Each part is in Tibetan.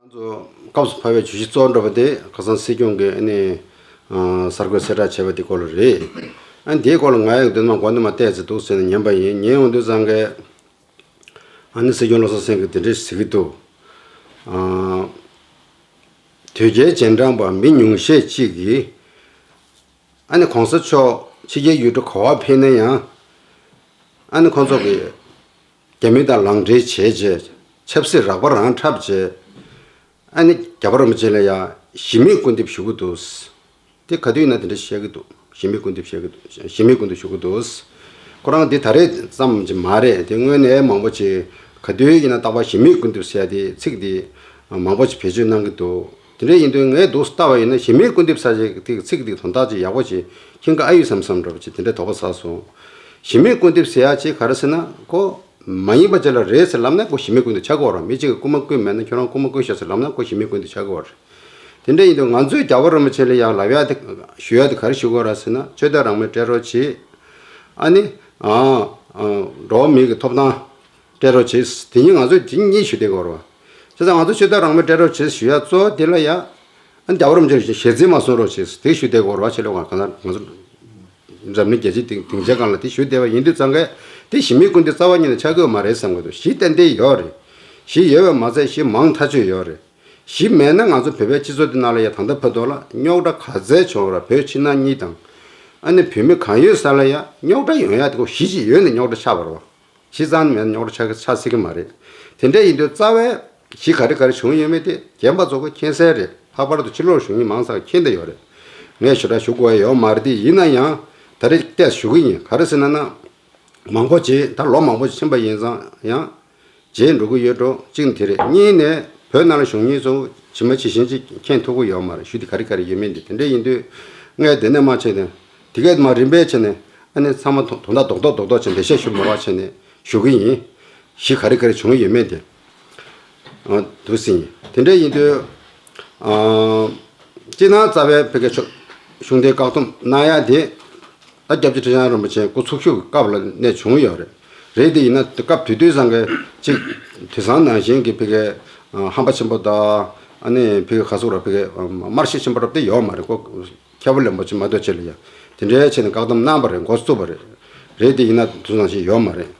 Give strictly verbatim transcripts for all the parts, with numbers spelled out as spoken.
ང་ཚོ་སྐབས་སུ་བབས་པའི་བརྗོད་གཞི་གཙོ་བོ་འགྲོ་བ་དེ་ཁ་སང་སྲིད་སྐྱོང་གིས་ཨ་ནི་གསར་འགོད་གསལ་བསྒྲགས་བྱས་པ་དེ་སྐོར་ལ་རེད། ཨ་ནི་དེའི་སྐོར་ལ་ང་ཡང་འདི་ནས་མར་མགོ་ནས་མར་བལྟས་ཚེ་འདུག་ཟེར་ནས་ཉན་པ་ཡིན། ཉན་ཡོང་དུས་ཙང་གི་ཨ་ནི་སྲིད་སྐྱོང་བློ་བཟང་སེང་གེས་དེ་འདྲ་ཟེར་གྱི་འདུག་ཨ། དོལ་རྒྱལ་རྗེས་འབྲང་པ་མི་ཉུང་ཤས་ཅིག་གིས་ཨ་ནི་གོང་ས་མཆོག་ཕྱི་རྒྱལ་ཡུལ་གྲུ་ག་བར་ཕེབས་ན་ཡང་ཨ་ནི་ཁོང་ཚོ་གིས་རྒྱ་མི་དང་ལག་འབྲེལ་བྱས་རྗེས་ཆབ་སྲིད་རགས་པ་རང་འཁྲབ་རྗེས་ཨ་ནི་རྒྱ་བོད་རིན་པོ་ཆེ་ལ་ཡང་གཞི་མེད་སྐུར་འདེབས་ཞུ་གི་འདུག་དེ་ག་དུས་ཡིན་ན་དེ་འདྲ་བཤད་ཀྱི་འདུག་གཞི་མེད་སྐུར་འདེབས་བཤད་ཀྱི་འདུག་གཞི་མེད་སྐུར་འདེབས་ཞུ་གི་འདུག་ཁོ་རང་འདི་ད་རེས་ཙམ་ཅིག་མ་རེད། དེ་སྔོན་ནས་མང་པོ་ཅིག་ག་དུས་ཡིན་ན་རྟག་པར་གཞི་མེད་སྐུར་འདེབས་ཟེར་ཡ་དེ་ཚིག་དེ་མང་པོ་ཅིག་བེད་སྤྱོད་གནང་གི་འདུག་དེ་འདྲ་ཡིན་དུས་ངས་འདུག་ལྟ་བ་ཡིན་ན་གཞི་མེད་སྐུར་འདེབས་ཟེར་ཡ་དེ་ཚིག་དེ་དོན་དག་ཅིག་ཡག་པོ་ཅིག་མཁྱེན་གྱི་ཨ་ཡོད་བསམ་བསམ་འདྲ་པོ་ཅིག་དེ་འདྲ་དོགས་པ་ཟ་སོང་། གཞི་མེད་སྐུར་འདེབས་ཟེར་ཡ་ཅིག་ག་རེ་ཟེར་ན་ཁོ། མ་ཡིན་པ་ཅིག་ལ་རེད་ཟེར་ལབ་ན་ཁོ་གཞི་མེད་སྐུར་འདེབས་ཆགས་ཀྱི་ཡོད་རེད། མི་གཅིག་གིས་རྐུ་མ་རྐུས་མེད་ན་ཁྱོད་རང་རྐུ་མ་རྐུས་ཤག་ཟེར་ལབ་ན་ཁོ་གཞི་མེད་སྐུར་འདེབས་ཆགས་ཀྱི་ཡོད་རེད། དེ་འདྲ་ཡིན་དུས་ང་ཚོས་རྒྱལ་བ་རིན་པོ་ཆེ་ལ་ཡང་ལབ་ཡ་དེ་ཞུ་ཡ་དེ་ག་རེ་ཞུ་དགོས་རེད་ཟེར་ན་ཆོས་དད་རང་མོས་སྤྲད་རོགས་གྱིས། ཨ་ནི། ཨ། ཨ། འགྲོ་བ་མིའི་གི་ཐོབ་ཐང་སྤྲད་རོགས་གྱིས། དེ་གཉིས་ང་ཚོས་དེ་གཉིས་ཞུ་བསྡད་ཀྱི་ཡོད་རེད་བ། བྱས་ཙང་ང་ཚོས་ཆོས་དད་རང་མོས་སྤྲད་རོགས་གྱིས་ཞུ་ཡ་གཙོ་བོ་དེ་ལ་ཡ། ཨ་ནི་རྒྱལ་བ་རིན་པོ་ཆེ་ལ་ཞལ་འཛིན་མ་གསུང་རོགས་གྱིས་དེ་ཞུ་བསྡད་ཀྱི་ཡོད་རེད་བ། ཆེ་ལོ་གང་ག་ང་ཚོ། འཛམ་གླིང་རྒྱལ་སྤྱིའི་སྡིངས་སྡིངས་ཆའི་སྒང་ལ་དེ་ཞུ་བསྡད་པ་ཡིན་དུས་ཙང་གས་དེ་གཞི་མེད་སྐུར་འདེབས་རྩ་བ་ཉིད་ནས་ཆགས་ཀྱི་ཡོད་མ་རེད་བསམ་གྱི་འདུག་གཞི་ཏན་ཏན་ཡོད་རེད། གཞི་ཡོད་པས་མ་ཚད་གཞི་མང་ཐག་ཆོད་ཡོད་རེད། གཞི་མེད་ན་ང་ཚོ་བོད་པའི་སྤྱི་ཚོགས་འདི་ནང་ལ་ཡ་ད་ལྟ་བར་དུ་ལ་རྙོག་དྲ་ག་ཚད་བྱུང་བ་རེད། བོད་ཕྱི་ནང་གཉིས་དང་། ཨ་ནི་བོད་མི་གང་ཡོད་ས་ལ་ཡ་རྙོག་དྲ་ཡོང་ཡ་དེ་ཁོ་གཞི་གཅིག་ཡོད་ནས་རྙོག་དྲ་ཆགས་པ་རེད་བ། གཞི་རྩ་ནས་མེད་ན་རྙོག་དྲ་ཆགས་ཆགས་སྲིད་ཀྱི་མ་རེད། དེ་འདྲ་ཡིན་དུས་རྩ་བའི་གཞི་ག་རེ་ག་རེ་བྱུང་ཡོད་མེད་དེ་རྒན་པ་ཚོ་གིས་མཁྱེན་གསལ་རེད། ལྷག་པར་དུ་ཕྱི་ལོགས་བཞུགས་མཁན་མང་ཙམ་མཁྱེན་བསྡད་ཡོད་རེད། ངས་ཞེ་དྲག་ཞུ་དགོས་ཡ་ཡོད་མ་རེད། དེ་ཡིན་ན་ཡང་ད་རེས་ཏོག་ཙམ་ཞུ་གི་ཡིན། ག་རེ་ཟེར་ན་ན། མང་པོ་ཅིག་ད་ལོ་མང་པོ་ཞིག་ཕྱིན་པ་ཡིན་ཙང་ཡང་བརྗེད་འགྲོ་གི་ཡོད་འགྲོ། གཅིག་ནི་དེ་རེད། གཉིས་ནས་བོད་ནང་ལ་བཞུགས་མཁན་ཚོ་ཇི་མ་ཇི་བཞིན་ཅིག་མཁྱེན་ཐུབ་ཀྱི་ཡོད་མ་རེད། གཞི་དེ་ག་རེ་ག་རེ་ཡོད་མེད་འདི་དེ་འདྲ་ཡིན་དུས་ངས་དེ་ནས་མར་བྱས་ནས་དེ་གས་མར་རིམ་པས་བྱས་ནས་ཨ་ནི་ཚང་མ་དོ་དོན་དག་རྡོག་རྡོག་རྡོག་རྡོག་བྱས་འགྲེལ་བཤད་ཞུ་མ་བ་བྱས་ནས་ཞུ་གི་ཡིན། གཞི་ག་རེ་ག་རེ་བྱུང་ཡོད་མེད་དེ། ཨ། འདུག་སེ་ཡིན། དེ་འདྲ་ཡིན་དུས། ཨ། སྤྱིར་ན་རྩ་བའི་ཕ་གིའི་ཆོ་གཞུང་འདིའི་བཀག་སྡོམ་གནང་ཡ་དེ། ད་སྐྱབས་རྗེ་ཁྲི་བྱང་རིན་པོ་ཆེ་སྐུ་འཚོ་བཞུགས་སྐབས་ལ་གནས་བྱུང་ཡོད་རེད། རེད་དེ་ཡིན་ན་དེ་སྐབས་དེ་དུས་ཙང་གི་གཅིག་དེང་སང་ནང་བཞིན་གྱི་ཕ་གིའི་ཨ་ཧམ་པ་ཆེན་པོ་དང་། ཨ་ནི་ཕ་གིའི་ག་ཟེར་ར། ཕ་གིའི་དམར་ཤོག་ཆེན་པོ་འདྲ་དེ་ཡོད་མ་རེད་ཁོ། ཁྱད་པར་ལེན་པོ་ཆེ་མ་གཏོགས་ཆེ་ལ་ཡ། དེ་འདྲའི་ཆེད་ནས་བཀག་སྡོམ་གནང་བ་རེད། འགོ་བཙུགས་པ་རེད། རེད་དེ་ཡིན་ན་དུས་ནང་བཞིན་ཡོད་མ་རེད།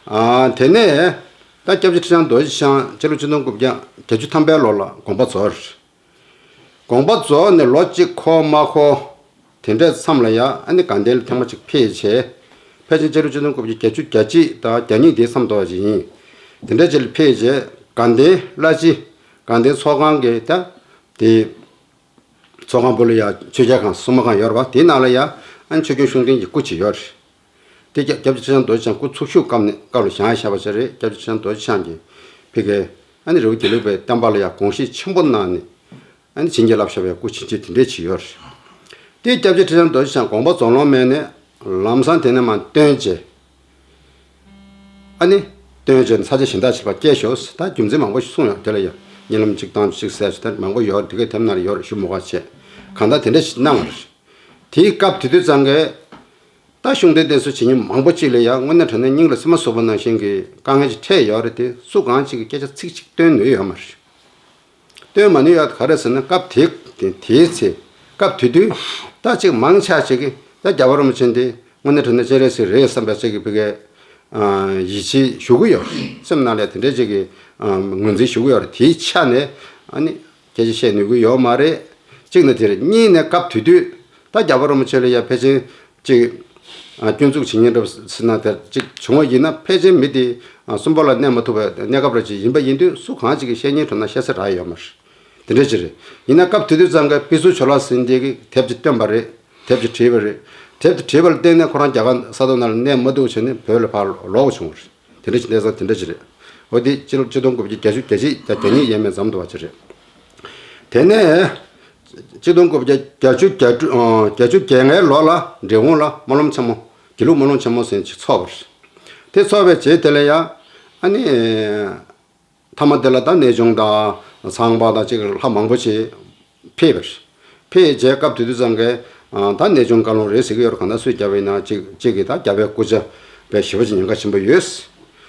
ཨ། དེ་ནས་ད་སྐྱབས་རྗེ་ཁྲི་བྱང་རྡོ་རྗེ་འཆང་སྤྱི་ལོ་ཆིག་སྟོང་དགུ་བརྒྱ་བརྒྱད་ཅུ་ཐམ་པའི་ལོ་ལ་དགོངས་པ་རྫོགས་རེད། དགོངས་པ་རྫོགས་ནས་ལོ་གཅིག་འཁོར་མ་འཁོར་དེ་འདྲའི་མཚམས་ལ་ཡ་ཨ་ནི་དགའ་ལྡན་ལ་ཐེངས་མ་གཅིག་ཕེབས་བྱས། ཕལ་ཆེར་སྤྱི་ལོ་ཆིག་སྟོང་དགུ་བརྒྱ་བརྒྱད་ཅུ་གྱ་གཅིག་དང་གྱ་གཉིས་དེའི་མཚམས་དུ་བ་ཞིག་ཡིན། དེ་འདྲའི་ཆེད་ལ་ཕེབས་བྱས་དགའ་ལྡན་བླ་སྤྱི། དགའ་ལྡན་ཚོགས་ཁང་གི་ད་དེ། ཚོགས་ཁང་བུ་ལ་ཡ་ཆོས་རྒྱལ་ཁང་སྲུང་མ་ཁང་ཡོད་རེད་བ། དེའི་ནང་ལ་ཡ་ཨ་ནི་ཆོས་སྐྱོང་ཤུགས་ལྡན་གྱི་སྐུ་ཅིག་ཡོད་རེད། དེ་སྐྱབས་སྐྱབས་རྗེ་ཁྲི་བྱང་རྡོ་རྗེ་འཆང་སྐུ་འཚོ་བཞུགས་སྐབས་ནས་སྐབས་ལ་བཞེངས་བཞག་པ་ཞིག་རེད། སྐྱབས་རྗེ་ཁྲི་བྱང་རྡོ་རྗེ་འཆང་གིས་ཕ་གིའི་ཨ་ནི་རི་བོ་དགེ་ལུགས་པའི་བསྟན་པ་ལ་ཡ་དགོངས་བཞེས་ཆེན་པོ་གནང་ནས་ཨ་ནི་བྱིན་གྱིས་བརླབས་བཞག་པའི་སྐུ་བྱིན་ཆེན་དེ་འདྲས་ཅིག་ཡོད་རེད། དེ་སྐྱབས་རྗེ་ཁྲི་བྱང་རྡོ་རྗེ་འཆང་དགོངས་པ་རྫོགས་ལོང་མེད་ནས་ལམ་སང་དེ་ནས་མར་བཏོན་བྱས། ཨ་ནི། བཏོན་བྱས་ནས་ས་ཆ་གཞན་དག་ཅིག་ལ་སྐྱེལ་ཤོག་ད་རྒྱུ་མཚན་མང་པོ་ཞིག་གསུངས་ཡོད། དེ་ལ་ཡང་གཉིད་ལམ་གཅིག་བཏང་གཅིག་ཟེར་ཞིག་ད་མང་པོ་ཡོད་རེད། དེ་གའི་དེབ་ནང་ལ་ཡོད་རེད། ཞུ་མི་དགོས་པ་བྱས། གང་ལྟར་དེ་འདྲ་ཞིག་གནང་བ་རེད། དེའི་སྐབས་དེ་དུས་ཙང་གས་ད་གཞུང་འབྲེལ་བསྟེན་གསོལ་བྱེད་མཁན་མང་པོ་ཅིག་ལ་ཡང་དངོས་གནས་དྲང་གནས་སྙིང་ལ་སེན་མོ་ཟུག་པ་ནང་བཞིན་གྱི་དཀའ་ངལ་ཅིག་འཕྲད་ཡོད་རེད་དེ། སུ་གང་ཅིག་གིས་སྐད་ཆ་ཚིག་གཅིག་བཏོན་ནུས་ཡོད་མ་རེད། སྟོན་མ་ནུས་ཡ་ག་རེ་ཟེར་ན། སྐབས་དེ་དེ་དེའི་ཚེ་སྐབས་དེ་དུས་ད་ཅིག་མང་ཆེ་ཅིག་གིས་ད་རྒྱལ་བ་རིན་པོ་ཆེ་འདི་དངོས་གནས་དྲང་གནས་སྤྱན་རས་གཟིགས་རེད་བསམ་པ་ཅིག་གིས་ཕ་གིའི་ཡིད་ཆེས་ཞུ་གི་ཡོད་རེད། སེམས་ནང་ལ་དེ་འདྲའི་ཅིག་གི་ངོས་འཛིན་ཞུ་གི་ཡོད་རེད། དེའི་ཆ་ནས་ཨ་ནི་སྐད་ཆ་བཤད་ནུས་ཀྱི་ཡོད་མ་རེད། གཅིག་ནི་དེ་རེད། གཉིས་ནས་སྐབས་དེ་དུས་ད་རྒྱལ་བ་རིན་པོ་ཆེ་ལ་ཡ་ཕལ་ཆེར་ཅིག་ཨ་སྐྱོན་འཛུགས་བྱེད་མཁན་འདྲ་ཟེར་ན་དེ་ཅིག་བྱུང་བ་ཡིན་ན་ཕལ་ཆེར་མི་དེ་ཨ་གསོན་པོ་ལ་གནས་མ་ཐུབ་པའི་གནས་སྐབས་ར་ཅིག་ཡིན་པ་ཡིན་དུས་སུ་གང་ཅིག་གིས་བཤད་སྙིང་བྲོ་ན་བཤད་ས་རག་ཡོད་མ་རེད། དེ་འདྲ་ཅིག་རེད། ཡིན་ན་སྐབས་དེ་དུས་ཙང་གི་དཔེ་ཟུར་ཇོ་ལགས་ཟེར་མཁན་དེ་གིས་དེབ་ཅིག་བཏོན་པ་རེད། དེབ་ཅིག་བྲིས་པ་རེད། དེབ་དེ་བྲིས་པ་ལ་བརྟེན་ནས་ཁོ་རང་རྒྱ་གར་ས་ཐོག་ནང་ལ་གནས་མ་ཐུབ་བྱས་ནས་བོད་ལ་ཕར་ལོག་དགོས་བྱུང་བ་རེད། དེ་འདྲ་ཅིག་གནས་ཚང་དེ་འདྲ་ཅིག་རེད། འོ་དེ་སྤྱི་ལོ་ཆིག་སྟོང་དགུ་བརྒྱ་བརྒྱད་ཅུ་གྱ་གཅིག་དང་གྱ་གཉིས་ཡས་མས་མཚམས་དུ་བ་ཅིག་རེད། དེ་ནས་ཆིག་སྟོང་དགུ་བརྒྱ་བརྒྱད་ཅུ་གྱ་དྲུག་ཨ་བརྒྱད་ཅུ་གྱ་ལྔའི་ལོ་ལ་འབྲས་སྤུངས་ལ་སྨོན་ལམ་ཆེན་མོ། དགེ་ལུགས་སྨོན་ལམ་ཆེན་མོ་ཟེར་ཅིག་ཚོགས་པ་རེད། དེ་ཚོགས་པའི་རྗེས་དེ་ལ་ཡང་ཨ་ནི་མཐའ་མ་དེ་ལ་ད་གནས་ཆུང་དང་ཚངས་པ་དང་ཅིག་ལྷ་མང་པོ་ཅིག་ཕེབས་པ་རེད། ཕེབས་རྗེས་སྐབས་དེ་དུས་ཙང་གི་ཨ་ད་གནས་ཆུང་བཀའ་ལུང་རེད་ཟེར་གྱི་ཡོད་རེད། གང་ལྟར་སུས་བརྒྱབ་པ་ཡིན་ན་ཅིག་ཅིག་གིས་ད་རྒྱལ་བའི་སྐུ་ཕྱྭ་དཔེ་ཞེ་པོ་ཅིག་ཉེན་ཁ་ཆེན་པོ་ཡོད།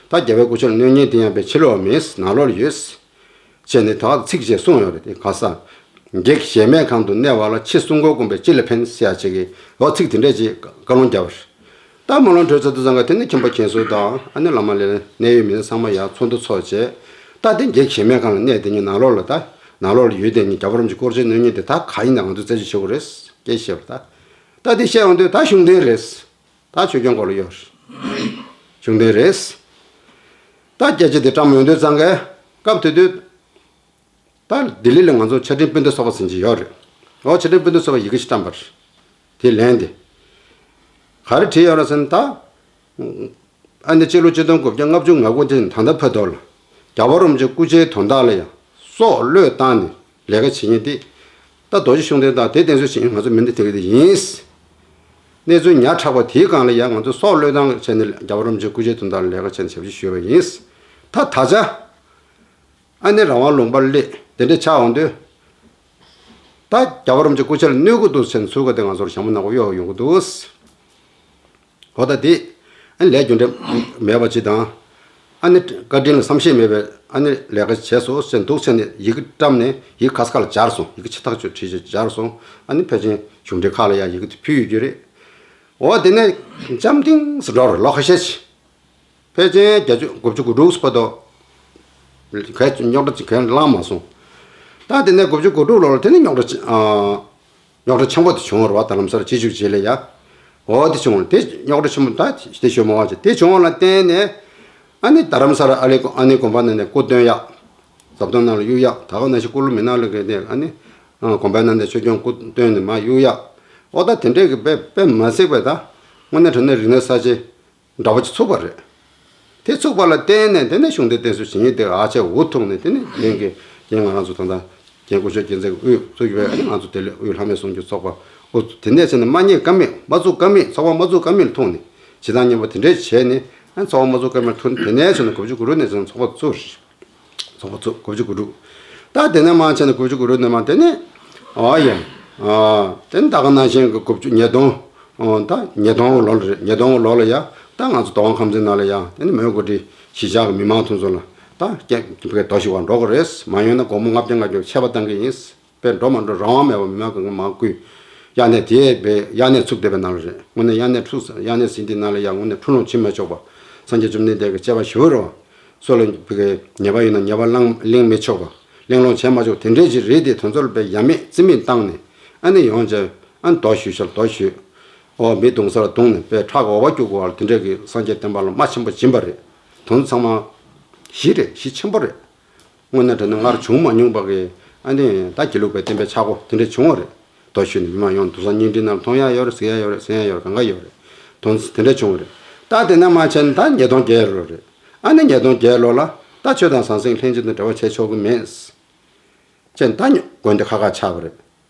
ད་རྒྱལ་བའི་སྐུ་ཕྱྭ་ལ་གནོད་ཉེན་དེ་ཡང་དཔེ་ཕྱི་ལོགས་མིན། ནང་ལོགས་ལ་ཡོད། བྱས་ནས་ད་ཚིག་ཅིག་གསུངས་ཡོད་རེད། དེ་ག་ས། བགེགས་གཞལ་མེད་ཁང་དུ་གནས་པ་ལ། ཕྱི་སྲུང་འཁོར་བསྐོར་བས་ཅི་ལ་ཕན། ཟེར་ཡ་ཅིག་གིས་འོ་ཚིག་དེ་འདྲས་ཅིག་བཀའ་ལུང་བརྒྱབ་པ་རེད། ད་སྨོན་ལམ་གྲོལ་ཚར་དུས་ཙང་ག་དེ་ནས་ཁྱིམ་པ་མཁན་ཟུར་དང་ཨ་ནི་བླ་མ་ལས་གནད་ཡོད་མི་སྣ་ཚང་མ་ཡར་ཚོགས་འདུ་ཚོགས་བྱས། ད་དེ་བགེགས་གཞལ་མེད་ཁང་ལ་གནས་དེ་ཉིད་ནང་ལོགས་ལ་ད་ནང་ལོགས་ལ་ཡོད་དེ་ཉིད་རྒྱལ་བ་རིན་པོ་ཆེ་སྐུ་ཕྱྭ་གནང་མཁན་དེ་ད་ག་ཡིན་ན་ང་ཚོས་རྩད་གཅོད་བྱེད་དགོས་རེད། སྐད་བཤད་པ་ད། ད་དེ་བཤད་ཡོང་དུས་ད་གཞུང་དོན་རེད། ད་ཆོས་སྐྱོང་སྐོར་ལ་ཡོད་རེད། གཞུང་དོན་རེད། ད་སྐད་ཆ་དེ་བཀྲམ་ཡོང་དུས་ཙང་ག་སྐབས་དེ་དུས། ད་ལྡི་ལི་ལ་ང་ཚོ་ཆ་འཕྲིན་སྤུན་ཟླ་ཚོགས་པ་ཟེར་གྱི་ཡོད་རེད། འོ་ཆ་འཕྲིན་སྤུན་ཟླ་ཚོགས་པ་ཡི་གེ་ཞིག་བཀྲམ་པ་རེད། དེ་ལན་དེ། ག་རེ་བྲིས་ཡོད་རེད་ཟེར་ན་ད། ཨ་ནི་སྤྱི་ལོ་ཆིག་སྟོང་དགུ་བརྒྱ་ལྔ་བཅུ་ང་དགུ་ནས་ད་ལྟ་བར་དུ་ལ། རྒྱལ་བ་རིན་པོ་ཆེ་སྐུ་ཕྱྭའི་དོན་དག་ལ་ཡང་སྲོག་བློས་བཏང་ནས་ལས་ཀ་བྱེད་མཁན་དེ། ད་རྡོ་རྗེ་གཞུང་དོན་དང་དེ་བསྟེན་གསོལ་བྱེད་མཁན་ང་ཚོ་མི་སྡེ་དེ་ག་དེ་ཡིན། གནས་ཚུལ་ཉག་ཕྲ་བ་དེའི་སྒང་ལ་ཡང་ང་ཚོ་སྲོག་བློས་བཏང་བྱས་ནས་རྒྱལ་བ་རིན་པོ་ཆེ་སྐུ་ཕྱྭའི་དོན་དག་ལ་ལས་ཀ་བྱས་ནས་ཞབས་ཕྱི་ཞུས་པ་ཡིན། ད་ད་ཆ། ཨ་ནི་རང་དབང་ལུང་པར་སླེབས་དེ་འདྲ་ཆགས་འོང་དུས། ད་རྒྱལ་བ་རིན་པོ་ཆེ་སྐུ་ཕྱྭ་ལ་གནོད་ཀྱི་འདུག་ཟེར་ནས་ཚུར་ག་དེ་ང་ཚོར་ཞྭ་མོ་ནག་པོ་གཡོག་ཡོང་གི་འདུག་འོ་ད་དེ། ཨ་ནི་ལས་རྒྱུ་འབྲས་མེད་པ་ཅིག་དང་། ཨ་ནི་བཀའ་དྲིན་ལ་བསམ་ཤེས་མེད་པའི་ཨ་ནི་ལས་ཀ་བྱས་སོང་ཟེར་འདུག་ཟེར་ནས་ཡི་གེ་བཀྲམ་ནས་ཡི་གེ་ཁ་ས་ཁ་ལ་སྦྱར་སོང་། ཡི་གེ་ཕྱི་ཐག་ཆོད་བྲིས་བྱས་སྦྱར་སོང་། ཨ་ནི་ཕལ་ཆེར་གཞུང་འབྲེལ་ཁག་ལ་ཡང་ཡི་གེ་དེ་ཕུལ་ཡོད་རྒྱུ་རེད། འོ་དེ་ནས་འཇམ་ཐིང་ཟེར་འགྲོ་རེད། ལོ་ཁ་ཤས་ཤིག་ཕལ་ཆེར་བརྒྱད་ཅུ་དགུ་བཅུ་གོ་དྲུག་བར་དུ། གས་རྙོག་དྲ་ཅིག་གས་ལངས་མ་སོང་། ད་དེ་ནས་དགུ་བཅུ་གོ་དྲུག་ལོ་ལ་དེ་ནས་རྙོག་དྲ་ཅི་ཨ། རྙོག་དྲ་ཆེན་པོ་དེ་བྱུང་བ་རེད་པ། ད་ལམ་སང་རྗེས་འཇུག་རྗེས་ལ་ཡ། འོ་དེ་བྱུང་བ་དེ་རྙོག་དྲ་ཆེན་པོ་ད་དེ་ཞུ་མ་བ་ཅིག་དེ་བྱུང་བ་ལ་བརྟེན་ནས། ཨ་ནི་རྡ་རམ་ས་ལ་ཨ་ལེ་ཨ་ནེ་དགོན་པ་ནང་ནས་སྐུ་བཏོན་ཡག་ཟབ་དོང་ནང་ལ་གཡུག་ཡག་ད་ག་ནང་བཞིན་སྐུ་ལུ་མི་ནག་ལ་གས་ནས་ཨ་ནི། ཨ་དགོན་པའི་ནང་ནས་ཆོས་སྐྱོང་སྐུ་བཏོན་ནས་མར་གཡུག་ཡག་འོ་ད་དེ་འདྲས་ཀྱི་དཔེ་དཔེ་མ་སྲིད་པའི་ད། དངོས་གནས་དྲང་གནས་རིག་གནས་གསར་བརྗེ་འདྲ་པོ་ཅིག་ཚུགས་པ་རེད། དེ་ཚུགས་པ་ལ་བརྟེན་ནས་དེ་ནས་གཞུང་འབྲེལ་བསྟེན་གསོལ་བྱེད་མཁན་དེ་ཨ་ཆད་འུ་ཐུག་ནས། དེ་ནས་རྒན་གྱི་རྒན་ང་རང་ཚོ་ད་ལྟ་རྒན་སྐུ་ཞབས་རྒྱལ་མཚན་གྱི་དབུས་བཙུགས་ཡོད་པའི་ང་ཚོ་དེ་ལས་དབུས་ལྷ་མོའི་གསུང་ཆོས་ཚོགས་པ་འུ་དེ་ནས་བྱས་ནས་མ་རྙེད་ཀ་མེད་མ་བཙུགས་ཀ་མེད་ཚོགས་པ་མ་བཙུགས་ཀ་མེད་ལ་ཐུག་ནས་བྱེད་སྟངས་སྙན་པོ་དེ་འདྲས་བྱས་ནས། ཨ་ཚོགས་པ་མ་བཙུགས་ཀ་མེད་ལ་ཐུག་ནས་དེ་ནས་བྱས་ནས་དགུ་བཅུ་གོ་དྲུག་ནས་བྱས་ནས་ཚོགས་པ་བཙུགས། ཚོགས་པ་བཙུགས། དགུ་བཅུ་གོ་དྲུག་ད་དེ་ནས་མར་བྱས་ནས་དགུ་བཅུ་གོ་དྲུག་ནས་མར་དེ་ནས། ཨོ་ཡ། ཨ་དེ་ནས་ད་ག་ནང་བཞིན་གྱི་དགུ་བཅུ་ཉིས་སྟོང་། ཨོ་ད་ཉིས་སྟོང་ལོ་ལ་རེད། ཉིས་སྟོང་ལོ་ལ་ཡ། ད་ང་ཚོ་རྡོ་སྒང་ཁམས་ཚན་ནང་ལ་ཡ་དེ་ནས་མོན་གྷོ་ཁྲི་གཞིས་ཆགས་ཀྱི་མི་མང་དེ་ཚོ་ལ་ད་སྐད་སྐད་རྡོ་ཞུ་བར་འགྲོ་དགོས་རེད། མ་ཡོང་ན་སྒོར་མོ་ལྔ་བརྒྱ་ལྔ་བརྒྱ་ཆད་པ་བཏང་གི་ཡིན། དཔེ་འགྲོ་མ་འགྲོ་རང་དབང་མེད་པ་མི་མང་གི་མང་བསྐུལ། དབྱར་གནས་དེ་བས་དབྱར་གནས་ཚུགས་བསྡད་པའི་ནང་ལ་རེད། དངོས་གནས་དབྱར་གནས་འཁྲུག་དབྱར་གནས་ཟིན་དེ་ནང་ལ་ཡང་དངོས་གནས་འཁྲུག་ལོང་བྱེད་མི་ཆོག་པ། སངས་རྒྱས་བཅོམ་ལྡན་འདས་ཀྱི་བཅས་པ་ཞི་བ་འོད། སྲོག་ལ་བུ་གའི་ཉེས་པ་ཡོད་ན་ཉེས་པ་བླང་གླེང་མི་ཆོག་པ། གླེང་སློང་བྱེད་མ་ཆོག་དེ་འདྲས་ཅིག་རེད་དེ། དེ་ཚོ་ལ་དཔེ་ཡ་མེད་རྩིས་མེད་བཏང་ནས་ཨ་ནི་ཡོང་བྱས་ཨ་ནི་རྡོ་ཞུ་ཤར་རྡོ་ཞུ། ཨོ་མི་རྡུང་ས་ལ་རྡུང་ནས་དཔེ་ཁྲག་གི་འོ་བ་སྐྱུག་གོ་བ་ལ་དེ་འདྲས་ཀྱི་སངས་རྒྱས་བསྟན་པ་ལ་རྨ་ཆེན་པོ་སྦྱིན་པ་རེད། དེ་ཚོ་ཚང་མ་གཞི་རེད། གཞི་ཆེན་པོ་རེད། དངོས་གནས་དྲང་གནས་སྔར་བྱུང་མ་མྱོང་པ་གི་ཨ་ནི་ད་དགེ་ལུགས་པའི་བསྟན་པའི་ཆག་སྒོ་དེ་འདྲ་བྱུང་བ་རེད། རྡོ་ཞུས་ནས་མི་མང་ཡོང་དུས་སང་བརྙན་འཕྲིན་ནང་མཐོང་ཡ་ཡོད་རེད། གཟིགས་ཡ་ཡོད་རེད། གསན་ཡ་ཡོད་རེད། གང་ག་ཡོད་རེད། དོན་དེ་འདྲ་བྱུང་བ་རེད། ད་དེ་ན་མ་བྱས་ན་ད་ཉིས་སྟོང་བརྒྱད་ལོ་རེད། ཨ་ནི་ཉིས་སྟོང་བརྒྱད་ལོ་ལ་ད་ཆོས་དང་ཟང་ཟིང་ལྷན་ཅིག་ཏུ་འབྲེལ་བ་བྱས་ཆོག་གི་མེད། ཅེས་ད་ཉོ་དགོན་སྡེ་ཁག་ཁག་ཆགས་པ་རེད།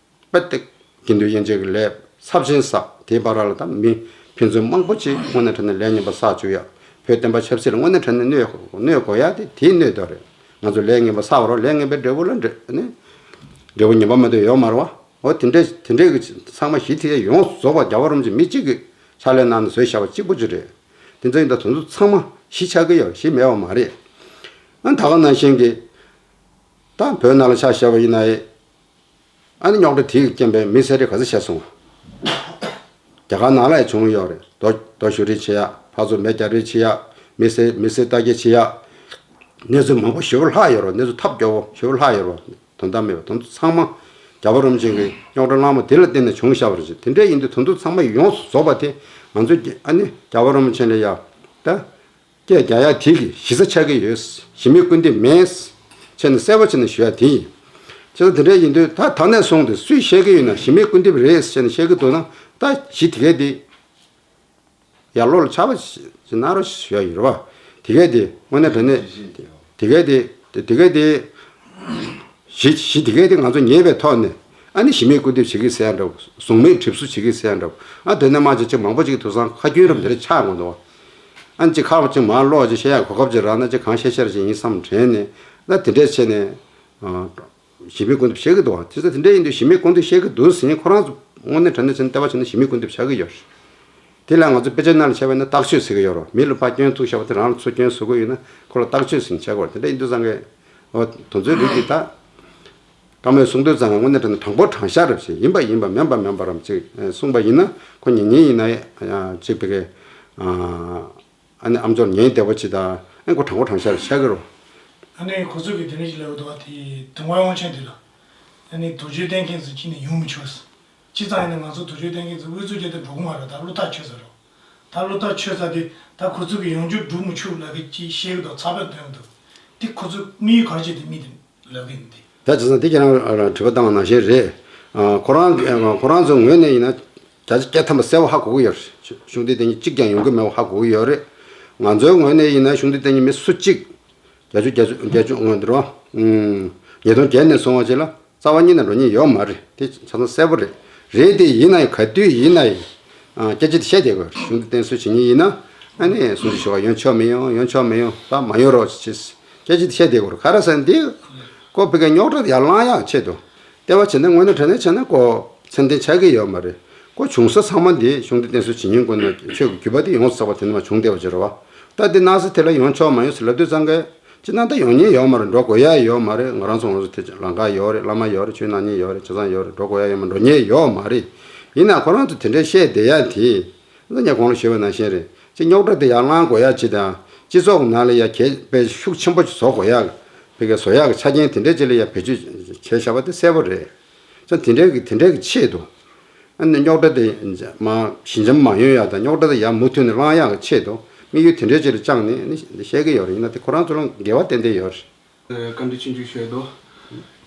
དཔེ་སྟེགས་དགེ་འདུན་དབྱེ་འབྱེད་ཀྱི་ལས་ཚབས་ཆེན་བསགས། དེའི་བར་ལ་ད་མི་ཕན་ཚུན་མང་པོ་ཅིག་དངོས་གནས་དྲང་གནས་ལས་ངན་པ་བསགས་བཅུག་ཡ། བོད་བསྟན་པ་ཆབ་སྲིད་ལ་དངོས་གནས་དྲང་གནས་གནོད་གནོད་དགོས་ཡ་དེ་དེའི་གནོད་དོ་རེད། ང་ཚོ་ལས་ངན་པ་བསགས་པ་རོགས། ལས་ངན་པའི་འབྲས་བུ་ལ་འབྲས་ནི་འབྲས་བུ་ངན་པ་མ་གཏོགས་ཡོད་མ་རེད་པ། འོ་དེ་འདྲས་དེ་འདྲས་ཀྱི་ཚང་མ་གཞི་དེ་ཡོངས་སུ་རྫོགས་པ་རྒྱལ་བ་རིན་པོ་ཆེ་མི་གཅིག་གིས་ཕྱག་ལས་གནང་ནས་བཟོས་བཞག་པ་གཅིག་པུ་ཅིག་རེད། དེ་ཚོ་ཡིན་ད་དེ་ཚོ་ཚང་མ་གཞི་ཆགས་ཀྱི་ཡོད། གཞི་མེད་པ་མ་རེད། ཨ་ད་ག་ནང་བཞིན་གྱི་ད་བོད་ནང་ལ་ཆ་བཞག་པ་ཡིན་ན་ཨེ། ཨ་ནི་རྙོག་དྲ་དེའི་རྐྱེན་པས་མི་སེར་རེ་ག་ཚོད་བྱས་སོང་། རྒྱ་གར་ནང་ལ་ཡང་བྱུང་ཡོད་རེད། རྡོ་རྡོ་ཞུ་རེས་བྱེད་ཡག་ཕར་ཚུར་མེ་རྒྱག་རེས་བྱེད་ཡག་མི་སེར་མི་སེར་ལྟ་སྐྱེལ་བྱེད་ཡག་གནས་ཚུལ་མང་པོ་ཞེ་པོ་ལྷག་ཡོད་རེད། གནས་ཚུལ་ཐབས་སྐྱོ་པོ་ཞེ་པོ་ལྷག་ཡོད་རེད། དོན་དག་མེད་པ་དེ་ཚོ་ཚང་མ་རྒྱལ་བ་རིན་པོ་ཆེ་གི་རྙོག་དྲ་གླེང་མོ་དེ་ལ་བརྟེན་ནས་བྱུང་བཞག་པ་རེད། དེ་འདྲ་ཡིན་དུས་དེ་ཚོ་ཚང་མ་ཡོངས་སུ་རྫོགས་པ་དེ་ང་ཚོས་ཀྱི་ཨ་ནི་རྒྱལ་བ་རིན་པོ་ཆེ་ལ་ཡ་ད། སྐད་རྒྱག་ཡ་དེ་གི་གཞི་རྩ་ཆགས་ཀྱི་ཡོད། གཞི་མེད་སྐུར་འདེབས་མེད། བྱས་ནས་གསལ་པོ་བྱས་ནས་ཞུ་ཡ་དེ་ཡིན། བྱས་ཙང་དེ་འདྲ་ཡིན་དུས་ད་ད་ནས་བཟུང་སྟེ་སུས་བཤད་ཀྱི་ཡོད་ན་གཞི་མེད་སྐུར་འདེབས་རེད་ཟེར་ནས་བཤད་ཀྱི་འདུག་ན། ད་གཞི་དེ་གས་དེ་ཡར་ལོག་ལ་ཆགས་པ་ཞིག་གནང་རོགས་ཞུ་ཡ་ཡོད་རེད་པ། དེ་གས་དེ་དངོས་གནས་དྲང་གནས་དེ་གས་དེ་དེ་གས་དེ། གཞི་གཞི་དེ་གས་དེ་ང་ཚོ་ཉེས་པའི་ཐོག་ནས་ཨ་ནི་གཞི་མེད་སྐུར་འདེབས་བྱེད་ཀྱི་ཟེར་ཡ་འདྲ་བོ། གཟུགས་མེད་གྲིབ་གཟུགས་བྱེད་ཀྱི་ཟེར་ཡ་འདྲ་བོ། ཨ་དེ་ནས་མ་བྱེད་ཅིག་མང་པོ་ཅིག་དེང་སང་ཁ་རྒྱུན་རབ་འདི་འདྲ་ཆགས་ཡོང་གི་འདུག་བ། ཨ་ནི་ཅིག་ཁ་བ་ཅིག་མར་ཀློག་ཅིག་བཤད་ཡ་གོ་སྐབས་ཅིག་རག་ན་ཅིག་གང་བཤད་བཤད་ར་ཅིག་ཡིན་བསམ་དྲན་ནས། ད་དེ་འདྲས་བྱས་ནས་ཨ་གཞི་མེད་སྐུར་འདེབས་བཤད་ཀྱི་འདུག་བ། དེ་ཚོ་དེ་འདྲས་ཡིན་དུས་གཞི་མེད་སྐུར་འདེབས་བཤད་ཀྱི་འདུག་ཟེར་ཁོ་རང་ཚོ་དངོས་གནས་དྲང་གནས་བྱས་ན་བལྟས་པ་བྱས་ན་གཞི་མེད་སྐུར་འདེབས་བྱ་གི་ཡོད་རེད། དེ་ལ་ང་ཚོ་དཔེ་ཆ་ནང་ལ་བྱས་པ་ཡིན་ན་རྟགས་ཆོས་ཟེར་གི་ཡོད་རེད། མི་ལ་ཕར་སྐྱོན་ཐུག་བཞག་པ་དེ་རང་ལ་ཚུར་སྐྱོན་བཟོ་གི་ཡོད་ན་ཁོ་ལ་རྟགས་ཆོས་ཟེར་ནས་བྱ་དགོས་རེད། དེ་འདྲ་ཡིན་དུས་ཙང་གི་ ཨོ་དེ་ཚོའི་རིགས་ཀྱི་ད། བཀའ་མོལ་གསུང་དུས་ཙང་དངོས་གནས་དྲང་གནས་དྲང་པོ་དྲང་བཞག་རེད་ཅེས་ཡིན་པ་ཡིན་པ་མིན་པ་མིན་པ་རམ་ཅིག་གསུངས་པ་ཡིན་ན་ཁོ་ཉན་ཉན་ཡིན་ན་ཡང་ཅིག་བི་གའི་ཨ་ནི་ཨམ་ཅོག་ཉན་བདེ་པོ་ཅིག་དང་ཨ་ནི་ཁོ་དྲང་པོ་དྲང་བཞག་རེད་ཆགས་ཀྱི་རོ། ཨ་ནི་ཁོ་ཚོ་གི་དེ་འདྲ་ཞིག་ལབ་འདུག་བ་དེ་དུང་དཀར་དབང་ཆེན་དེ་ལ་ཨ་ནི་དུག་སྦྱོར་བསྟེན་མཁན་ཚོ་ཅི་ནས་ཡོང་མི་ཆོག་ཟེར། ཅི་ཙང་ཡིན་ན་ང་ཚོ་དུག་སྦྱོར་བསྟེན་མཁན་ཚོ་དབུ་ཚུགས་རྒྱ་དེ་འགྲོ་གི་མ་རེད། ད་བློ་ཐག་ཆོད་ས་རེད། ད་བློ་ཐག་ཆོད་ས་དེ་ད་ཁོ་ཚོ་གི་ཡོང་རྒྱུ་འགྲུབ་མི་ཆོག་ལབ་གི་ཅིག་བཤད་གི་འདུག་ཚགས་པར་བཏོན་གི་འདུག་དེ་ཁོ་ཚོ་དམིགས་ཡུལ་ག་རེ་བྱས་ཏེ་དམིགས་ཏེ་ལབ་གི་ཡིན་དེ། ད་བྱས་ཙང་དེ་ཁྱེད་རང་དྲི་བ་བཏང་བ་ནང་བཞིན་རེད། ཁོ་རང་ཁོ་རང་ཚོའི་ངོས་ནས་ཡིན་ན་བརྒྱ་ཆ་བརྒྱ་ཐམ་པ་གསལ་པོ་ཧ་གོ་གི་ཡོད་རེད། གཞུང་འདི་དེ་ཉིད་གཅིག་ཀྱང་ཡོང་གི་མེད་པ་ཧ་གོ་གི་ཡོད་རེད། ང་ཚོའི་ངོས་ནས་ཡིན་ན་གཞུང་འདི་དེ་ཉིད་མི་སུ་གཅིག་བརྒྱད་ཅུ་བརྒྱད་ཅུ་བརྒྱད་ཅུ་ངོས་འདི་རོ། ཉིས་སྟོང་བརྒྱད་ནས་བཟུང་བ་བྱས་ལ་རྩ་བ་ཉིད་ནས་འགྲོ་མཁན་ཡོད་མ་རེད། དེ་ཆ་ཚང་གསལ་པོ་རེད། རེད་དེ་ཡིན་ན་ཡང་ག་དུས་ཡིན་ན་ཡང་སྐད་ཆ་དེ་བཤད་བསྡད་དགོས་རེད། གཞུང་འདི་བསྟེན་གསོལ་བྱེད་མཁན་ཡིན་ན་ཨ་ནི་གསུང་ཆོས་ཞུ་བ་ཡོང་ཆོག་མི་ཡོང་ཡོང་ཆོག་མི་ཡོང་ད་མ་ཡོང་རོགས་བྱེད། སྐད་ཆ་དེ་བཤད་བསྡད་དགོས་རེད། ག་རེ་ཟེར་ན་འདི་ཀོ་བི་གའི་རྙོག་དྲ་དེ་ཡར་ལངས་ཡག་ཆེད་དུ་བལྟས་པ་བྱས་ན་དངོས་གནས་དྲང་གནས་བྱས་ན་ཀོ་ཚད་ལྡན་ཆགས་ཀྱི་ཡོད་མ་རེད། ཀོ་བྱུང་ས་ཚང་མ་འདི་གཞུང་འདི་བསྟེན་གསོལ་བྱེད་མཁན་ཀུན་ན་ཆོས་ཀྱི་བརྒྱུད་པ་དེ་ཡོངས་སུ་གྲགས་པ་དེ་ནས་མར་བྱུང་བསྡད་པ་ཅིག་རེད་བ། ད་འདི་གནང་ས་དེ་ལ་ཡོང་ཆོག་མ་ཡོང་ཟེར་ལབ་དུས་ཙང་གས་ཅི་ན་ད་ཡོང་མཁན་ཡོད་མ་རེད། འགྲོ་དགོས་ཡ་ཡོད་མ་རེད། ང་རང་ཚོ་ང་ཚོ་དེ་ལམ་ཁ་ཡོད་རེད། བླ་མ་ཡོད་རེད། ཆོས་གནང་མཁན་ཡོད་རེད། བྱས་ཙང་ཡོད་རེད། འགྲོ་དགོས་ཡ་ཡོད་མ་འགྲོ་མཁན་ཡོད་མ་རེད། ཡིན་ན་ཁོ་རང་ཚོ་དེ་འདྲའི་བཤད་བསྡད་ཡ་དེ། ད་ངས་གོང་ལ་ཞུས་པ་ནང་བཞིན་རེད། ཅིག་རྙོག་དྲ་དེ་ཡར་ལངས་དགོས་ཡ་ཅིག་དང་སྤྱི་ཚོགས་ཀྱི་ནང་ལ་ཡ་གལ་དཔེ་ཤུགས་ཆེན་པོ་ཅིག་བཟོ་དགོས་ཡ། ཕ་གིའི་བཟོ་ཡག་གི་ཆ་རྐྱེན་དེ་འདྲའི་ཅིག་ལ་ཡ་བེད་སྤྱོད་བྱས་བཞག་པ་དེ་གསལ་པོ་རེད། ཙང་དེ་འདྲའི་གི་དེ་འདྲའི་གི་ཆེད་དུ་ཨ་ནི་རྙོག་དྲ་དེ་མ་ཞི་འཇམ་མ་ཡོང་ཡ་དང་རྙོག་དྲ་དེ་ཡར་མུ་མཐུད་ནས་ལངས་ཡག་གི་ཆེད་དུ་དམིགས་ཡུལ་དེ་འདྲའི་ཅིག་ལ་བཅངས་ནས་ཨ་ནི་བཤད་ཀྱི་ཡོད་རེད། ཡིན་ན་དེ་ཁོ་རང་ཚོ་ལ་འགལ་བ་ཏན་ཏན་ཡོད་རེད། བཀའ་འདྲི་ཆུང་ཆུང་ཞུ་ཡ་འདུག་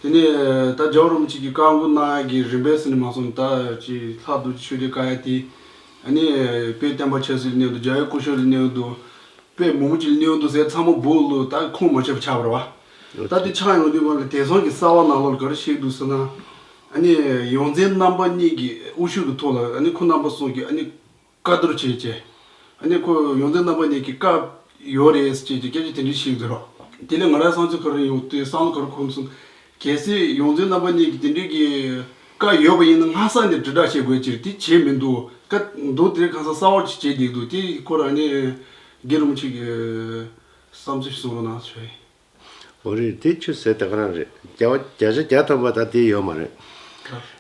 དེ་ནས་ད་རྒྱལ་བ་རིན་པོ་ཆེ་གིས་བཀའ་འགུག་གནང་ཡ་གི་རིམ་པས་ཟེར་ནས་མ་སོང་། ད་ཅིག་ལྷག་ཏུ་ཆོས་སྡེ་བཀའ་ཡ་དེ་ཨ་ནི་དཔལ་བསྟན་པ་ཆབ་སྲིད་ལ་གནོད་འདུག་རྒྱལ་བའི་སྐུ་ཞབས་ལ་གནོད་འདུག་དཔེ་མང་པོ་ཅིག་ལ་གནོད་འདུག་ཟེར་ཚང་མ་སྦུག་ལུག་ད་ཁུངས་མ་ཆོད་པ་ཆགས་པ་རེད་བ། ད་དེ་ཆགས་ཡོང་དུས་སྒང་ལ་དེང་སང་གི་གསར་བ་ནང་ལོགས་ལ་ག་རེ་བཤད་འདུག་ཟེར་ན། ཨ་ནི་ཡོངས་འཛིན་རྣམ་པ་གཉིས་ཀྱི་དབུ་བཞུགས་ཀྱི་ཐོག་ལ་ཨ་ནི་ཁོང་རྣམ་པ་གསུམ་གྱིས་ཨ་ནི་བཀའ་བསྡུར་བྱས་བྱས། ཨ་ནི་ཁོ་ཡོངས་འཛིན་རྣམ་པ་གཉིས་ཀྱི་བཀའ་ཡོད་རེད་ཟེར་བྱས་ཀྱི་སྐད་ཆ་དེ་འདྲ་བཤད་འདུག་རོགས། དེ་ལས་ང་རའི་བསམ་ཚུལ་ག་རེ་ཡོང་དུས་བསམ་བློ་ག་རེ་འཁོར་སོང་། གལ་སྲིད་ཡོངས་འཛིན་རྣམ་པ་གཉིས་ཀྱི་དེ་འདྲའི་གི་བཀའ་ཡོད་པ་ཡིན་ན་སྔ་ས་ནས་དྲིལ་བསྒྲགས་བྱེད་དགོས་ཀྱི་རེད། དེ་བྱས་མི་འདུག་བཀའ་འདུག་དེ་གང་ས་གསར་བ་ཅིག་བྱས་བསྡད་འདུག་དེ་ཁོ་རང་ནས་རྒན་རིན་པོ་ཆེ་གི་བསམ་ཚུལ་ཞིག་གསུང་རོགས་གནང་ཞུ། འོ་རེད། དེ་ཆུ་ཟད་ད་ག་རང་རེད། བརྒྱ་བ་བརྒྱ་ཆ་བརྒྱ་ཐམ་པ་ད་དེ་ཡོད་མ་རེད།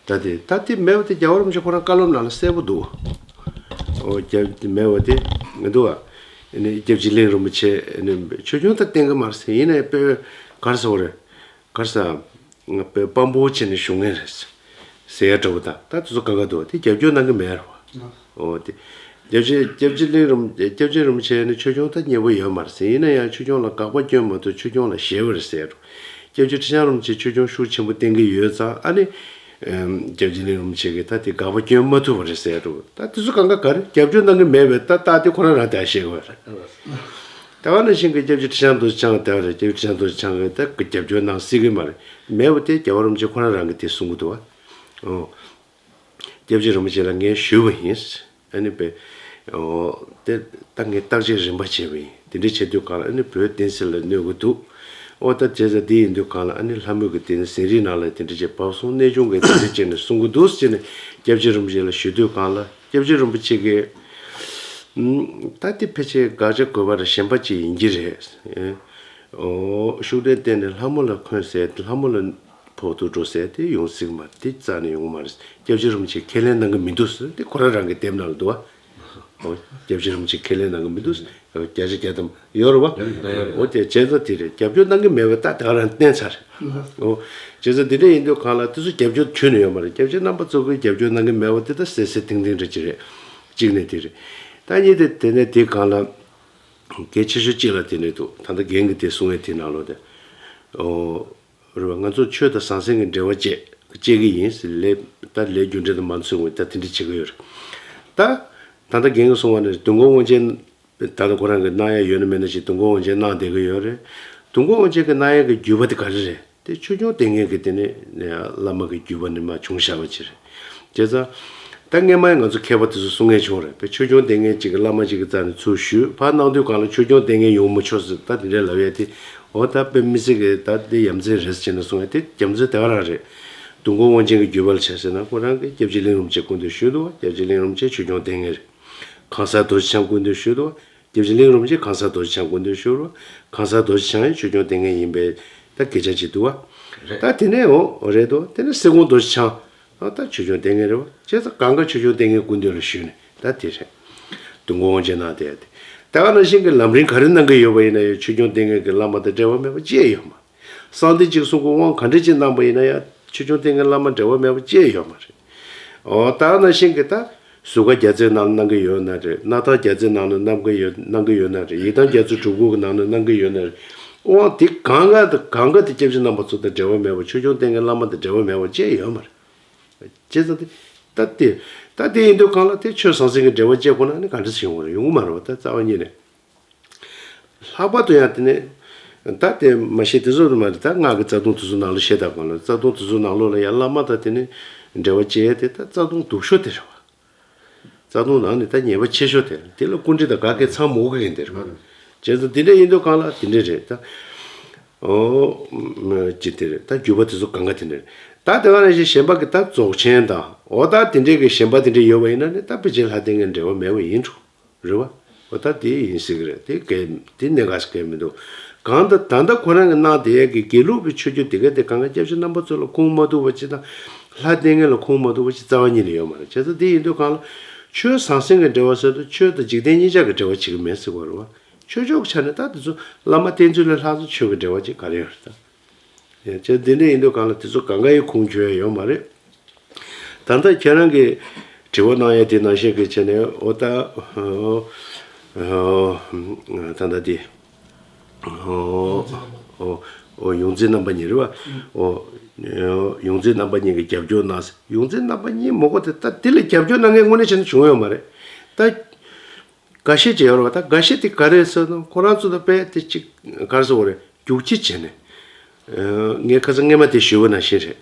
ད་དེ་ད་དེ་མེད་པ་དེ་རྒྱལ་བ་རིན་པོ་ཆེ་ཁོ་རང་བཀའ་སློབ་ནང་ལ་གསལ་པོ་འདུག་འོ་རྒྱ་དེ་མེད་པ་དེ་མི་འདུག་ཨ། ཨ་ནི་སྐྱབས་རྗེ་གླིང་རིན་པོ་ཆེ་ཨ་ནི་ཆོས་སྐྱོང་ད་བསྟེན་གི་མ་རེད་ཟེར། ཡིན་ནའི་དཔེ་གར་ཟེར་བ་རེད། གར་ཟེར། དཔེ་དཔང་པོ་བྱས་ནས་བཞུགས་མཁན་རེད་ཟེར་ཡ་འདྲ་བོ་དང་ད་དེ་ཚོ་གང་ག་འདུག་དེ་རྒྱབ་སྐྱོར་གནང་གི་མེད་རེད་བ། འོ་དེ། སྐྱབས་རྗེ་སྐྱབས་རྗེ་གླིང་རིན་སྐྱབས་རྗེ་རིན་པོ་ཆེ་ནི་ཆོས་སྐྱོང་ད་མཉེས་པོ་ཡོད་མ་རེད་ཟེར། ཡིན་ན་ཡང་ཆོས་སྐྱོང་ལ་དགག་པ་སྐྱོན་མ་ཐུབ། ཆོས་སྐྱོང་ལ་ཞེ་པོ་རེད་ཟེར་འགྲོ། སྐྱབས་རྗེ་ཁྲི་བྱང་རིན་པོ་ཆེ་ཆོས་སྐྱོང་ཤུགས་ཆེན་པོ་བསྟེན་གྱི་ཡོད་ཙང་ཨ་ནི། སྐྱབས་རྗེ་གླིང་རིན་པོ་ཆེ་གིས་ད་དེ་དགག་པ་སྐྱོན་མ་ཐུབ་པ་རེད་ཟེར་འགྲོ། ད་དེ་ཚོ་གང་ག་ག་རེ་རྒྱབ་སྐྱོར་གནང་གི་མེད་པས་ད་ད་དེ་ཁོ་རང་རང་དེ་ཤེས་དགོས་རེད། ད་ག་ནང་བཞིན་གྱི་སྐྱབས་རྗེ་ཁྲི་བྱང་རྡོ་རྗེ་འཆང་དེ་རེད། སྐྱབས་རྗེ་ཁྲི་བྱང་རྡོ་རྗེ་འཆང་གིས་ད་རྒྱབ་སྐྱོར་གནང་སྲིད་གི་མ་རེད། མེད་པ་དེ་རྒྱལ་བ་རིན་པོ་ཆེ་ཁོ་རང་རང་གིས་དེ་གསུང་གི་འདུག་བ། འོ། སྐྱབས་རྗེ་རིན་པོ་ཆེ་ལ་ངས་ཞུས་པ་ཡིན། ཨ་ནི་པས། འོ། དེ་ད་ངས་བརྟག་དཔྱད་རིམ་པ་བྱས་པ་ཡིན། དེ་འདྲ་བྱེད་དུས་གང་ལ་ཨ་ནི་བོད་བསྟན་སྲིད་ལ་གནོད་ཀྱི་འདུག་འོ་ད་བྱས་ཙང་དེ་ཡིན་དུས་གང་ལ་ཨ་ནི་ལྷ་མོས་ཀྱི་དེ་ནི་ཟས་རིགས་ནང་ལ་དེ་འདྲ་བྱས་བབས་སོང་གནས་ཆུང་གིས་དེ་འདྲ་བྱས་ནས་གསུང་གི་འདུག་ཟེར་ནས་སྐྱབས་རྗེ་རིན་པོ་ཆེ་ལ་ཞུ་དུས་གང་ལ་སྐྱབས་རྗེ་རིན་པོ་ཆེ་གིས། ད་དེ་ཕལ་ཆེར་དགག་བྱ་དགོས་པ་རེད། ཞེན་པ་ཅིག་ཡིན་གྱི་རེད། འོ། ཤུགས་ལྡན་བསྟེན་ནས་ལྷ་མོ་ལ་འཁོན་ཟེར་ལྷ་མོ་ལ་ཕོག་ཐུག་འགྲོ་ཟེར་དེ་ཡོང་སྲིད་ཀྱི་མ་རེད། དེ་རྩ་ནས་ཡོང་གི་མ་རེད། སྐྱབས་རྗེ་རིན་པོ་ཆེས་ཁས་ལེན་གནང་གི་མི་འདུག་ཟེར་དེ་ཁོ་རང་རང་གི་དེབ་ནང་ལ་འདུག་བ། འོ། སྐྱབས་རྗེ་རིན་པོ་ཆེས་ཁས་ལེན་གནང་གི་མི་འདུག་ཟེར་བརྒྱ་ཆ་བརྒྱ་ཐམ་ཡོད་རེད་བ། འོ་དེ་བྱས་ཙང་དེ་རེད། རྒྱབ་སྐྱོར་གནང་གི་མེད་པ་ད་དེ་ག་རང་བསྟན་ཚར་རེད། འོ། བྱས་ཙང་དེ་འདྲ་ཡིན་དུས་གང་ལ་དེ་ཚོ་རྒྱབ་སྐྱོར་ཁྱོན་ནས་ཡོད་མ་རེད། སྐྱབས་རྗེ་རྣམ་པ་ཚོ་གིས་རྒྱབ་སྐྱོར་གནང་གི་མེད་པ་དེ་ད་གསལ་གསལ་ཐིང་ཐིང་འདྲ་ཅིག་རེད། གཅིག་ནས་དེ་རེད། ད་གཉིས་དེ་དེ་ནས་དེ་གང་ལ། གལ་ཆེ་ཤོས་གཅིག་ལ་དེ་ནས་འདུག་ད་ལྟ་རྒན་གྱིས་དེ་གསུང་ཡས་དེ་ནང་ལོགས་དེ། ཨོ། རེད་བ། ང་ཚོ་ཆོས་དང་ཟང་ཟིང་གི་འབྲེལ་བ་བཅད་བཅད་ཀྱི་ཡིན་ཟེར་ལས་ད་ལས་རྒྱུ་འབྲས་དུ་མ་མཚོན་བས་ད་དེ་འདྲ་བྱེད་ཀྱི་ཡོད་རེད། ད་ད་ལྟ་རྒན་གྱིས་གསུང་བ་ནི་དུས་འཁོར་དབང་ཆེན་ད་ལྟ་ཁོ་རང་གིས་གནང་ཡ་ཡོད་ན་མེད་ན་ཞིག་དུས་འཁོར་དབང་ཆེན་གནང་བསྡད་ཀྱི་ཡོད་རེད། དུས་འཁོར་དབང་ཆེན་གྱི་གནང་ཡ་གི་བརྒྱུད་པ་དེ་ག་རེ་རེད། དེ་ཆོས་སྐྱོང་ལྡན་མཁན་གྱི་དེ་ནི་བླ་མ་གི་བརྒྱུད་པ་ནས་མར་བྱུང་བཞག་པ་ཅིག་རེད། བྱས་ཙང་། ད་སྔས་མ་ཡང་ང་ཚོ་མཁས་པ་དེ་ཚོ་གསུང་མཁན་བྱུང་རེད་པས། ཆོས་སྐྱོང་ལྡན་མཁན་གཅིག་གི་བླ་མ་གཅིག་གི་རྩ་ནས་ཚུར་ཞུས་ཕར་གནང་དུས་གང་ལ་ཆོས་སྐྱོང་ལྡན་མཁན་ཡོང་མི་ཆོག་ཟེར་ད་དེ་འདྲའི་ལབ་ཡ་དེ། འོ་ད་དཔེ་མི་སྲིད་གི་ད་དེ་ཡ་མཚན་རེད་ཟེར་ནས་གསུང་ཡ་དེ་རྒྱུ་མཚན་དེ་ག་རང་རེད། དུས་འཁོར་དབང་ཆེན་གྱི་བརྒྱུད་པ་ལ་བྱས་ཟེར་ན་ཁོ་རང་གིས་སྐྱབས་རྗེ་གླིང་རིན་པོ་ཆེ་སྐུ་མདུན་ཞུས་འདུག་སྐྱབས་རྗེ་གླིང་རིན་པོ་ཆེ་ཆོས་སྐྱོང་ལྡན་མཁན་རེད། གང་ཟག་རྡོ་རྗེ་འཆང་སྐུ་མདུན་ཞུས་འདུག་སྐྱབས་རྗེ་གླིང་རིན་པོ་ཆེ་གང་ཟག་རྡོ་རྗེ་འཆང་སྐུ་མདུན་ཞུས་རུང་། གང་ཟག་རྡོ་རྗེ་འཆང་ཡང་ཆོས་སྐྱོང་ལྡན་མཁན་ཡིན་པས། ད་སྐད་ཆ་བྱེད་འདུག་བ། རེད། ད་དེ་ནས་འོ་རེད་དོ། དེ་ནས་སེ་གོང་རྡོ་རྗེ་འཆང་། ཨ་ད་ཆོས་སྐྱོང་ལྟས་ངན་རེད་བ། བྱས་ཙང་གང་ག་ཆོས་སྐྱོང་ལྟས་ངན་སྐུ་མདུན་ལ་ཞུས་ནས་ད་དེ་རེད། དུས་འཁོར་དབང་ཆེན་གནང་བསྡད་དེ། ད་ག་ནང་བཞིན་གྱི་ལམ་རིམ་ག་རེ་གནང་གི་ཡོད་པ་ཡིན་ན་ཡང་ཆོས་སྐྱོང་ལྟས་ངན་གྱི་བླ་མ་དང་འབྲེལ་བ་མེད་པ་ཅི་ཡང་ཡོད་མ་རེད། གསང་བདེ་གཅིག་གསུང་གི་དབང་ག་འདྲ་ཅིག་གནང་པ་ཡིན་ན་ཡང་ཆོས་སྐྱོང་ལྟས་ངན་བླ་མ་འབྲེལ་བ་མེད་པ་ཅི་ཡང་ཡོད་མ་རེད། འོ་ད་ག་ནང་བཞིན་གྱི་ད། ཟུར་བཀའ་རྒྱ་མཚོའི་ནང་ན་གནང་གི་ཡོད་ན་རེད། སྣར་ཐང་རྒྱ་མཚོའི་ནང་ན་གནང་གི་ཡོད་གནང་གི་ཡོད་ན་རེད། ཡི་དམ་རྒྱ་མཚོ་སྒྲུབ་སྐོར་གྱི་ནང་ན་གནང་གི་ཡོད་ན་རེད། དབང་དེ་གང་ག་དང་གང་ག་དེ་སྐྱབས་རྗེ་རྣམ་པ་ཚོ་དང་འབྲེལ་བ་མེད་པ་ཆོས་སྐྱོང་ལྟས་ངན་བླ་མ་དང་འབྲེལ་བ་མེད་པ་ཅི་ཡང་ཡོད་མ་རེད། བྱས་ཙང་དེ་ད་དེ་ད་དེ་ཡིན་དུས་གང་ལ་དེ་ཆོས་ཟང་ཟིང་གི་འབྲེལ་བ་བཅད་དགོས་ན་ནི་ག་འདྲ་ཞིག་ཡོང་གི་རེད། ཡོང་གི་མ་རེད་བ། ད་རྩ་བ་ཉིད་ནས། ལྷག་པར་དུ་ཡང་དེ་ནས་ད་དེ་མ་ཤེས་དེ་ཚོ་མ་རེད། ད་སྔགས་ཀྱི་རྩ་ལྟུང་དེ་ཚོ་ནང་ལོགས་བཤད་དང་གང་ལ་རྩ་ལྟུང་དེ་ཚོ་ནང་ལོགས་ལ་ཡང་བླ་མ་དང་དེ་ནས་འབྲེལ་བ་བཅད་དེ་ད་རྩ་ལྟུང་སྡུག་ཤོས་དེ་རེད་བ། རྩ་ལྟུང་ནང་ནས་ད་ཉེས་པ་ཆེ་ཤོས་དེ་དེ་ལ་སྐུ་འདྲེ་དང་ག་གེ་ཚང་མ་འོ་ག་གེ་འདི་རེད་བ། བྱས་ཙང་དེ་འདྲ་ཡིན་དུས་གང་ལ་དེ་འདྲ་རེད་ད། ཨོ། ཅི་དེ་རེད་ད། རྒྱུད་པ་དེ་ཚོ་གང་ག་དེ་འདྲ་རེད། ད་དེ་ག་ནང་བཞིན་གཞན་པ་གི་ད་རྫོགས་ཆེན་དང་འོ་ད་དེ་འདྲའི་གི་གཞན་པ་དེ་འདྲ་ཡོད་པ་ཡིན་ན་ནི་ད་ཕལ་ཆེར་ལྷ་ལྟས་ངན་འབྲེལ་བ་མེད་པ་ཡིན་འགྲོ། རེད་བ། འོ་ད་དེ་ཡིན་སྲིད་གི་རེད། དེ་གལ་དེ་གནད་འགག་ཞིག་གལ་མི་འདུག་གང་ལྟར་ད་ལྟ་ཁོ་རང་གི་གནང་བསྡད་ཡས་ཀྱི་དགེ་ལུགས་པའི་ཆོས་བརྒྱུད་དེ་ག་དེ་གང་ག་སྐྱབས་རྗེ་རྣམ་པ་ཚོ་ལ་ཁུངས་མ་ཐུག་པ་ཅིག་དང་། ལྷ་ལྟས་ངན་ལ་ཁུངས་མ་ཐུག་པ་ཅིག་རྩ་བ་ཉིད་ནས་ཡོད་མ་རེད། བྱས་ཙང་དེ་ཡིན་དུས་གང་ལ་ཆོས་ཟང་ཟིང་གི་འབྲེལ་བ་ཟེར་དུས་ཆོས་དང་འཇིག་རྟེན་གཉིས་ཆར་གྱི་འབྲེལ་བ་བྱེད་ཀྱི་མེད་ཟེར་དགོས་རེད་བ། ཆོས་ཕྱོགས་ཆ་ནས་ད་དེ་ཚོ་བླ་མ་བསྟེན་ཚུལ་ལས་ལྷག་ཙམ་ཆོས་ཀྱི་འབྲེལ་བ་ཅིག་ག་རེ་ཡོད་རེད་ད། ཡང་བྱས་འདི་འདྲ་ཡིན་དུས་གང་ལ་དེ་ཚོ་གང་ག་ཡི་ཁུངས་འཁྱོལ་ཡ་ཡོད་མ་རེད། ད་ལྟ་ཁྱེད་རང་གིས་དྲི་བ་གནང་ཡ་དེ་ནང་བཞིན་གྱི་བྱས་ནས་འོ་ད། ད་ལྟ་དེ། ཨོ། ཨོ། ཡོངས་འཛིན་རྣམ་པ་གཉིས་རེད་བ། ཨོ། ཡོངས་འཛིན་རྣམ་པ་གཉིས་ཀྱི་རྒྱབ་སྐྱོར་གནང་། ཡོངས་འཛིན་རྣམ་པ་གཉིས་མོ་གོ་དེ་ད་དེ་ལ་རྒྱབ་སྐྱོར་གནང་མཁན་དངོས་གནས་བྱས་ན་བྱུང་ཡོད་མ་རེད། ད། འགའ་ཤས་ཅིག་ཡོད་རེད་བ། ད་འགའ་ཤས་དེ་ག་རེ་ཟེར་ན་ཁོ་རང་ཚོ་ད་དཔེ་དེ་གཅིག་ག་རེ་ཟེར་དགོས་རེད། རྒྱུག་ཁྱི་བྱས་ནས། ངས་ཁ་སང་སྔས་མ་དེ་ཞུས་པ་ནང་བཞིན་རེད།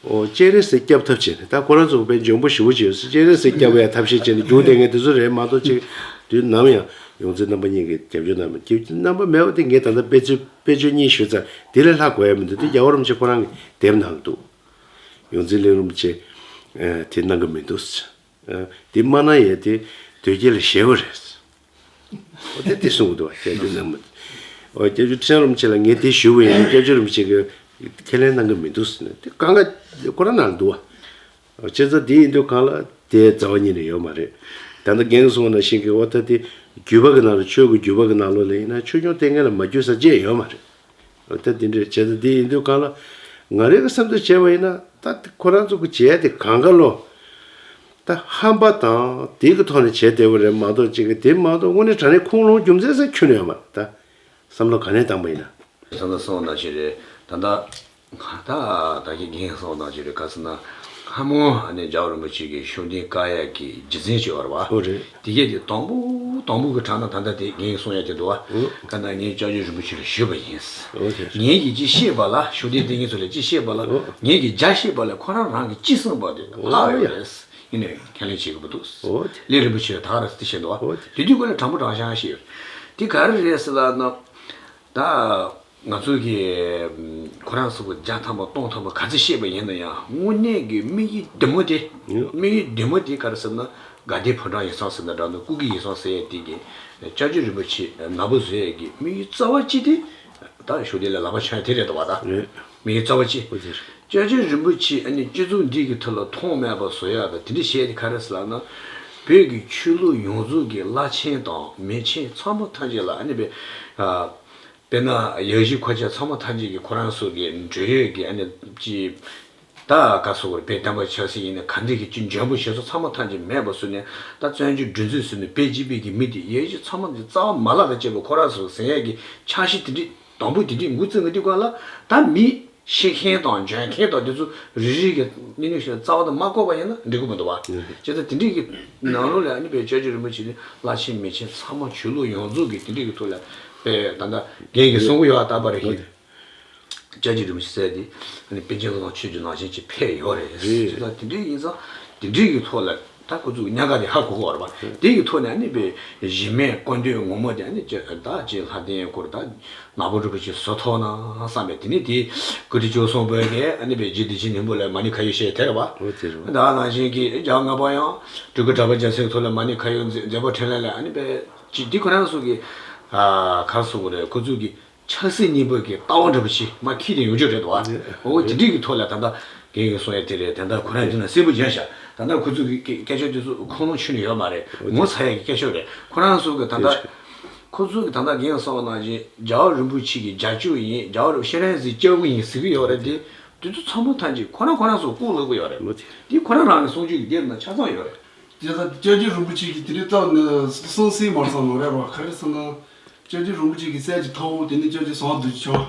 ཨོ་སྤྱན་རས་གཟིགས་སྐྱབས་ཐབས་བྱས་ནས་ད་ཁོ་རང་ཚོ་དཔེ་འཇོན་པོ་ཞེ་པོ་ཅིག་ཡོད་ས་སྤྱན་རས་གཟིགས་སྐྱབས་ཡ་ཐབས་ཤེས་བྱས་ནས་རྒྱུག་བསྡད་མཁན་དེ་ཚོ་རེད་མ་གཏོགས་ཅིག་དུས་ནམ་ཡང་ཡོངས་འཛིན་རྣམ་པ་གཉིས་ཀྱི་རྒྱབ་སྐྱོར་གནང་མེད། རྒྱབ་སྐྱོར་རྣམ་པ་མེད་པ་དེ་ངས་ད་ལྟ་དཔེ་མཚོན་དཔེ་བརྗོད་གཉིས་ཞུས་ཚར། དེ་ལས་ལྷག་དགོས་ཡ་མི་འདུག་དེ་རྒྱལ་བ་རིན་པོ་ཆེ་ཁོ་རང་གི་དེབ་ནང་ལ་འདུག་ཡོངས་འཛིན་གླིང་རིན་པོ་ཆེ། དེ་གནང་གི་མི་འདུག་དེ་མ་གནང་ཡས་དེ་དོལ་རྒྱལ་ལ་ཞེ་པོ་རེད། འོ་དེ་དེ་གསུང་གི་འདུག་བ། སྐྱབས་རྗེ་རྣམ་པ། འོ་སྐྱབས་རྗེ་ཁྲི་བྱང་རིན་པོ་ཆེ་ལ་ངས་དེ་ཞུས་པ་ཡིན་ན་སྐྱབས་རྗེ་རིན་པོ་ཆེ་གིས་ཁས་ལེན་གནང་གི་མི་འདུག་ཟེར་ནས་དེ་གང་ག་ཁོ་རང་ནང་ལ་འདུག་བ། བྱས་ཙང་དེ་ཡིན་དུས་གང་ལ་དེ་རྩ་བ་ཉིད་ནས་ཡོད་མ་རེད། ད་ལྟ་རྒན་གསུངས་པ་ནང་བཞིན་གྱི་འོ་ད་དེ་རྒྱུད་པ་གི་ནང་ལ་ཆོས་ཀྱི་རྒྱུད་པ་གི་ནང་ལོགས་ལ་ཡིན་ན་ཆོས་སྐྱོང་ལྟས་ངན་ལ་མ་རྒྱུས་ས་ཅི་ཡང་ཡོད་མ་རེད། ད་འདི་འདྲས་བྱས་ཙང་འདི་ཡིན་དུས་གང་ལ། ང་རའི་གི་བསམ་ཚུལ་བྱས་པ་ཡིན་ན་ད་ཁོ་རང་ཚོ་གི་བྱས་དེ་གང་ག་ལོ། ད་ཧམ་པ་དང་དེ་གི་ཐོག་ནས་བྱས་བསྡད་པ་རེད་མ་གཏོགས་ཅིག་གི་དེ་མ་གཏོགས་དངོས་གནས་དྲང་གནས་ཁུངས་ལུང་རྒྱུ་མཚན་ཟེར་ཁྱོན་ནས་ཡོད་མ་རེད་ད། བསམ་བློ་ག་ནས་བཏང་པ་ཡིན་ན། བསམ་བློ་སོང་ནང་བཞིན་རེད་ད་ལྟ། ད་ད་གི་རྒན་སོང་དང་ཅི་རེད་ག་ཟེར་ན། སྔ་མོ་ཨ་ནི་རྒྱལ་བ་རིན་པོ་ཆེ་གི་ཤུགས་ལྡན་བཀའ་ཡག་གི་རྒྱུ་མཚན་ཅིག་ཡོད་རེད་བ། ཨོ་རེད། དེ་གས་དེ་དང་པོ་དང་པོ་གི་གྲས་ན་ད་ལྟ་དེ་རྒན་གསུང་ཡག་དེ་འདུག་བ། ཨོ། ག་ན་ངས་སྐྱབས་རྗེ་རིན་པོ་ཆེ་ལ་ཞུས་པ་ཡིན། ཨོ་རེད། ངས་ཀྱིས་ཅི་ཤེས་པ་ལ་ཤུགས་ལྡན་བསྟེན་མཁན་ཚོ་ལ་ཅི་ཤེས་པ་ལ། ཨོ། ངས་ཀྱིས་རྒྱ་ཤེས་པ་ལ་ཁོ་རང་རང་གི་ཅི་གསུངས་པ་དེ་ལྷག་ཡོད་རེད། ཡིན་ནའི་ཁས་ལེན་བྱེད་ཀྱི་མི་འདུག་ཨོ་རེད། གླིང་རིན་པོ་ཆེ་ད་ག་རང་ཟེར་དེ་བཤད་འདུག་བ། ཨོ་རེད། དེ་དུས་ཁོ་ལ་དྲང་པོ་དྲང་བཞག་ཤེས་ཡོད། དེ་ག་རེ་རེད་ཟེར་ལབ་ན། ད། ང་ཚོ་གིས་ཁོ་རང་ཚོ་གི་བརྒྱ་ཐམ་པ་སྟོང་ཐམ་པ་ག་ཚོད་བཤད་པ་ཡིན་ན་ཡང་དངོས་གནས་ཀྱི་དམིགས་ཡུལ་བདེ་མོ་དེ། ཡང་། དམིགས་ཡུལ་བདེ་མོ་དེ་ག་རེ་ཟེར་ན་དགའ་ལྡན་ཕོ་བྲང་ཡིག་ཚང་ཟེར་ན་འདྲ་འདུག་སྐུ་སྒེར་ཡིག་ཚང་ཟེར་ཡས་དེ་གི་སྐྱབས་རྗེ་རིན་པོ་ཆེ་ནག་པོ་བཟོ་ཡས་ཀྱི་དམིགས་ཡུལ་རྩ་བ་གཅིག་དེ་ད་ཤུགས་ལྡན་ལ་ལག་པ་འཆང་ཡས་དེ་རེད་འདུག་བ་ད། རེད། དམིགས་ཡུལ་རྩ་བ་གཅིག་ཨོ་དེ་རེད། སྐྱབས་རྗེ་རིན་པོ་ཆེ་ཨ་ནི་སྤྱི་ཚོགས་འདི་གི་ཐོག་ལ་མཐོང་མེད་པ་བཟོ་ཡས་དང་དེ་འདྲ་བྱས་ཡས་དེ་ག་རེ་ཟེར་ལབ་ན། བོད་ཀྱི་ཆོས་ལུགས་ཡོངས་རྫོགས་ཀྱི་བླ་ཆེན་དང་མི་ཆེན་ཚང་མ་ཐམས་ཅད་ལ་ཨ་ནི་བས། དཔེར་ན་ཡ་གཞི་མཁོ་ཆས་ཚང་མ་ཐམས་ཅད་ཀྱི་ཁོ་རང་ཚོ་གི་འབྲེལ་ཡོད་ཀྱི་ཨ་ནི་ཅི། ད་ག་སོགས་པར་དཔེ་བསྟན་པ་ཆབ་སྲིད་ཡིན་ན་ག་འདྲ་གི་ཅི་འཇོན་པོ་ཞེ་ཚོ་ཚང་མ་ཐམས་ཅད་མེད་པ་བཟོས་ནས་ད་བཙན་བྱོལ་སྒྲིག་འཛུགས་ཟེར་ནས་བོད་སྤྱི་པའི་གི་མི་དེ་ཡ་གཞི་ཚང་མ་འདི་རྩ་བ་མ་བརླག་དང་བཅས་པའི་ཁོ་རང་ཚོ་ཟེར་ཡས་ཀྱི་འཆར་གཞི་དེ་འདྲ་དང་པོ་དེ་འདྲ་འགོ་བཙུགས་ཀྱི་དུས་སྒང་ལ་ད་མི་ཤེས་མཁན་དང་འཇོན་མཁན་དང་དེ་ཚོ་རེ་རེ་གི་གཉེན་ཉེ་ཞིག་རྩ་བ་དུ་མ་བཀོད་པ་ཡིན་ན་འགྲིག་གི་མི་འདུག་བ། ཨེ། བྱས་ཙང་དེ་འདྲ་གི་ནང་ལོགས་ལ་ཨ་ནི་བས་སྐྱབས་རྗེ་རིན་པོ་ཆེ་ནི་བླ་ཆེན་མི་ཆེན་ཚང་མ་ཆོས་ལུགས་ཡོངས་རྫོགས་ཀྱི་དེ་འདྲ་གི་ཐོག་ལ་བས་ད་ལྟ་རྒན་གྱིས་གསུང་གི་ཡོད་པ་ལྟར་པ་རེད་ཤག་སྐྱབས་རྗེ་རིན་པོ་ཆེ་ཟེར་དེ་ཨ་ནི་པཎ་ཆེན་བློ་བཟང་ཆོས་ཀྱི་ནང་བཞིན་ཅིག་ཕེབས་ཡོད་རེད། རེད། ད་དེ་འདྲའི་ཡིན་ཙང་དེ་འདྲའི་གི་ཐོག་ལ་ད་ཁོ་ཚོས་གཉའ་ག་དེ་ཧ་གོ་གོ་བ་རེད་པ། དེ་གི་ཐོག་ནས་ཨ་ནི་པའི་གཞི་མེད་སྐུ་མདུན་ངོ་མ་དེ་ཨ་ནི་ཅི་ད་ཅི་ལྷ་ལྡན་སྐོར་ད་ནག་པོ་རིན་པོ་ཆེ་བཟོ་ཐུབ་ན་བསམ་པས་དེ་ནི་དེ་ཀུ་ཏི་ཇོ་སོང་བོད་ཀྱི་ཨ་ནི་པའི་རྗེ་བདེ་ཆེན་སྙིང་པོ་ལ་མ་ཎི་ཁ་ཡོད་བཤད་དེ་རེད་པ། འོ་དེ་རེད། ད་ནང་བཞིན་གྱི་རྒྱ་ལྔ་པ་ཡང་སྤྲུལ་སྐུ་གྲགས་པ་རྒྱལ་མཚན་ཐོག་ལ་མ་ཎི་ཁ་ཡོད་མཛད་པ་འཕྲིན་ལས་ལ་ཨ་ནི་པའི་ཅི་དེ་ཁོ་རང་ཚོ་གི་ཁ་གསོ་བ་རེད། ཁོ་ཚོ་གི་ཆབ་སྲིད་གཉིས་པོ་གི་ལྟ་བ་འདྲ་པོ་ཞིག་མར་འཁྱེར་ཏེ་ཡོང་རྒྱུ་རེད་འདུག་བ། འོ་དེ་འདྲའི་གི་ཐོག་ལ་ད་ལྟ་རྒན་གྱིས་གསུང་ཡ་དེ་རེད། ད་ལྟ་ཁོ་རང་དེ་ན་གསལ་པོ་བརྗོད་ཤག་ད་ལྟ་ཁོ་ཚོ་གི་སྐད་སྐད་ཆ་དེ་ཚོ་ཁུངས་ལུང་ཆུད་ནས་ཡོད་མ་རེད། ངོ་ཚ་ཡ་གི་སྐད་ཆ་རེད། ཁོ་རང་ཚོ་གི་ད་ལྟ་ཁོ་ཚོ་གི་ད་ལྟ་རྒན་གྱིས་གསུང་བ་ནང་བཞིན་རྒྱལ་བ་རིན་པོ་ཆེ་གི་རྒྱབ་སྐྱོར་ཡིན། རྒྱལ་བ་རིན་པོ་ཆེ་རང་ཚོའི་སྐྱབས་མགོན་ཡིན་ཟེར་གི་ཡོད་རེད་དེ། དེ་ཚོ་ཚང་མ་ཐམས་ཅད་ཁོ་རང་ཁོ་རང་ཚོ་ལྐོག་ལབ་གི་ཡོད་རེད། དེ་ཁོ་རང་རང་གི་གསུང་ཆོས་ཀྱི་སྒེར་ནང་ཆ་ཚང་ཡོད་རེད། དེ་ལྟར་སྐྱབས་རྗེ་རིན་པོ་ཆེ་གིས་དེ་རིང་བཏང་ནས་གསུང་སྲིད་མ་བསམ་ནོ་རེད་རོ། ག་རེ་ཟེར་ན། སྐྱབས་རྗེ་རིན་པོ་ཆེ་གི་སྲས་ཀྱི་ཐ་འོག་དེ་ནི་སྐྱབས་རྗེ་ཟམ་གདུང་ཆེན།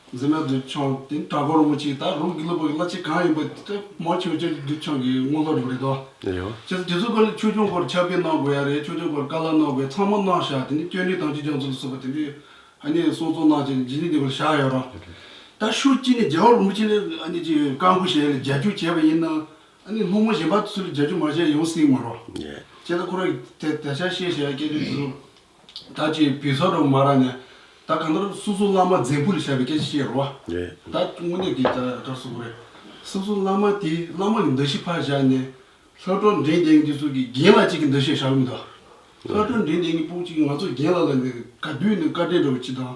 འཛིན་མ་གདུང་ཆེན། དེ་ནི་གྲྭ་སྐོར་རིན་པོ་ཆེ། ད་རང་གི་སློབ་དཔོན་གྱི་བླ་ཆེན་གང་ཡིན་པ་དེ་མང་ཆེ་བ་སྐྱབས་རྗེ་གདུང་ཆེན་གྱི་དངོས་སློབ་རེད་དོ། ཡོ། བྱས་ཙང་དེ་ཚོ་སྒང་ལ་ཆོས་སྐྱོང་སྐོར་ཕྱག་དཔེ་གནང་དགོས་ཡ་རེད། ཆོས་སྐྱོང་སྐོར་བཀའ་སློབ་གནང་དགོས་ཚང་མ་གནང་བཞག་དེ་ནི་སྐྱབས་གནས་དམ་ཅན་རྒྱ་མཚོ་ལ་སོགས་པ་དེ་འདྲའི་ཨ་ནི་གསུང་རྩོམ་གནང་བྱས་ནས་རྗེས་ནི་དེ་བར་བཞག་ཡོད་རོ། ད་ཤུགས་ཀྱིས་ནི་རྒྱལ་བ་རིན་པོ་ཆེ་ལ་ཨ་ནི་ཅིག་བཀའ་འགུག་བྱས་ལ་རྒྱབ་སྐྱོར་བྱས་པ་ཡིན་ན། ཨ་ནི་སློབ་མ་གཞན་པ་ཚོ་ལ་རྒྱབ་སྐྱོར་མ་བྱས་ཡོང་སྲིད་མ་རོ། ཡེ། བྱས་ཙང་ཁོ་རང་གིས་དེ་ད་ཆ་བཤད་བཞག་སྐད་ཆ་དེ་ཚོ་ད་ཅིག་བོད་ས་རུ་མ་རག་ནས་ད་གང་ལྟར་སོ་སོ་བླ་མ་འཛིན་པོ་ལ་བཞག་པའི་སྐད་ཆ་བཤད་རོ། ཡེ། ད་དངོས་གནས་ཀྱི་ད་ག་རེ་ཟེར་དགོས་རེད། སོ་སོ་བླ་མ་དེ་བླ་མ་གི་འདུ་ཤེས་ཕར་བཞག་ནས་ལྷག་པར་དུ་འབྲིང་ལྡན་འདི་ཚོ་གི་རྒན་ལགས་གཅིག་གི་འདུ་ཤེས་བཞག་གི་མི་འདུག་ལྷག་པར་དུ་འབྲིང་ལྡན་གྱི་ཕྲུ་གུ་གཅིག་གིས་ང་ཚོ་རྒན་ལགས་ལ་ནི་ག་དུས་ནས་བཀའ་དྲིན་འདྲ་བོ་ཅིག་དང་།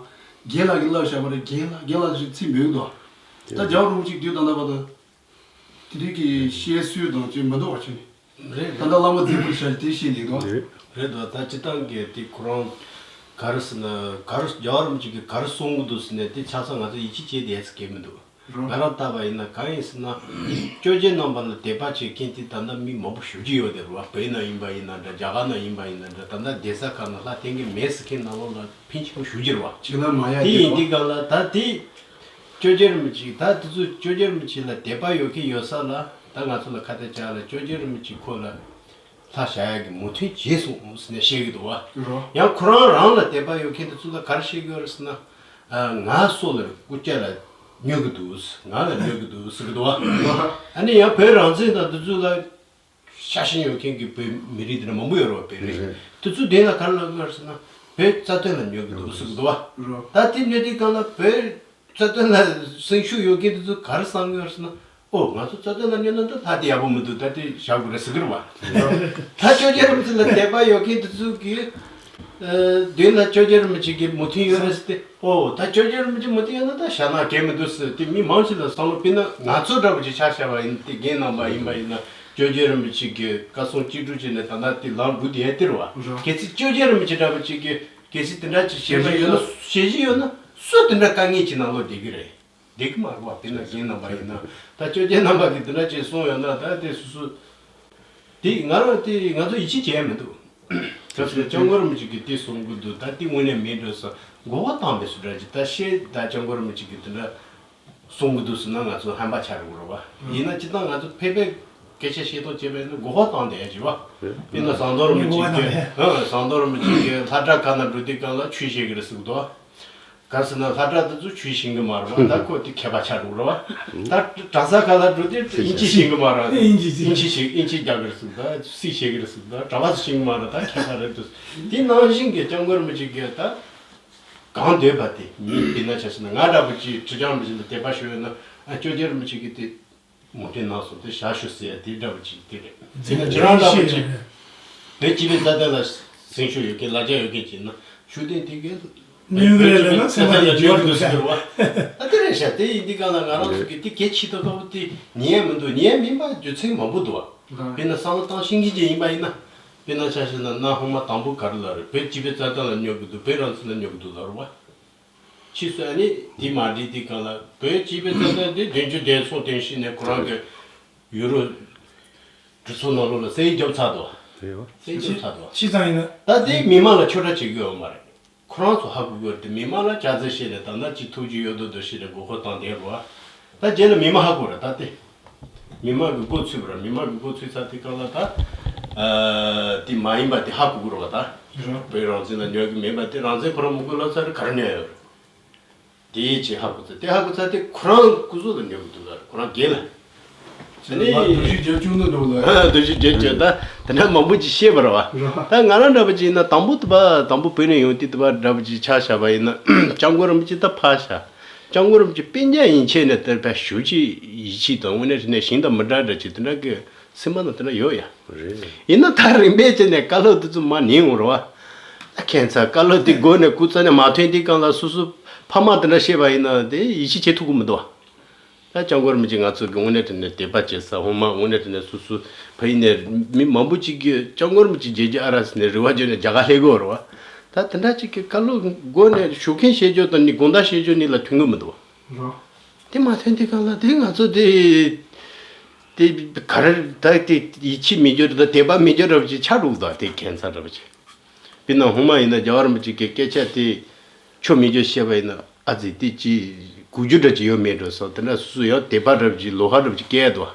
རྒན་ལགས་ཀྱིས་བསླབ་བཞག་པ་རེད། རྒན་ལགས་རྒན་ལགས་ཞེས་ཚིག་མི་འདུག་ད་རྒྱལ་བ་རིན་པོ་ཆེ་གི་དུས་ད་ལྟ་བར་དུ། དེ་འདྲའི་གི་བཤད་སྲོལ་དང་ཅིག་མི་འདུག་བ་ཆེ་ནི། རེད། ད་ལྟ་བླ་མ་འཛིན་པོ་ཞལ་དེ་བཤད་ནས་འདུག་རེད། རེད་དོ། ད་སྤྱིར་བཏང་གི་དེ་ཁོ་རང་ག་རེ་ཟེར་ན། ག་རེ་རྒྱལ་བ་རིན་པོ་ཆེ་གིས་ག་རེ་གསུང་གི་འདུག་ཟེར་ནས་དེ་ཆ་ཚང་ང་ཚོ་ཡིད་ཆེས་བྱེད་བསྡད་ས་གང་མི་འདུག་རོ། ང་རང་ལྟ་བ་ཡིན་ན་གང་ཡིན་ཟེར་ན། སྐྱབས་རྗེ་རྣམ་པ་ལ་དད་པ་བྱེད་མཁན་དེ་ད་ལྟ་མི་མང་པོ་ཞེ་པོ་ཅིག་ཡོད་དེ་རེད་བ། བོད་ནང་ཡིན་པ་ཡིན་ན་འདྲ། རྒྱ་གར་ནང་ཡིན་པ་ཡིན་ན་འདྲ། ད་ལྟ་གདན་ས་ཁག་ནང་ལྷ་བསྟེན་མཁན་མེད་ཟེར་མཁན་ནང་ལོགས་ལ་ཕལ་ཆེར་ཞེ་པོ་ཅིག་རེད་བ། ཅིག་ལ་མ་ཡ་དེ་ཡིན་དེ་གང་ལ་ད་དེ། སྐྱབས་རྗེ་རིན་པོ་ཆེ། ད་དེ་ཚོ་སྐྱབས་རྗེ་རིན་པོ་ཆེ་ལ་དད་པ་ཡོད་མཁན་ཡོད་ས་ལ། ད་ང་ཚོ་ལ་ཁ་གཏད་བཅག་ལ་སྐྱབས་རྗེ་རིན་པོ་ཆེ་ཁོ་ལ་ལྷ་བཞག་ཡག་གི་མོས་མཐུན་བྱས་སོང་ཟེར་ནས་བཤད་ཀྱི་འདུག་བ། རོ། ཡང་ཁོ་རང་རང་ལ་དད་པ་ཡོད་མཁན་དེ་ཚོ་ལ་ག་རེ་བཤད་ཀྱི་ཡོད་རེད་ཟེར་ན། ཨ། ང་སོ་ལ་སྐུ་སྐྱ་ལ་སྨྱོ་གི་འདུག་ང་ལ་སྨྱོ་གི་འདུག་ཟེར་གྱི་འདུག་བ། ཨ་ནི་ཡང་བོད་རང་བཙན་དང་དེ་ཚོ་ལ་ཤ་ཞེན་ཡོད་མཁན་གྱི་བོད་མི་རིགས་དེ་འདྲ་མང་པོ་ཡོད་རེད་བ། བོད་རིགས། རེད། དེ་ཚོ་དེ་ལ་ག་རེ་ལབ་ཀྱི་ཡོད་རེད་ཟེར་ན། བོད་རྩ་དོན་ལ་སྨྱོ་གི་འདུག་ཟེར་གྱི་འདུག་བ། རོ། ད་དེ་སྨྱོ་དུས་སྒང་ལ་བོད་རྩ་དོན་ལ་སེམས་ཤུགས་ཡོད་མཁན་དེ་ཚོ་ག་རེ་བསམ་གྱི་ཡོད་རེད་ཟེར་ན། ཨོ། ང་ཚོ་རྩ་དོན་ལ་སྨྱོ་ན་ད་ལྷ་དེ་ཡག་པོ་མི་འདུག་ད་དེ་བཞག་དགོས་རེད་ཟེར་གྱི་རེད་བ། ད་སྐྱབས་རྗེ་རིན་པོ་ཆེ་ལ་དད་པ་ཡོད་མཁན་དེ་ཚོ་གིས། ཨ། མདུན་ལ་སྐྱབས་རྗེ་རིན་པོ་ཆེ་གི་མོས་མཐུན་ཡོད་རེད་ཟེར་ཏེ། ཨོ། ད་སྐྱབས་རྗེ་རིན་པོ་ཆེ་མོས་མཐུན་ཡོད་ན་ད་བཞག་ན་འགལ་མི་འདུག་ཟེར་ཏེ་མི་མང་ཆེ་ལ་བསམ་བློ། དཔེར་ན་ང་ཚོ་འདྲ་པོ་ཅིག་ཆ་བཞག་པ་ཡིན་ཏེ། རྒན་རྣམ་པ་ཡིན་པ་ཡིན་ན་སྐྱབས་རྗེ་རིན་པོ་ཆེ་གི་བཀའ་གསུང་ཅི་སྒྲུབ་བྱས་ནས་ད་ལྟ་དེ་ལམ་འགྲོ་དེ་ཡ་དེ་རེད་བ། རོ། གལ་སྲིད་སྐྱབས་རྗེ་རིན་པོ་ཆེ་འདྲ་པོ་ཅིག་གིས་གལ་སྲིད་དེ་འདྲ་ཅིག་བཤད་པ་ཡོད་ན། ཞལ་བཞེས་ཡོད་ན་སུ་དེ་འདྲ་དཀའ་ངལ་ཅིག་ནང་ལོགས་བསྡད་ཀྱི་རེད། བསྡད་ཀྱི་མ་རེད་བ། དཔེར་ན་རྒན་རྣམ་པ་ཡིན་ན། ད་སྐྱབས་རྗེ་རྣམ་པ་གིས་དེ་འདྲ་ཅིག་གསུངས་ཡོད་ན་ད་དེ་སོ་སོ། དེ་ང་རང་དེ་ང་ཚོ་ཡིད་ཆེས་བྱས་མི་འདུག་གལ་སྲིད་སྐྱབས་མགོན་རིན་པོ་ཆེ་གིས་དེ་གསུང་གི་འདུག་ད་དེ་དངོས་གནས་མིན་འགྲོ་ས་མགོ་སྐོར་བཏང་བའི་བཟོ་འདྲ་ཅིག་ད་བཤད། ད་སྐྱབས་མགོན་རིན་པོ་ཆེ་གིས་དེ་འདྲ་གསུང་གི་འདུག་ཟེར་ན་ང་ཚོ་ཧམ་པ་ཆགས་འགྲོ་གི་རེད་བ། ཡིན་ན་སྤྱིར་བཏང་ང་ཚོ་ཕལ་པའི་སྐད་ཆ་བཤད་སྟངས་བྱས་པ་ཡིན་ན་མགོ་སྐོར་བཏང་བསྡད་ཡ་ཅིག་བ། དཔེར་ན་ཟམ་གདོང་རིན་པོ་ཆེ་གིས། ཨ། ཟམ་གདོང་རིན་པོ་ཆེ་གིས་ལྷ་བྲག་ཁ་ན་འགྲོ་དུས་སྒང་ལ་ཆོས་བཤད་ཀྱི་རེད་ཟེར་གི་འདུག་བ། ག་རེ་ཟེར་ན་ལྷ་བྲག་དེ་ཚོ་ཆོས་ཤེས་གི་མ་རེད་བ། ད་ཁོ་དེ་མཁས་པ་ཆགས་འགྲོ་རེད་བ། ད་གྲྭ་ས་ཁག་ལ་འགྲོ་དུས་དབྱིན་ཇི་ཤེས་གི་མ་རེད། དབྱིན་ཇི་ཤེས། དབྱིན་ཇི་ཤེས། དབྱིན་ཇི་རྒྱག་གི་རེད་ཟེར། ད་སིག་བཤད་ཀྱི་རེད་ཟེར། ད་གྲྭ་པ་ཚོ་ཤེས་གི་མ་རེད། ད་མཁས་པ་རེད་འདུག་དེ་ནང་བཞིན་གྱི་སྐྱབས་མགོན་རིན་པོ་ཆེ་གིས་ད་གང་འདོད་པ་དེ། མི་དཔེར་ན་ཆ་བཞག་ན་ང་འདྲ་པོ་ཅིག་ཁྲི་བྱང་རིན་པོ་ཆེ་ལ་དད་པ་ཞུ་ཡོད་ན། ཨ། སྐྱབས་རྗེ་རིན་པོ་ཆེ་གིས་དེ་མོས་མཐུན་གནང་སོང་། དེ་བཞག་ཤོག་ཟེར་ཡ་དེ་འདྲ་པོ་ཅིག་དེ་རེད། དེ་ནས་ཁྱེད་རང་འདྲ་པོ་ཅིག་བོད་སྤྱི་པའི་རྩ་དོན་ལ་སེམས་ཤུགས་ཡོད་མཁན། ལ་རྒྱ་ཡོད་མཁན་ཅིག་ཡིན་ན་ཤུགས་ལྡན་དེ་གས་གནོན་གི་རེད་ལབ་ན་སེམས་པ་ལ་འགྱུར་འགྲོ་ཟེར་བ། ཨ། དེ་རེད་ཤག་དེ་ཡིན་དུས་སྒང་ལ་ང་རང་ཚོ་གིས་དེ་གལ་ཆེ་ཏོག་ཏོག་པོ་དེ་ཉན་མི་འདུག་ཉན་མིན་པ་རྒྱུ་མཚན་མང་པོ་འདུག་བ། དཔེར་ན་བསམ་བློ་བཏང་ཤེས་མཁན་ཅིག་ཡིན་པ་ཡིན་ན། དཔེར་ན་ཆ་བཞག་ན་གནའ་སྔོན་མ་དང་པོ་ག་རེ་ལབ་རེད། བོད་སྤྱི་པའི་རྩ་དོན་ལ་སྨྱོ་གི་འདུག་བོད་རང་བཙན་ལ་སྨྱོ་གི་འདུག་ལབ་རེད་བ། ཕྱིས་སུ་ཨ་ནི་དེ་མ་འགྲིག་དུས་སྒང་ལ་བོད་སྤྱི་པའི་རྩ་དོན་དེ་བདུན་ཅུ་དོན་གསུམ་དོན་བཞི་ནས་ཁོ་རང་གི་ཡུ་རོ་གྲོས་ཚོགས་ནང་ལོགས་ལ་གསལ་བསྒྲགས་བརྒྱབ་ཚར་འདུག་རེད་བ། གསལ་བསྒྲགས་བརྒྱབ་ཚར་འདུག་ཕྱི་ཙང་ཡིན་ན། ད་དེ་མི་མང་ལ་ཆོས་བསྒྲགས་བྱེད་དགོས་ཡོད་མ་རེད། ཁོ་རང་ཚོ་ཧ་གོ་གི་རེད་དེ། མི་མང་ལ་སྐྱག་རྫུན་བཤད་ནས་ད་ལྟ་ཅིག་ཐུགས་རྒྱུས་ཡོད་མདོག་མདོག་བཤད་ནས་མགོ་སྐོར་བཏང་བསྡད་རེད་བ། ད་རྗེས་ལ་མི་མང་ཧ་གོ་རེད་ད་དེ། མི་མང་གི་མགོ་ཚོས་པ་རེད། མི་མང་གི་མགོ་ཚོས་ཚར་དུས་སྒང་ལ་ད། ཨ། དེ་མ་ཡིན་པ་དེ་ཧ་གོ་གི་རེད་བ་ད། རེད། བོད་རང་བཙན་ལ་སྨྱོ་གི་མེད་པ་དེ། རང་བཙན་ཁོ་རང་མི་དགོས་ལབ་ཚར་རེད། ག་རེ་སྨྱོ་ཡོད་རེད། དེའི་ཆེད་ཧ་གོ་ཚར། དེ་ཧ་གོ་ཚར་དེ་ཁོ་རང་སྐུ་གཟུགས་ལ་སྨྱོ་གི་འདུག་ལ། ཁོ་རང་སྒེར་ལ། ཨ་ནི། ང་འདུ་ཤེས་བརྒྱབ་བཅུག་ན་འགྲོ་ལ། ཨ། འདུ་ཤེས་བརྒྱབ་བཅུག་ད་དེ་འདྲ་མང་པོ་ཅིག་བཤད་པ་རེད་བ། རེད། ད་ང་རང་འདྲ་པོ་ཅིག་ཡིན་ན་དང་པོ་དེ་བ་དང་པོ་བོད་ནས་ཡོང་དུས་དེ་བ་འདྲ་པོ་ཅིག་ཆ་བཞག་པ་ཡིན་ན། སྐྱབས་མགོན་རིན་པོ་ཆེ་ད་ཕར་བཞག་སྐྱབས་མགོན་རིན་པོ་ཆེ་སྤུན་ཀྱག་ཡིན་ཆེད་ནས་དེར་ཕར་ཞུ་ཅིག་ཡིད་ཆེས་དང་། དངོས་གནས་དྲང་གནས་ཞིང་དང་མི་འདྲ་འདྲ་ཅིག་དེ་འདྲ་གི་སེམས་པ་ནང་དེ་འདྲ་ཡོད་ཡ། རེད། ཡིན་ན་ད་རིམ་པས་བྱས་ནས་བཀའ་སློབ་དེ་ཚོ་མར་ཉན་འོང་རེད་བ། ད་ཁྱད་མཚར་བཀའ་སློབ་དེ་མགོ་ནས་སྐུ་རྩ་ནས་མ་ཐོན་དུས་སྒང་ལ་སོ་སོ་ ཕ་མ་དེ་འདྲ་བཤད་པ་ཡིན་ན་དེ་ཡིད་ཆེས་བྱེད་ཐུབ་ཀྱི་མི་འདུག་བ། ད་སྐྱབས་མགོན་རིན་པོ་ཆེ་ང་ཚོ་གི་དངོས་གནས་དྲང་གནས་དད་པ་བྱེད་ས། ཧོ་མ་དངོས་གནས་དྲང་གནས་སོ་སོ་ཕ་ཡུལ་ནས་མི་མང་པོ་ཅིག་གིས་སྐྱབས་མགོན་རིན་པོ་ཆེ་མཇལ་རྒྱུ་ཨ་ར་ཟེར་ནས་རེ་བ་བརྗོད་ནས་རྒྱ་གར་སླེབས་དགོས་རེད་བ། ད་དེ་འདྲ་ཅིག་གི་བཀའ་སློབ་སྒོ་ནས་ཞུ་མཁན་བཤད་རྒྱུ་དང་ནི་དགོངས་དག་བཤད་རྒྱུ་གཉིས་ལ་མཐུན་གྱི་མི་འདུག་བ། རོ། དེ་མ་ཐོན་དུས་སྒང་ལ་དེ་ང་ཚོ་དེ་དེ་ག་རེ་ད་དེ་ཡིད་ཆེས་མེད་རྒྱུ་དང་དད་པ་མེད་རྒྱུ་འདྲ་པོ་ཅིག་ཆགས་འགྲོ་གི་འདུག་དེ་ཁྱད་མཚར་འདྲ་པོ་ཅིག་དཔེར་ན་སྔོན་མ་ཡིན་ན་རྒྱལ་བ་རིན་པོ་ཆེ་གི་སྐད་ཆ་དེ་ཆོ་མེད་རྒྱུ་བཤད་པ་ཡིན་ན་ཨ་ཙི་དེ་ཅི་གུ་རྒྱུ་འདྲ་ཅིག་ཡོད་མེད་འགྲོ་སོང་། དེ་འདྲ་སོ་སོ་ཡང་དད་པ་འདྲ་པོ་ཅིག་ལོ་ཧ་འདྲ་པོ་ཅིག་སྐྱེ་ཡ་འདུག་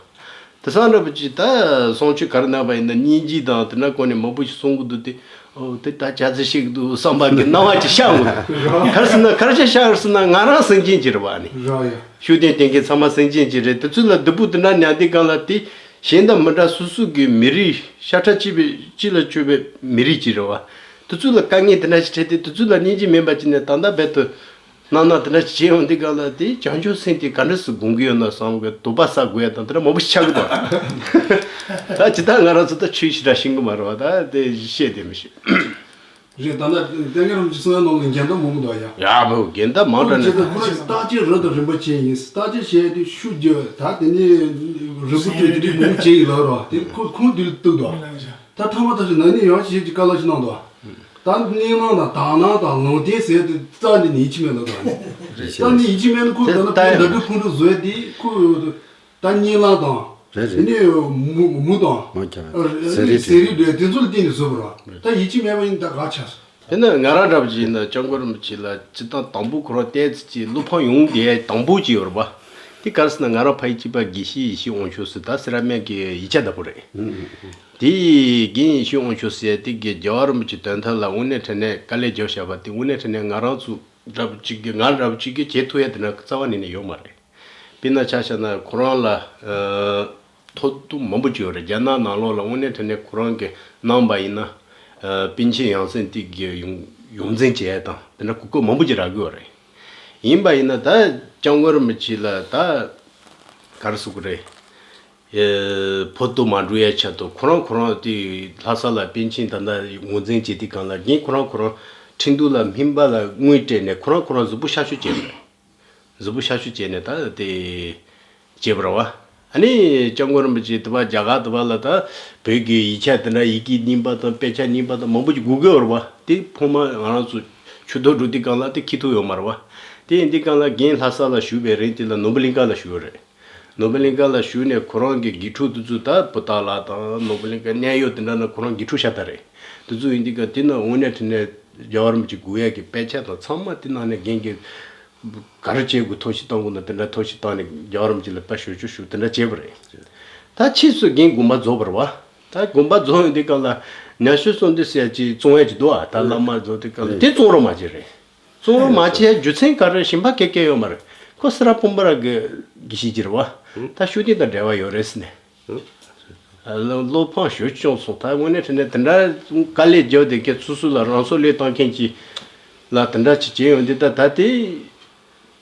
དེ་སང་འདྲ་པོ་ཅིག་ད་གསུང་ཆོས་ག་རེ་གནང་བ་ཡིན་ན་སྙིང་རྗེ་དང་དེ་འདྲ་སྐོར་ནས་མང་པོ་ཞིག་གསུང་གི་འདུག་དེ། ཨོ་དེ་ད་ཅི་ཟེར་ཞིག་འདུག་བསམ་པ་གི་སྣང་བ་ཅིག་ཤར་འོང་། ག་རེ་ཟེར་ན་ག་རེ་བྱས་ཤར་ཟེར་ན་ང་རང་སེམས་ཅན་ཅིག་རེད་བ་ནི། རོ་ཡ། ཤུགས་ལྡན་བསྟེན་མཁན་ཚང་མ་སེམས་ཅན་ཅིག་རེད། དེ་ཚོ་ལ་སྡུག་པོ་དེ་འདྲ་མྱངས་དུས་སྒང་ལ་དེ་གཞན་དང་མི་འདྲ། སོ་སོ་གི་མི་རིགས་ཤ་ཁྲག་གཅིག་པའི་གཅིག་ལ་གྱུར་པའི་མི་རིགས་ཅིག་རེད་བ། དེ་ཚོ་ལ་དཀའ་ངལ་དེ་འདྲ་ཞིག་འཕྲད་དུས་དེ་ཚོ་ལ་སྙིང་རྗེ་མེད་པ་ཅིག་ནས་ད་ལྟ་རྦད་དུ་སྣང་སྣང་དེ་འདྲ་ཞིག་བྱེད་ཡོང་དུས་སྒང་ལ་དེ་བྱང་ཆུབ་སེམས་དེ་ག་འདྲ་སེ་སྒོམ་གི་ཡོད་ན་བསམ་གི་དོགས་པ་ཟ་དགོས་ཡ་དང་དེ་འདྲ་མང་པོ་ཞིག་ཆགས་གི་འདུག་ད་ཇི་ལྟར་ང་རང་ཚོ་ད་ཆོས་ཞེ་དྲག་ཤེས་གི་མ་རེད་བ། ད་དེ་བཤད་དེ་མི་ཤེས། རེད། ད་ལྟ་བསྟན་རྒྱལ་རིན་པོ་ཆེ་གསུང་ཡ་ནང་ལ་འགལ་ཟླ་མང་པོ་འདུག་ཡ། ཡ་བོ་འགལ་ཟླ་མང་དྲགས་ནས། ཁོ་རང་བརྟག་དཔྱད་རབ་དང་རིམ་པ་བྱས་ཡིན། བརྟག་དཔྱད་བྱས་དུས་ཤུགས་རྒྱབ། ད་དེ་ནས་རིན་པོ་ཆེ་དེ་འདྲའི་མང་པོ་བྱས་ཡིན་ལབ་རོགས། དེ་ཁོ་ཁོང་དུས་ལ་གཏུགས་འདུག་ད་ཐ་མ་ཐག་ཆོད་ན་ནི་ཡང་ཞིབ་ཀྱི་བཀའ་སློབ་ཅིག་གནང་འདུག་ད་གཉིད་སློང་དང་དག་སྣང་དང་ལུང་བསྟན་ཟེར་དུས་རྩ་ནས་ནི་ཡིད་ཆེས་མེད་ལབ་འདུག་རྩ་ནས་ཡིད་ཆེས་མེད་ན་ཁོ་ད་ལྟ་ཁོང་ད་དུང་ཁོང་ཁྲོ་བཟོས་དེ་ཁོ། ད་གཉིད་ལམ་དང་། རེད་རེད། དེ་ནས་མུ་མུ་དང་། མུ་ཁྱེར། ཨ་ཟས་རིགས་ཟས་རིགས་འདྲ་དེ་ཚོ་ལ་བརྟེན་ནས་བཟོས་པ་རེད། ད་ཡིད་ཆེས་མེད་པ་ཡིན་ད་ག་ཆགས་སོང་། དེ་ནི་ང་རང་འདྲ་པོ་ཅིག་ཡིན་ན་སྐྱབས་མགོན་རིན་པོ་ཆེ་ལ་སྤྱིར་བཏང་དང་པོ་ཁོ་རང་བལྟས་ཚེ་ཅིག་བློ་ཕམ་ཡོང་བསྡད་དང་པོ་ཅིག་ཡོད་རེད་པ། དེ་ག་རེ་ཟེར་ན་ང་རང་ཕ་ཡུལ་གཅིག་པ་དགེ་བཤེས་ཡེ་ཤེས་དབང་ཕྱུག་ཟེར་ད་སེ་ར་སྨད་ཀྱི་ཡིག་ཆ་བདག་པོ་རེད། དེ་རྒན་ཡེ་ཤེས་དབང་ཕྱུག་ཟེར་དེ་གི་རྒྱལ་བ་རིན་པོ་ཆེ་དོན་དག་ལ་དངོས་གནས་དྲང་གནས་དཀའ་ལས་བརྒྱབ་བཞག་པ་དེ་དངོས་གནས་དྲང་གནས་ང་རང་ཚོ་འདྲ་པོ་ཅིག་གི་ང་འདྲ་པོ་ཅིག་གིས་བྱེད་ཐུབ་ཡ་དེ་འདྲ་རྩ་བ་ནས་ནས་ཡོད་མ་རེད། དཔེར་ན་ཆ་བཞག་ན་ཁོ་རང་ལ་ཨ་ཐོབ་ཐང་མང་པོ་ཅིག་ཡོད་རེད། རྒྱ་ནག་ནང་ལོགས་ལ་དངོས་གནས་དྲང་གནས་ཁོ་རང་གིས་གནང་པ་ཡིན་ན་ཨ་པཎ་ཆེན་ཡང་སྲིད་དེ་གི་ཡོངས་ཡོངས་འཛིན་བྱེད་ཡ་དང་དེ་འདྲ་གོ་སྐབས་མང་པོ་ཅིག་རག་གི་ཡོད་རེད། ཡིན་པ་ཡིན་ན་ད་སྐྱབས་མགོན་རིན་པོ་ཆེ་ལ་ད་ག་རེ་ཟེར་དགོས་རེད། ཨེ་བོད་དུ་མ་འགྲོ་ཡ་ཆེད་དུ་ཁོ་རང་ཁོ་རང་དེ་ལྷ་ས་ལ་པཎ་ཆེན་ད་ལྟ་ངོས་འཛིན་བྱེད་དུས་སྒང་ལ་རྒན་ཁོ་རང་ཁོ་རང་ཁྲིན་ཏུའུ་ལ་སྨན་པ་ལ་དངུལ་སྤྲད་ནས་ཁོ་རང་ཁོ་རང་གཟུགས་པོ་གཤག་བཅོས་བྱས་པ་རེད། གཟུགས་པོ་གཤག་བཅོས་བྱས་ནས་ད་དེ་བྱས་པ་རེད་བ། ཨ་ནི་སྐྱབས་མགོན་རིན་པོ་ཆེ་དེ་བ་རྒྱ་གར་དེ་བ་ལ་ད་བོད་ཀྱི་ཡིག་ཆ་དེ་འདྲ་ཡི་གེ་རྙིང་པ་དང་དཔེ་ཆ་རྙིང་པ་དང་མང་པོ་ཞིག་དགོས་ཀྱི་ཡོད་རེད་བ། དེ་ཕོ་མ་ང་རང་ཚོ་ཆུ་ཐོག་འགྲོ་དུས་སྒང་ལ་དེ་འཁྱེར་ཐུབ་ཡོད་མ་རེད་བ། དེ་ཡིན་དུས་སྒང་ལ་རྒན་ལྷ་ས་ལ་བཞུགས་པའི་རིང་དེ་ལ་ནོར་བུ་གླིང་ཁ་ལ་བཞུགས་ཡོད་རེད། ནོར་བུ་གླིང་ཁ་ལ་བཞུགས་ནས་ཁོ་རང་གི་དགེ་ཕྲུག་དེ་ཚོ་ད་བུ་སྟག་ལགས་དང་ནོར་བུ་གླིང་ཁ་གནས་ཡུལ་དེ་འདྲ་ན་ཁོ་རང་དགེ་ཕྲུག་ཤ་སྟག་རེད། དེ་ཚོ་ཡིན་དུས་ཀ་དེ་ན་དངོས་གནས་དྲང་གནས་རྒྱལ་བ་རིན་པོ་ཆེ་དགོས་ཡས་ཀྱི་དཔེ་ཆ་དང་ཚང་མ་དེ་ནང་ནས་རྒན་གྱིས་ག་རེ་བྱེད་དགོས་ཐབས་ཤེས་བཏང་དགོས་ན་དེ་འདྲ་ཐབས་ཤེས་བཏང་ནས་རྒྱལ་བ་རིན་པོ་ཆེ་ལ་དཔེ་ཞུ་ཆོག་ཞུ་དེ་འདྲ་བྱས་པ་རེད། ད་ཕྱིས་སུ་རྒན་དགོངས་པ་རྫོགས་པ་རེད་བ། ད་དགོངས་པ་རྫོགས་ཡོང་དུས་ཀ་ལ་ཉ་ཤོད་གསོལ་འདེབས་ཟེར་ཡ་ཅིག་བཙོང་ཡ་ཅིག་འདུག་ཨ། ད་བླ་མ་རྫོགས་དུས་ཀ་ལ་དེ་བཙོང་རོགས་མ་བྱེད་རེད། བཙོང་རོགས་མ་བྱས་རྒྱུ་མཚན་ག་རེ་གཞན་པ་ག་གེ་ཡོད་མ་རེད། ཁོ་སེ་ར་སྤུངས་པ་ར་གི་དགེ་བཤེས་ཅིག་རེད་བ། ད་ཤུགས་ལྡན་དང་འབྲེལ་བ་ཡོད་རེད་ཟེར་ནས། བློ་བློ་ཕམ་ཞེ་པོ་བྱུང་སོང་། ད་དངོས་གནས་དྲང་གནས་དེ་འདྲ་དཀའ་ལས་བརྒྱབ་དེ་གས་སོ་སོ་ལ་རང་སྲོག་བློས་བཏང་མཁན་ཅིག་ལ་དེ་འདྲ་ཅིག་བྱས་ཡོང་དུས་ད་ད་དེ་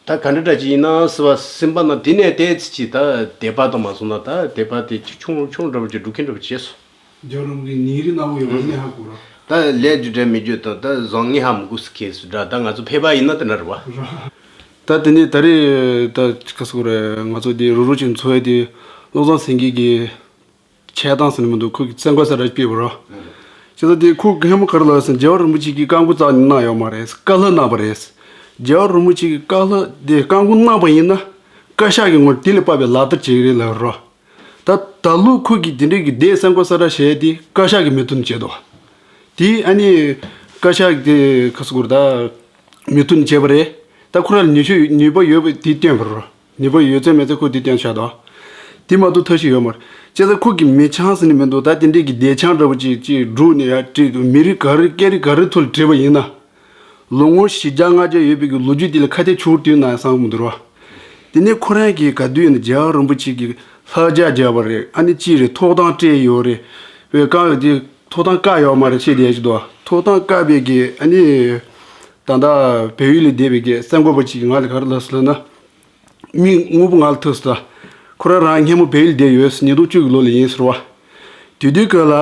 ད་ག་འདྲ་འདྲ་ཅིག་ཡིན་ན་ཟེར་བ་སེམས་པ་ནང་དེ་ནས་དེ་ཚེ་ཅིག་ད་དད་པ་དང་མ་སོང་ན་ད་དད་པ་དེ་ཅིག་ཆུང་ཆུང་འདྲ་པོ་ཅིག་འགྲོ་མཁན་འདྲ་པོ་བྱས་སོང་། རྒྱལ་བ་རིན་པོ་ཆེའི་ཉིན་རེའི་གནང་བ་ཡོད་པ་ནས་ཧ་གོ་ར། ད་ལས་རྒྱུ་འབྲས་མི་རྒྱུ་དང་ད་བཟང་ངན་ཧ་མི་གོ་ཟེར་མཁན་སུ་འདྲ། ད་ང་ཚོ་ཕལ་པ་ཡིན་ན་དེ་འདྲ་རེད་བ། ད་དེ་ནས་ད་རེས་ད་ག་ཟེར་དགོས་རེད། ང་ཚོ་འདི་རུ་རུ་ཅིག་འཚོ་བའི་དེ་བློ་བཟང་སེང་གེ་གི་འཆད་སྟངས་ཟེར་ནི་མི་འདུག་ཁོ་གི་བཙན་སྐོར་ས་ར་སྤེལ་བ་ར། བྱས་ཙང་དེ་ཁོ་གི་ཧེ་མ་ག་རེ་ལབ་ཟེར་ན་རྒྱལ་བ་རིན་པོ་ཆེ་གིས་བཀའ་འགུག་རྩ་ནས་གནང་ཡོད་མ་རེད། བཀའ་སློབ་གནང་བ་རེད། རྒྱལ་བ་རིན་པོ་ཆེ་གིས་བཀའ་སློབ་དེ་བཀའ་འགུག་གནང་བ་ཡིན་ན་བཀའ་ཤག་གི་ངོས་དེ་ལས་དཔག་པའི་ལག་བསྟར་བྱེད་ཀྱི་རེད་ལབ་ར། ད་ད་ལོ་ཁོ་གིས་དེ་འདྲའི་གི་དེ་བཙན་སྐོར་ས་ར་བྱས་ཏེ་བཀའ་ཤག་གི་མོས་མཐུན་བྱས་འདུག་དེ་ཨ་ནི་བཀའ་ཤག་དེ་ག་ཟེར་དགོས་རེད་ད། མོས་མཐུན་བྱས་པ་རེད། ད་ཁོ་རང་ལ་ནུས་ཤུགས་ནུས་པ་ཡོད་པ་དེ་བཏོན་པ་རེད། ནུས་པ་ཡོད་ཚད་མེད་ཚད་ཁོ་དེ་བཏོན་བཞག་འདུག་དེ་མ་གཏོགས་ཐབས་ཤེས་ཡོད་མ་རེད། བྱས་ཙང་ཁོ་གི་མི་ཆང་ཟེར་ནི་མི་འདུག་ད་དེ་འདྲའི་གི་བདེ་ཆང་འདྲ་པོ་ཅིག་ཅིག་བསྒྲུགས་ནས་ཡར་བྲིས་འདུག་མི་རིགས་ག་རེ་སྐད་རིགས་ག་རེ་ཐོག་ལ་བྲིས་པ་ཡིན་ན། ལོ་ངོ་བཞི་བརྒྱ་ལྔ་བརྒྱ་ཡོད་པའི་གི་ལོ་རྒྱུས་དེ་ལ་ཁ་གཏད་གཅོག་དུས་ན་བསམ་གི་མི་འདུག་ར། དེ་ནས་ཁོ་རང་གིས་ག་དུས་ཡིན་ན་རྒྱལ་བ་རིན་པོ་ཆེ་གི་ལྷ་ལྕགས་བརྒྱབ་པ་རེད། ཨ་ནི་ཅི་རེད། ཐོབ་ཐང་སྤྲད་ཡོད་རེད། བའི་བཀའ་ཡོད་དེ་ཐོབ་ཐང་བཀག་ཡོད་མ་རེད། ཤེས་བསྡད་ཀྱི་འདུག་ཐོབ་ཐང་བཀག་པའི་གི་ཨ་ནི་ད་ལྟ་བལ་ཡུལ་ལ་བསྡད་པའི་གི་གསར་འགོད་པ་ཅིག་གིས་ང་ལ་ག་རེ་ལབ་སོང་ལབ་ན། མི་དངོས་པོ་ང་ལ་ཐུག་སོང་། ད་ཁོ་རང་རང་སྔོན་མ་བལ་ཡུལ་བསྡད་ཡོད། ཉིས་སྟོང་བཅུ་གི་ལོ་ལ་ཡིན་ཟེར་བ། དེ་དུས་སྐབས་ལ་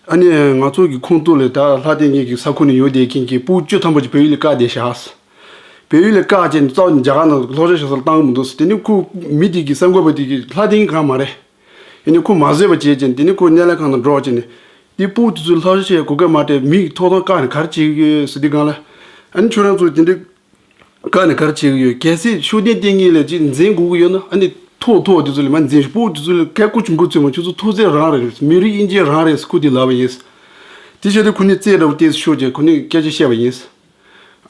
ཨ་ནི་ང་ཚོ་གི་ཁོངས་གཏོགས་ལ་ད་ལྷ་ལྡན་གྱི་ས་ཁུལ་ནས་ཡོང་བསྡད་མཁན་གྱི་ཕྲུ་གུ་བཅུ་ཐམ་པ་ཅིག་བལ་ཡུལ་ལ་བཀག་བསྡད་བཞག་བལ་ཡུལ་ལ་བཀག་བྱས་ནས་རྩ་བ་ནས་རྒྱ་གར་ནང་ལྷོ་བྱང་ཤོད་སར་བཏང་གི་མི་འདུག་ཟེར། དེ་ནི་ཁོ་མི་དེ་གི་གསར་འགོད་པ་དེ་གི་ལྷ་སྡིངས་གང་མ་རེད། ཡིན་ནི་ཁོ་མ་བཟོད་པ་བྱས་བྱས་དེ་ནི་ཁོ་སྣེ་ལེན་ཁང་ནང་འགྲོ་བྱས་ནས། དེ་སྤུ་གུ་དེ་ཚོ་ལྷ་བྱང་ཤོད་གོ་སྐབས་མ་སྤྲད། མི་ཐོབ་ཐང་བཀག་ནས་ག་རེ་བྱེད་ཀྱི་ཡོད་ཟེར། དེ་སྒང་ལ་ཨ་ནི་ཁྱོད་རང་ཚོ་དེ་འདྲའི་བཀག་ནས་ག་རེ་བྱེད་ཀྱི་ཡོད། གལ་སྲིད་ཤུགས་ལྡན་བསྟེན་མཁན་ལ་ཅིག་འཛིན་དགོས་ཀྱི་ཡོད་ན། ཨ་ནི་ཐོག་ཐོག་དེ་ཚོ་ལ་མ་འཛིན། སྤུ་གུ་དེ་ཚོ་ལ་གལ་སྐུ་ཆུང་ཀུ་ཚོས་མ། ཁྱོད་ཚོ་ཐུགས་བརྩེ་རང་རེད། མི་རིགས་དབྱེ་འབྱེད་རང་རེད་ཟེར་ཁོ་དེ་ལབ་པ་ཡིན། དེ་བྱས་ཏེ་ཁོ་ནི་རྩེད་འདྲ་བོ་ཏོག་ཙམ་ཤོར་བྱས་ཁོ་ནི་སྐད་ཆ་བཤད་པ་ཡིན།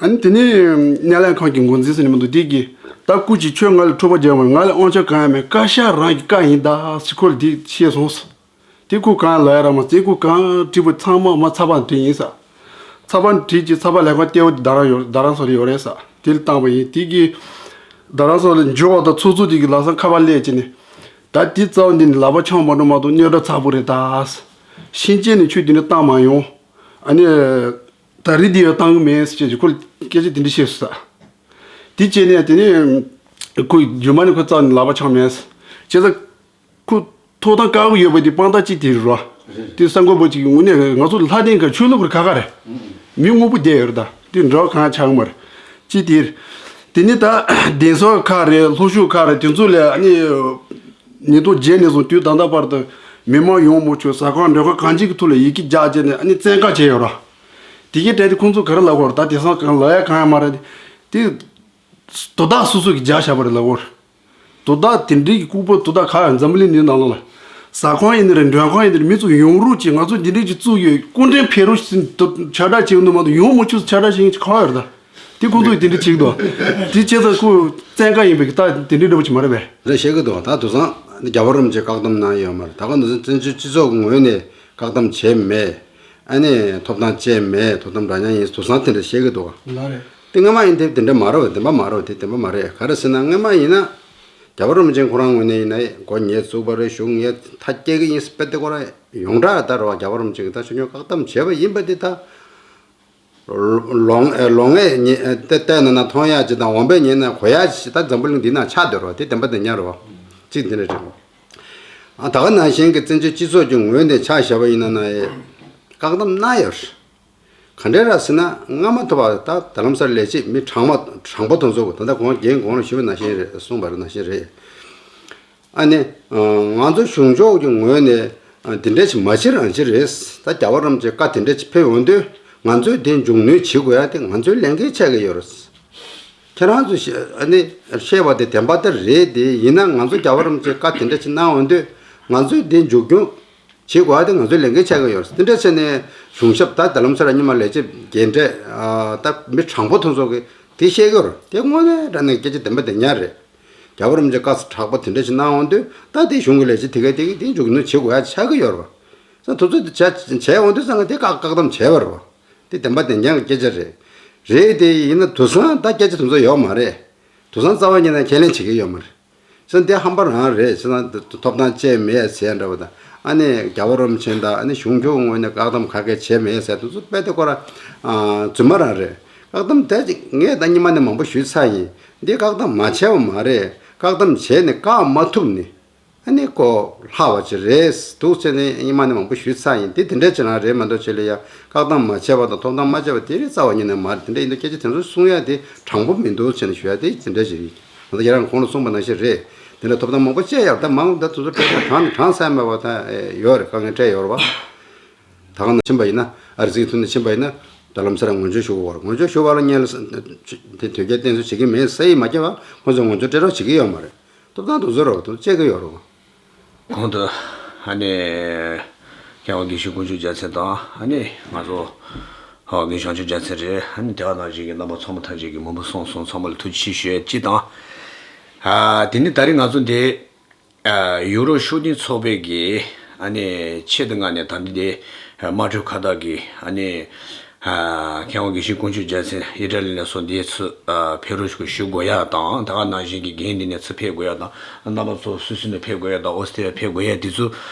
ཨ་ནི་དེ་ནས་སྣེ་ལེན་ཁང་གི་འགོ་འཛིན་ཟེར་ནི་མི་འདུག་དེ་གིས། ད་སྐུ་མཁྱེན། ཁྱོད་ང་ལ་འཁྲུག་པ་རྒྱག་མ། ང་ལ་དབང་ཆ་གང་ཡང་མེད། བཀའ་ཤག་རང་གི་བཀའ་ཡིན་ད་ཟེར་ཁོ་ལ་དེ་བཤད་སོང་ཟེར། དེ་ཁོ་གང་ལབ་ཡ་རག་མ་སོང་། ཁོ་གང་དྲིས་པ་ཚང་མ་མ་ཚགས་པར་བྲིས་ཡིན་ཟེར། ཚགས་པར་བྲིས་ཀྱི་ཚགས་པར་ལས་ཁང་ལྟེ་བ་དེ་རྡ་རམ་ཡོད། རྡ་རམ་ས་ལ་ཡོད་རེད་ཟེར། དེ་ལ་བཏང་པ་ཡིན། དེ་གིས་རྡ་རམ་ས་ལ་འབྱོར་བ་དང་ཚོགས་གཙོ་དེ་གིས་ལམ་སང་ཁ་པར་སླེབས་བྱས་ནས། ད་དེ་རྩ་བ་འདི་ནས་ལག་པ་འཆང་མ་འགྲོ་མ་གཏོགས་རྙོག་དྲ་ཚ་པོ་རེད་ད། ཕྱིན་ཆད་ནས་ཁྱོད་དེ་འདྲ་བཏང་མ་ཡོང་། ཨ་ནི། ད་རེས་འདི་ཡང་བཏང་གི་མེད་ཟེར་བྱས་ཁོ་ལ་སྐད་ཆ་དེ་འདྲ་བཤད་སོང་ཟེར། དེ་བྱས་ནས་དེ་ནས་ཁོ་རྒྱུ་མ་ནས་ཁོ་རྩ་ནས་ལག་པ་འཆང་མེད་ཟེར། བྱས་ཙང་ཁོ་ཐོབ་ཐང་བཀག་གི་ཡོད་པ་དེ་དཔང་རྟགས་གཅིག་དེ་རེད་རོ། དེ་གསར་འགོད་པ་གཅིག་གི་ངོས་ནས་ང་ཚོ་ལྷ་སྡིངས་ཁག་ཆོས་ལུགས་ཀྱི་ཁག་ཁག་རེད། མི་དངོས་པོ་བསྡད་ཡོད་རེད། ད་དེ་འདྲ་བ་གང་ཡང་ཆགས་ཀྱི་མ་རེད། གཅིག་དེ་རེད། དེ་ནས་ད་གདན་ས་ཁག་རེད། ལྷོ་ཕྱོགས་ཁག་རེད། དེ་ཚོ་ལ་ཨ་ནི། ཉིས་སྟོང་བརྒྱད་ནས་བཟུང་དུས་ད་ལྟ་བར་དུ་མི་མང་ཡོང་མ་བཅུག་ཟ་ཁང་མགྲོན་ཁང་གང་ཅིའི་ཐོག་ལ་ཡི་གེ་རྒྱག་བྱས་ནས་ཨ་ནི་བཙན་བཀག་བྱས་ཡོད་ར། དེ་གའི་གྲས་དེ་ཁོང་ཚོ་ག་རེ་ལབ་དགོས་རེད། ད་དེང་སང་གང་ལབ་ཡ་གང་ཡང་མ་རེད། དེ་དོ་བདག་སོ་སོ་གིས་རྒྱག་བཞག་པ་རེད་ལབ་དགོས་རེད། དོ་བདག་དེ་འདྲའི་གི་ལྐུགས་པ་དོ་བདག་ག་ཡང་འཛམ་བུ་གླིང་འདིའི་ནང་ལོགས་ལ། ཟ་ཁང་ཡིན་ནི་རེད། མགྲོན་ཁང་ཡིན་ནི་རེད། མི་ཚོ་ཡོང་རོགས་གྱིས། ང་ཚོ་འདི་འདྲའི་གི་བཙུགས་ཡོད། སྐུ་མགྲོན་ཕེབས་རོགས་ཞེས་ཁྱབ་བསྒྲགས་བྱེད་འདུག་མ་གཏོགས་ཡོང་མ་བཅུག་ཁྱབ་བསྒྲགས་བྱེད་མཁན་ཅིག་གང་ཡོད་རེད་ད། དེ་ཁོང་ཚོས་དེ་འདྲ་བྱེད་ཀྱི་འདུག་དེ་བྱས་ཙང་ཁོ་བཙན་བཀའ་ཡིན་པའི་རྟགས་དེ་འདྲའི་འདྲ་པོ་ཅིག་མ་རེད་པས། རེད། བཤད་ཀྱི་འདུག་ད་དེང་སང་རྒྱལ་བ་རིན་པོ་ཆེས་བཀག་སྡོམ་གནང་ཡོད་མ་རེད། ད་ག་ནང་བཞིན་བཙན་བྱོལ་སྤྱི་ཚོགས་ཀྱི་ངོས་ནས་བཀག་སྡོམ་བྱས་མེད། ཨ་ནི་ཐོབ་ཐང་བཅད་མེད། ཐོབ་ཐང་འདྲ་མཉམ་ཡིན། དེང་སང་དེ་འདྲ་བཤད་ཀྱི་འདུག་ལགས་རེད། དེ་སྔ་མ་ཡིན་དེ་དེ་འདྲ་མ་རེད། བདེན་པ་མ་རེད། དེ་བདེན་པ་མ་རེད། ག་རེ་ཟེར་ན་སྔ་མ་ཡིན་ན། རྒྱལ་བ་རིན་པོ་ཆེ་ཁོ་རང་ངོས་ནས་ཡིན་ན་མགོ་ཉལ་བཙུགས་པ་རེད། གཞུང་ངས་མཐའ་སྐྱེལ་གྱི་ཡིན་ཟེར་དཔེ་དེ་ཁོ་རང་ཡོངས་གྲགས་ལྟར་བ། རྒྱལ་བ་རིན་པོ་ཆེ་གིས་ད་ཆོས་སྐྱོང་བཀག་སྡོམ་བྱས་པ་ཡིན་པ་འདི་ད། ལོ་ལོ་ལོ་ལྔའི་ཉིན་ཏེ་ཏེ་ན་ན་མཐོང་ཡག་ཅིག་དང་འོམ་པའི་ཉིན་ན་གོ་ཡག་ཅིག་ད་འཛམ་བུ་གླིང་འདི་ན་ཆགས་སྡོད་རོགས། དེ་བདེན་པ་བདེན་ཉག་རོགས་ཅིག་དེ་འདྲ་རེད། ཨ་ད་ག་ནང་བཞིན་གྱི་བཙན་བྱོལ་སྤྱི་ཚོགས་ཀྱི་ངོས་ནས་ཆ་བཞག་པ་ཡིན་ན་ན་ཡེ་བཀག་སྡོམ་གནང་ཡོད་རེད། ག་འདྲས་ར་ཟེར་ན་སྔ་མ་ཐུབ་པ་ད་ད་ལམ་སར་ལས་བྱེད་མི་གྲངས་མ་གྲངས་པོ་དེ་ཚོ་ད་ལྟ་གོང་རྒན་གོང་ལ་ཞུས་པ་ནང་བཞིན་རེད། གསུངས་པ་རེད་ནང་བཞིན་རེད། ཨ་ནི། ང་ཚོ་གཞུང་ཕྱོགས་ཀྱི་ངོས་ནས་འདི་འདྲ་ཞིག་མ་བྱེད་རང་བྱེད་རེད། ད་རྒྱལ་བ་རིན་པོ་ཆེ་བཀའ་དེ་འདྲ་ཞིག་ཕེབས་འོང་དུས་ང་ཚོས་དེ་མཇུག་སྣོན་བྱེད་དགོས་ཡ་དེ་ང་ཚོའི་ལས་འགན་ཆགས་ཀྱི་ཡོད་རེད། ཁྱེད་རང་ཚོས་ཨ་ནི་བཤད་པ་དེ་བདེན་པ་ལྟར་རེད་དེ། ཡིན་ན་ང་ཚོ་རྒྱལ་བ་རིན་པོ་ཆེ་བཀའ་དེ་འདྲ་ཞིག་གནང་འོང་དུས་ང་ཚོས་དེ་མཇུག་སྐྱོང་བྱེད་དགོས་ཡ་དེ་ང་ཚོའི་ལས་འགན་ཆགས་ཀྱི་ཡོད་རེད། དེ་འདྲ་བྱས་ནས་གཞུང་ཞབས་ད་ད་ལམ་སར་རྙིང་མ་ལས་བྱེད་རྒན་གྲས་ད་མི་དྲང་པོ་དེ་ཚོ་གིས་དེ་བཤད་ཀྱི་ཡོད་རེད། དེ་དངོས་གནས་དྲང་གནས་སྐད་ཆ་བདེན་པ་བདེན་ཉག་རེད། རྒྱལ་བ་རིན་པོ་ཆེ་བཀའ་དྲག་པོ་དེ་འདྲ་ཞིག་གནང་འོང་དུས་ད་དེ་གཞུང་གི་ལས་བྱེད་དེ་གས་དེ་གས་དེ་མཇུག་སྣོན་བྱེད་དགོས་ཡ་ཆགས་ཀྱི་ཡོད་རེད་པ། ས་དུས་ཚོད་དེ་བྱས་བྱས་འོང་དུས་ཙང་ག་དེ་བཀག་བཀག་སྡོམ་བྱས་པ་རེད་པ། དེ་བདེན་པ་བདེན་རྐྱང་གི་སྐད་ཆ་རེད། རེད་དེ་ཡིན་ན་དེང་སང་ད་སྐད་ཆ་དེ་ཚོ་ཡོད་མ་རེད། དེང་སང་རྩ་བ་ཉིད་ནས་ཁས་ལེན་བྱེད་ཀྱི་ཡོད་མ་རེད། ས་འདི་ཧམ་པ་རང་རེད། ས་ན་ཐོབ་ཐང་བཅད་མེད་ཟེར་འདྲ་བ་དང་། ཨ་ནི་རྒྱལ་བ་རིན་པོ་ཆེ་དང་ཨ་ནི་གཞུང་ཕྱོགས་ངོས་ནས་བཀག་སྡོམ་ག་གེ་བྱས་མེད་ཟེར་དེ་ཚོ་དཔེ་དེ་ཁོ་རང་རྫུན་མ་རང་རེད། བཀག་སྡོམ་དེ་ཅིག་ངས་ད་སྔོན་མ་ནས་མང་པོ་ཞུས་ཚར་ཡིན། འདི་བཀག་སྡོམ་མ་བྱས་པ་མ་རེད། བཀག་སྡོམ་བྱས་ནས་བཀག་མ་ཐུབ་ནི། ཨ་ནི་ཁོ་ལྷག་པ་ཅིག་རེད་འདུག་ཟེར་ནས་སྔོན་མ་ནས་མང་པོ་ཞུས་ཚར་ཡིན། དེ་དེ་འདྲ་ཅིག་རང་རེད་མ་གཏོགས་ཆེད་ལ་ཡ་བཀག་སྡོམ་མ་བྱས་པ་དང་ཐོབ་ཐང་མ་བཅད་པ་དེ་རིགས་རྩ་བ་ཉིད་ནས་མ་རེད། དེ་འདྲ་ཡིན་དུས་སྐད་ཆ་དེ་ཚོ་གསུང་ཡ་དེ་དྲང་པོ་མི་འདུག་ཟེར་ནས་ཞུ་ཡ་དེ་དེ་འདྲ་ཞིག་རེད། ང་ཚོ་ཁྱེད་རང་གོང་ལ་གསུངས་པ་ནང་བཞིན་རེད། དེ་འདྲ་ཐོབ་ཐང་མང་པོ་བཅད་ཡོད་རེད། ད་མང་ད་དེ་ཚོ་སྤྲད་ཡ་གྲངས་ནས་གྲངས་ཚད་མེད་པ་ད་ཡོད་རེད། དཀའ་ངལ་འཕྲད་ཡོད་རེད་པ། ད་ག་ནང་ཕྱིན་པ་ཡིན་ན་ཨ་རི་སིའི་ཐོག་ནས་ཕྱིན་པ་ཡིན་ན་ད་ལམ་སང་ངོ་སྤྲོད་ཞུ་དགོས་པ་རེད། ངོ་སྤྲོད་ཞུ་བ་ལ་སྔོན་ལ་དེ་དོལ་རྒྱལ་བསྟེན་གསོལ་བྱེད་ཀྱི་མེད་ཟེར་ཡི་མ་སྐྱེ་བ་ཁོང་ཚོས་ངོ་སྤྲོད་སྤྲད་རོགས་བྱེད་ཀྱི་ཡོད་མ་རེད། ཐོབ་ཐང་དེ་ཚོ་རོགས་དེ་བཅད་ཀྱི་ཡོད་རེད་པ། གོང་དུ་ཨ་ནི་མཁས་དབང་དགེ་བཤེས་དཀོན་མཆོག་རྒྱལ་མཚན་དང་ཨ་ནི་ང་ཚོ་ཨ་དགེ་བཤེས་བྱང་ཆུབ་རྒྱལ་མཚན་རེད། ཨ་ནི་དེ་ག་ནང་བཞིན་གྱི་རྣམ་པ་ཚང་མ་ཐམས་ཅད་ཀྱིས་མང་པོ་གསུངས་སོང་། ཚང་མ་ལ་ཐུགས་རྗེ་ཆེ་ཞུ་ཡ་གཅིག་དང་། ཨ་དེ་ནི་ད་རེས་ང་ཚོ་འདི་ཨ་ཡུ་རོབ་ཤུགས་ལྡན་ཚོགས་པའི་གི་ཨ་ནི་ཆེད་དུ་མངགས་ནས་ད་འདི་འདི་དམངས་ཁྲོད་ཁ་བརྡ་གི་ཨ་ནི་ཨ་མཁས་དབང་དགེ་བཤེས་དཀོན་མཆོག་རྒྱལ་མཚན་ཨི་ཊ་ལི་ནས་སོང་འདི་ཚོ་ཨ་ཕེབས་རོགས་ཞུ་དགོས་ཡ་དང་། ད་ག་ནང་བཞིན་གྱི་རྒན་འདི་ནས་ཚུར་ཕེབས་དགོས་ཡ་དང་། རྣམ་པ་ཚོ་སུད་སི་ནས་ཕེབས་དགོས་ཡ་དང་། ཨོ་སི་ཏྲེ་ལི་ཡ་ཕེབས་དགོས་ཡ་འདི་ཚོ་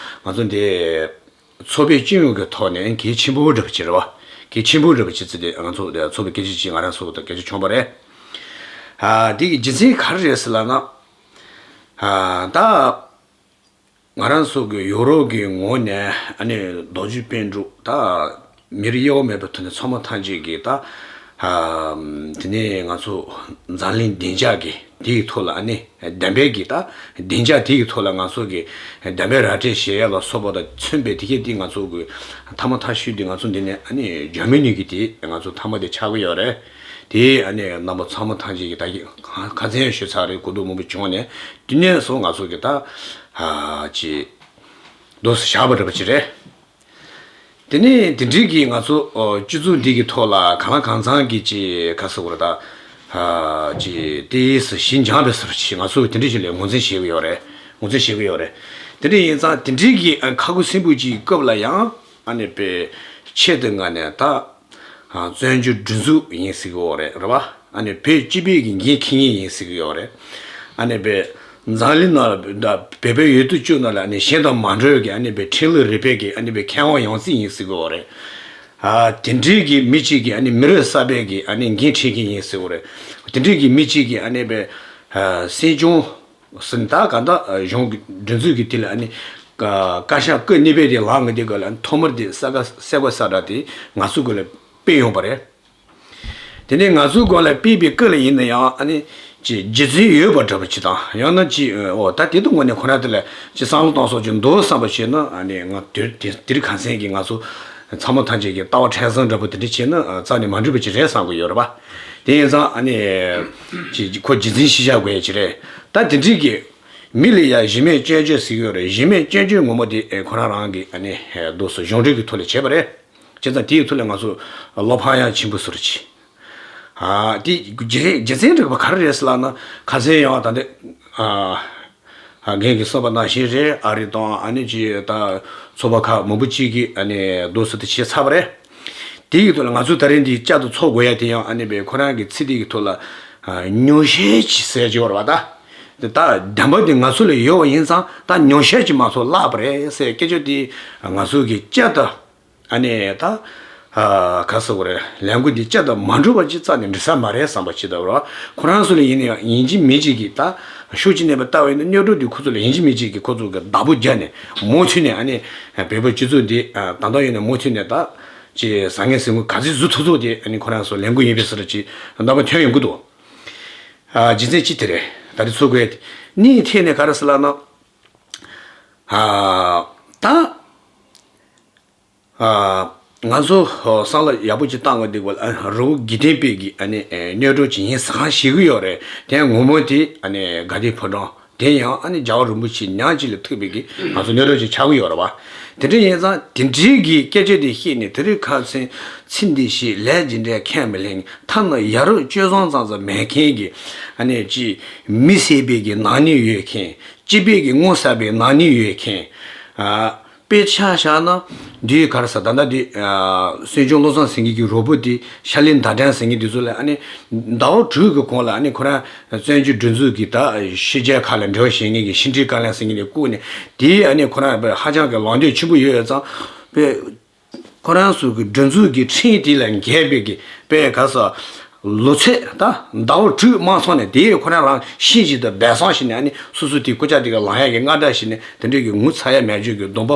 ང་ཚོ་འདི་ཚོགས་པའི་སྤྱི་ཡོངས་ཀྱི་ཐོག་ནས་གལ་ཆེན་པོ་འདྲ་པོ་ཅིག་རེད་པ། གལ་ཆེན་པོ་འདྲ་པོ་ཅིག་བརྩིས་ཏེ་ང་ཚོ་འདི་ཚོགས་པའི་སྐད་ཆ་ཅིག་ང་རང་ཚོ་ད་སྐད་ཆ་བྱུང་བ་རེད། ཨ་འདི་གི་རྒྱུ་མཚན་ག་རེ་རེད་ཟེར་ལབ་ན། ཨ་ད་ང་རང་ཚོ་གི་ཡུ་རོབ་ཀྱི་ངོས་ནས་ཨ་ནི་རྡོ་རྗེ་པཎ་གྲུབ་ད་མི་རིགས་དབྱེ་བ་མེད་པའི་ཐོག་ནས་ཚང་མ་ཐམས་ཅད་ཀྱིས་ད་ ཨ། དེ་ནས་ང་ཚོ་འཛམ་གླིང་བདེ་འཇགས་ཀྱི་དེའི་ཐོག་ལ་ཨ་ནི་བདེན་པའི་གི་ད་བདེ་འཇགས་དེའི་ཐོག་ལ་ང་ཚོ་གི་བདེན་པའི་ར་སྤྲོད་བྱེད་ཡ་ལ་སོགས་པ་དང་མཚོན་པའི་དེ་གས་དེ་ང་ཚོ་གི་མཐའ་མ་མཐའ་དཔྱོད་དེ་ང་ཚོ་འདི་ནས་ཨ་ནི་འཇར་མ་ནི་གི་དེ་ང་ཚོ་མཐའ་མ་དེ་ཆགས་ཀྱི་ཡོད་རེད། དེ་ཨ་ནི་རྣམ་པ་ཚང་མ་ཐམས་ཅད་ཀྱི་ད་གི་ཁ་ཚན་ཞུ་ཚར་རེད། གོ་བསྡུར་མང་པོ་བྱུང་ནས་དེ་ནས་སོང་ང་ཚོ་གི་ད་ཨ་ཅི་འདུག་སེ་བཞག་པ་འདྲ་པོ་ཅིག་རེད། དེ་ནས་དེ་འདྲའི་གི་ང་ཚོ་ཨོ་སྤྱི་ཚོགས་འདི་གི་ཐོག་ལ་གང་ལ་གང་འཚམ་གི་ཅི་ག་ཟེར་དགོས་རེད་ད། ཨ་ཅི་ཏིས་ཞི་འཇམ་པའི་སར་ཅི་ང་ཚོ་དེ་འདྲའི་ཞིག་ལ་ངོས་འཛིན་བྱེད་ཀྱི་ཡོད་རེད། ངོས་འཛིན་བྱེད་ཀྱི་ཡོད་རེད། དེ་འདྲ་ཡིན་ཙང་དེ་འདྲའི་གི་ཨ་ཁ་ཁུ་སིམ་པོ་ཅིག་གི་སྐབས་ལ་ཡང་ཨ་ནི་པའི་ཆེད་དུ་ང་ནས་ད། ཨ་བཙན་བྱོལ་སྒྲིག་འཛུགས་ཡིན་ཟེར་གི་ཡོད་རེད། རེད་པ། ཨ་ནི་བོད་སྤྱི་པའི་གི་འགན་འཁྱེར་མཁན་ཡིན་ཟེར་གི་ཡོད་རེད། ཨ་ནི་བོད་འཛམ་གླིང་ནང་ལ་བོད་པའི་ཡུལ་དུ་བཅུག་ནང་ལ་ཨ་ནི་གཞན་དང་མ་འདྲ་བའི་གི་ཨ་ནི་བོད་ཁྲིམས་ལུགས་རིག་པའི་གི་ཨ་ནི་བོད་མཁས་དབང་ཡོངས་རྫོགས་ཡིན་ཟེར་གི་ཡོད་རེད། ཨ་དེ་འདྲའི་གི་མི་གཅིག་གི་ཨ་ནི་མི་རབས་གསར་པའི་གི་ཨ་ནི་འགན་འཁྱེར་མཁན་ཡིན་ཟེར་གི་ཡོད་རེད། དེ་འདྲའི་གི་མི་གཅིག་གི་ཨ་ནི་བོད་ཨ་སྲིད་སྐྱོང་ཟིན་ད་ག་ད་གཞུང་གི་སྒྲིག་འཛུགས་ཀྱི་དེ་ལ་ཨ་ནི་བཀའ་ཤག་སྐུ་གཉིས་པའི་དེ་ལངས་ཀྱི་དེ་ག་ལ་ཐོག་མར་དེ་གསལ་ཁ་གསལ་ཁ་གསལ་དྲགས་དེ་ང་ཚོ་གི་ལ་སྤེལ་ཡོང་པ་རེད། དེ་ནས་ང་ཚོའི་སྒང་ལ་སྤེལ་བའི་སྐབས་ལ་ཡིན་ན་ཡང་ཨ་ནི་ཅིག་རྒྱུ་མཚན་ཡོད་པ་འདྲ་པོ་ཅིག་དང་ཡང་ན་ཅིག་ཨོ་ད་དེ་དུས་ངོས་ནས་ཁོ་རང་དེ་ལ་ཅིག་བསམ་བློ་གཏོང་སོགས་ཅིག་འདུག་བསམ་པ་བྱས་ན་ཨ་ནི་ང་དེ་དེ་དེ་རིང་ཁ་སང་གི་ང་ཚོ་ཚང་མ་ཐམས་ཅད་ཀྱི་ལྟ་བ་ཕྲན་བཟང་འདྲ་པོ་དེ་འདྲ་བྱས་ན་རྩ་ནས་མ་འགྲིག་པ་ཅིག་རེད་བསམ་གི་ཡོད་རེད་པ། དེ་ཡིན་ཙང་ཨ་ནི་ཅིག་ཁོ་རྒྱུ་མཚན་ཤེས་བྱ་དགོས་ཡ་ཅིག་རེད། ད་དེ་འདྲའི་གི་མི་ལ་ཡ་གཞི་མེད་སྐྱོན་བརྗོད་ཟེར་གི་ཡོད་རེད། གཞི་མེད་སྐྱོན་བརྗོད་ངོ་མ་དེ་ཁོ་རང་རང་གི་ཨ་ནི་འདུག་སེ་གཞུང་འབྲེལ་གྱི་ཐོག་ལ་བྱས་པ་རེད། བྱས་ཙང་དེའི་ཐོག་ལ་ང་ཚོ་བློ་ཕམ་ཡང་ཆེན་པོ་བཟོ་འདྲ་ཅིག་ཨ་དེ་རྒྱུ་རྒྱུ་མཚན་འདྲ་པོ་ག་རེ་རེད་ཟེར་ལབ་ན་ཁ་སང་ཡང་ད་ལྟ་ཨ་ཨ་རྒན་གྱིས་གསུངས་པ་ནང་བཞིན་རེད། ཨ་རི་དང་ཨ་ནི་ཅི་ད་ཚོགས་པ་ཁག་མང་པོ་ཅིག་གིས་ཨ་ནི་རྡོ་སོལ་དེ་བྱས་ཚར་བ་རེད། དེ་ཡི་ཐོག་ལ་ང་ཚོ་ད་རིང་འདི་བསྐྱར་དུ་ཚོགས་དགོས་ཡ་དེ་ཡང་ཨ་ནི་པའི་ཁོ་རང་གི་ཚིག་དེ་གི་ཐོག་ལ་ཨ་ཉོག་བཤད་ཅིག་ཟེར་གྱི་ཡོད་རེད་པ། ད་དེ་ད་བདེན་པ་དེ་ང་ཚོ་ལ་ཡོད་པ་ཡིན་ཙང་ད་ཉོག་བཤད་ཅིག་མ་གཏོགས་བརླག་པ་རེད་ཟེར་སྐད་ཆ་དེ་ང་ཚོ་གི་བསྐྱར་དུ་ཨ་ནི་ད་ཨ་ག་ཟེར་དགོས་རེད། ལས་འགུལ་འདི་བསྐྱར་དུ་མ་འགྲོ་བ་ཅིག་རྩ་ནས་འགྲིག་ས་མ་རེད་བསམ་པ་ཅིག་འདུག་རོ། ཁོ་རང་ཚོ་ལ་ཡིན་ན་ཡང་ཡིན་གཅིག་མིན་གཅིག་གིས་ད་ཤུགས་ཀྱིས་ནས་པ་ལྟ་བ་ཡིན་ན་གཉའ་གྲོགས་འདི་ཁོ་ཚོ་ལ་ཡིན་གཅིག་མིན་གཅིག་གིས་ཁོ་ཚོ་གི་བདག་པོ་རྒྱག་ནས་མུ་མཐུད་ནས་ཨ་ནི་བོད་པ་སྤྱི་ཚོགས་འདི་ད་ལྟ་ཡིན་ན་མུ་མཐུད་ནས་ད་ཅི་བཟང་ངན་ཟེར་དངུལ་ག་ཚོད་བཟོ་ཐུབ་ཐུབ་དེ་ཨ་ནི་ཁོ་རང་ཚོ་ལས་འགུལ་ཡིན་པའི་ཟེར་ཅིག་རྣམ་པ་ཐོན་ཡོང་གི་འདུག་ཨ་རྒྱུ་མཚན་གཅིག་དེ་རེད། ད་རེས་ཚོགས་དགོས་ནི་ཐད་ནས་ག་རེ་ཟེར་ལབ་ན། ཨ་ད་ཨ་ང་ཚོ་བསམ་བློ་ཡག་པོ་ཅིག་བཏང་དགོས་འདུག་ག་རི་བོ་དགེ་ལྡན་པའི་གི་ཨ་ནི་གཉའ་གྲོགས་ཅིག་ཡིན་ཟེར་གང་ཞིག་གི་ཡོད་རེད། དེ་ངོ་མ་དེ་ཨ་ནི་དགའ་ལྡན་ཕོ་བྲང་། དེ་ཡང་ཨ་ནི་རྒྱལ་བ་རིན་པོ་ཆེ་ཉག་གཅིག་ལ་ཐུག་པའི་གི་ང་ཚོ་གནས་ལུགས་ཅིག་ཆགས་ཀྱི་ཡོད་རེད་བ། དེ་འདྲ་ཡིན་ཙང་དེ་འདྲའི་གི་སྐད་ཆ་དེ་བཤད་ནས་དེ་རིང་ཁ་སང་ཚེ་འདི་ཞིག་ལས་ཇི་འདྲའི་ཁས་མི་ལེན། ཐ་ན་ཡ་རབས་སྤྱོད་བཟང་ཙམ་ཙམ་མེད་མཁན་གི་ཨ་ནི་ཅི་མི་བསད་པའི་གི་ནག་ཉེས་ཡོད་མཁན། སྤྱི་པའི་གི་དངུལ་བསགས་པའི་ནག་ཉེས་ཡོད་མཁན། ཨ་དཔེ་ཆ་བཞག་ན་འདིའི་ག་རེ་ཟེར་ད་ལྟ་འདི་ཨ་སྲིད་སྐྱོང་བློ་བཟང་སེང་གེ་གི་རོགས་པོ་དེ་ཤར་གླིང་ཟླ་སྒྲོན་ཟེར་མཁན་དེ་ཚོ་ལ་ཨ་ནི་ཟླ་བ་དྲུག་གི་གོང་ལ་ཨ་ནི་ཁོ་རང་བཙན་བྱོལ་སྒྲིག་འཛུགས་ཀྱི་ད་ཕྱི་རྒྱལ་ཁག་ལ་འབྲེལ་བ་བྱེད་མཁན་གྱི་ཕྱི་འབྲེལ་བཀའ་བློན་ཟེར་མཁན་དེ་བསྐོས་ནས་དེའི་ཨ་ནི་ཁོ་རང་ཧ་ཅང་གི་ལངས་འདོད་ཆེན་པོ་ཡོད་ཙང་དཔེ། ཁོ་རང་ཚོ་གི་སྒྲིག་འཛུགས་ཀྱི་ཁྲིམས་དེ་ལ་འགལ་བའི་གི་དཔེ་ག་ས་ལོ་ཚད་ད་ཟླ་བ་དྲུག་མ་སོང་ནས་དེ་ཁོ་རང་རང་ཤེས་བཞིན་དུ་སྦས་གསང་བྱས་ནས་ཨ་ནི་སོ་སོ་དེ་སྐུ་ཕྱྭ་དེ་ག་ལངས་ཡག་གི་དངངས་སྐྲག་བྱས་ནས་དེ་འདྲའི་གི་ངོ་ཚ་ཡ་མེད་རྒྱུ་གི་སྡོམ་པ་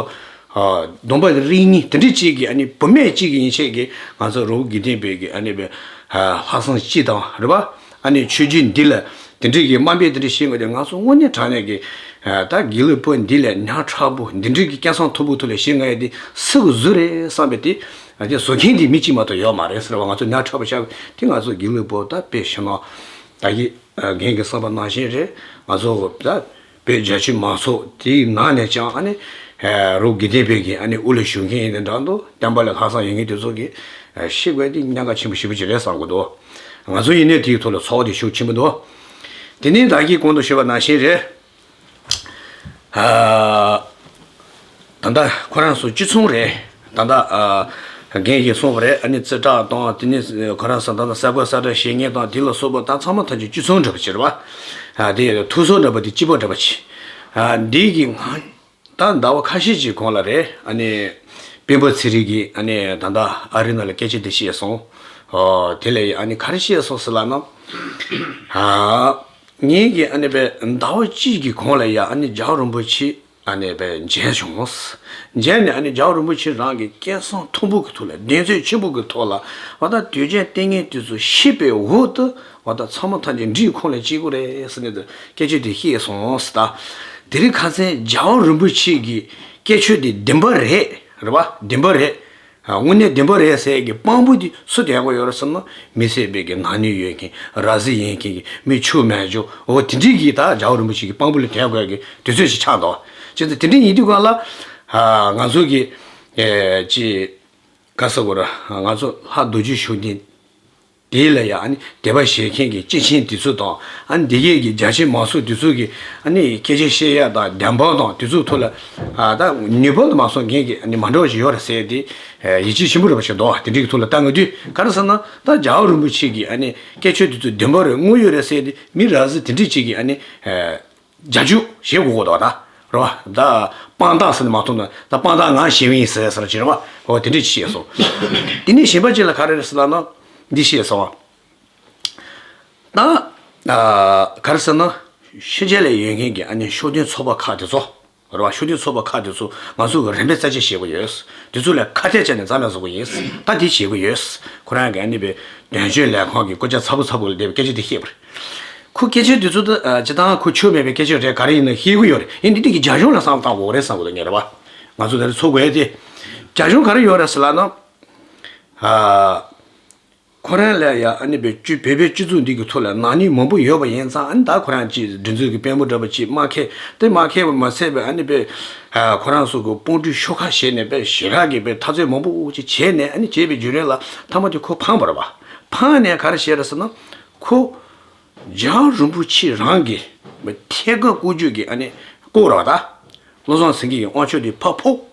ཨ་སྡོམ་པ་རིགས་གཉིས་དེ་འདྲ་གཅིག་གི་ཨ་ནི་བུད་མེད་གཅིག་གི་ཡིན་ཆེད་ཀྱི་ང་ཚོ་རི་བོ་དགེ་ལྡན་པའི་གི་ཨ་ནི་དཔེ་ལྷག་བསམ་གཅིག་དང་རེད་པ། ཨ་ནི་ཆོས་བརྒྱུད་འདི་ལ་དེ་འདྲའི་གི་དམའ་འབེབས་དེ་འདྲ་བྱེད་དགོས་དེ་ང་ཚོ་དངོས་གནས་དྲང་གནས་ཀྱི་ཨ་ད་དགེ་ལུགས་པ་འདི་ལས་ཉག་ཕྲ་པོ་འདི་འདྲའི་གི་སྐད་གསང་མཐོ་པོའི་ཐོག་ལ་བྱེད་ང་ཡ་དེ་སུ་གི་བཟོ་རེད་བསམ་པའི་དེ་ཨ་དེ་བཟོ་མཁན་དེ་མི་གཅིག་མ་གཏོགས་ཡོད་མ་རེད་ཟེར་བ་ང་ཚོ་ཉག་ཕྲ་པོ་ཆགས་དེ་ང་ཚོ་དགེ་ལུགས་པ་ད་དཔེ་ཞེ་ན་ད་གི་རྒན་གྱི་བསམ་པ་ནང་བཞིན་རེད། ང་ཚོ་ད་བོད་རྒྱ་ཆེ་མང་ཚོགས་དེའི་ནང་ནས་ཀྱང་ཨ་ནི་རི་བོ་དགེ་ལྡན་པའི་གི་ཨ་ནི་དབུ་ལ་བཞུགས་མཁན་ཡིན་ན་འདྲ་འདུག་བསྟན་པ་ལ་ལྷག་བསམ་ཡོད་མཁན་དེ་ཚོ་གི་ཤེས་དགོས་དེ་གནད་འགག་ཆེན་པོ་ཞེ་པོ་ཅིག་རེད་བསམ་གི་འདུག་ང་ཚོ་ཡིན་ནའི་དེའི་ཐོག་ལ་ཚོགས་དེ་ཤུགས་ཆེན་པོ་འདུག་དེ་ནས་ད་གིན་གོང་དུ་ཞུས་པ་ནང་བཞིན་རེད། ཨ་ད་ལྟ་ཁོ་རང་ཚོ་གཅིག་མཚུངས་རེད། ད་ལྟ་ཨ་རྒན་གྱིས་གསུངས་པ་རེད། ཨ་ནི་རྩེ་གྲགས་དང་དེ་ནས་ཁོ་རང་ཚོ་ད་ལྟ་གསར་འགོད་གསར་བསྒྲགས་བྱེད་མཁན་དང་དེ་ལ་སོགས་པ་ད་ཚང་མ་ཐམས་ཅད་གཅིག་མཚུངས་འདྲ་པོ་ཅིག་རེད་པ། ཨ་དེ་ཐུགས་སྲོག་འདྲ་པོ་དེ་གཅིག་པ་འདྲ་པོ་ཅིག་ཨ་འདི་གི་ང་ད་ཟླ་བ་ཁ་ཤས་ཀྱི་གོང་ལ་རེད། ཨ་ནི་སྤེན་པ་ཚེ་རིང་གིས་ཨ་ནི་ད་ལྟ་ཨ་རི་ནང་ལ་སྐད་ཆ་འདི་བཤད་སོང་། ཨོ་དེ་ལས་ཨ་ནི་ག་རེ་བཤད་སོང་ཟེར་ལབ་ན། ཨ་ངེད་ཀྱིས་ཨ་ནི་པའི་ཟླ་བ་གཅིག་གི་གོང་ལ་ཡ་ཨ་ནི་རྒྱལ་བ་རིན་པོ་ཆེ་ ཨ་ནི་བས་མཇལ་བྱུང་། མཇལ་ནས་ཨ་ནི་རྒྱལ་བ་རིན་པོ་ཆེ་རང་གི་སྐད་གསང་མཐོན་པོ་གི་ཐོག་ལ་གདེང་ཚོད་ཆེན་པོ་གི་ཐོག་ལ་བ་ད་དུས་རྒྱུན་ལྟས་ངན་དེ་ཚོ་ཤེས་པའི་འོག་ཏུ་བ་ད་ཚང་མ་ཐམས་ཅད་འདྲིས་ཁོང་ལ་སྐྱེ་དགོས་རེད་ཟེར་ནས་སྐད་ཆ་དེ་བཤད་སོང་ཟེར། ད་དེ་རིང་ཁ་སང་རྒྱལ་བ་རིན་པོ་ཆེ་གི་སྐད་ཆ་དེ་བདེན་པ་རེད། རེད་བ། བདེན་པ་རེད། ཨ། དངོས་གནས་བདེན་པ་རེད་ཟེར་གི་དཔང་པོ་འདི་སུ་དེ་གོ་ཡོད་རེད་ཟེར་ན། མི་སེར་པའི་གི་ནག་ཉེས་ཡོད་མཁན། ར་བཟི་ཡིན་མཁན་གི་མི་ཆོས་མེད་འཇོག་འོ་དེ་འདྲའི་གི་ད་རྒྱལ་བ་རིན་པོ་ཆེ་གི་དཔང་པོ་ལ་དེ་གོ་གི་དུས་ཚོད་ཞིག་ཆགས་འདུག་བྱས་ཙང་དེ་འདྲ་ཡིན་དུས་གང་ལ། ཨ། ང་ཚོ་གི་ཨེ་ཅི་ག་ས་གོ་ར་ང་ཚོ་ལྷ་རྡོ་རྗེ་ཤུགས་ལྡན། དེ་ལ་ཡང་ཨ་ནི་དད་པ་བྱེད་མཁན་གྱི་སྐྱེས་ཆེན་དེ་ཚོ་དང་ཨ་ནི་འདི་གའི་གི་རྒྱ་ཆེན་མང་ཚོགས་དེ་ཚོ་གི་ཨ་ནི་སྐད་ཆ་བཤད་ཡ་དང་བདེན་དཔང་དང་དེ་ཚོའི་ཐོག་ལ་ཨ་ད་ནུས་པ་དུ་མ་སོང་མཁན་གྱི་ཨ་ནི་མ་འདྲ་བ་ཞིག་ཡོད་རེད་ཟེར་ཏེ་ཡིད་ཆེས་ཆེན་པོ་རེད་པ་ཞིག་འདུག་དེ་འདྲའི་གི་ཐོག་ལ་ལྟ་ང་དུས་ག་རེ་ཟེར་ན་ད་རྒྱལ་བ་རིན་པོ་ཆེ་གི་ཨ་ནི་སྐད་ཆ་དེ་ཚོ་བདེན་པ་རེད་དངོས་ཡོད་རེད་ཟེར་ཏེ་མི་ར་བཟི་དེ་འདྲས་ཅིག་གི་ཨ་ནི། རྒྱ་ཇུ་ཞེས་གོ་གོ་དོ་ད། རོ། ད་དཔང་རྟགས་ཟེར་ནས་མ་ཐོང་ན་ད་དཔང་རྟགས་ངང་ཞེས་བིན་ཟེར་ཟེར་ཅི་རོ། འོ་དེ་འདྲས་ཅི་ཤེས་སོང་། དེ་ནས་གཞན་པ་ཅིག་ལ་ག་རེ་རེད་ཟེར་ལ་ན། འདི་ཤེས་སོང་། ད་ག་རེ་ཟེར་ན། ཕྱི་རྒྱལ་ལ་ཡོད་མཁན་གྱི་ཨ་ནི་ཤུགས་ལྡན་ཚོགས་པ་ཁག་དེ་ཚོ། རོ། ཤུགས་ལྡན་ཚོགས་པ་ཁག་དེ་ཚོ་ང་ཚོ་གི་རིམ་པས་རྩ་ཆེ་བྱེད་དགོས་ཡོད། དེ་ཚོ་ལ་ཁ་གཏད་བྱས་ནས་རྩ་མེད་བཟོ་དགོས་ཡིན། ད་དེ་བྱེད་དགོས་ཡོད། ཁོ་རང་གི་ཨ་ནི་པའི་དོན་གཅོད་ལས་ཁང་གི་སྐུ་ཆ་ཚ་པོ་ཚ་པོ་ལ་བསྡད་པའི་སྐད་ཆ་དེ་བཤད་པ་རེད། ཁོ་སྐད་ཆ་དེ་ཚོ་ད་ཨ་སྤྱི་བཏང་ཁོ་ཆོས་མེད་པའི་སྐད་ཆ་རེད་ག་རེ་ཡིན་ན་ཤེས་ཀྱི་ཡོད་རེད། ཡིན་འདི་དེ་གི་རྒྱ་གཞུང་ལ་བསམ་བློ་བཏང་དགོས་རེད་བསམ་གི་འདུག་ངས་རེད་བ། ང་ཚོ་ད་རེས་ཚོགས་དགོས་ཏེ། རྒྱ་གཞུང་ག་རེ་ཡོད་རེད་ཟེར་ལབ་ན། ཨ། ཁོ་རང་ལ་ཡ་ཨ་ནི་པའི་སྤྱི་བོད་པའི་སྤྱི་ཚོགས་འདི་གི་ཐོག་ལ་ནག་ཉེས་མང་པོ་ཡོད་པ་ཡིན་ཙང་ཨ་ནི་ད་ཁོ་རང་ཅིག་སྒྲིག་འཛུགས་ཀྱི་དཔོན་པོ་འདྲ་པོ་ཅིག་མ་ཁེ་དེ་མ་ཁེ་བ་མ་ཚད་པའི་ཨ་ནི་པའི་ཁོ་རང་ཚོ་གི་དཔུང་སྒྲིག་ཤོག་ཁ་བྱས་ནས་པའི་ཞེ་དྲག་གི་པའི་འཐབ་རྩོད་མང་པོ་ཅིག་བྱས་ནས་ཨ་ནི་བྱས་པའི་བརྒྱུད་རིམ་ལ་མཐའ་མ་དེ་ཁོ་འཕངས་པ་རེད་བ། འཕངས་ནས་ག་རེ་བྱས་རེད་ཟེར་ན། ཁོ་རྒྱལ་བ་རིན་པོ་ཆེ་རང་གི་ཐད་ཀར་བསྐོ་རྒྱུ་གི་ཨ་ནི་བསྐོ་ར་བ་ད། བློ་བཟང་སེང་གེ་གི་དབང་ཆ་དེ་ཕར་ཕོག་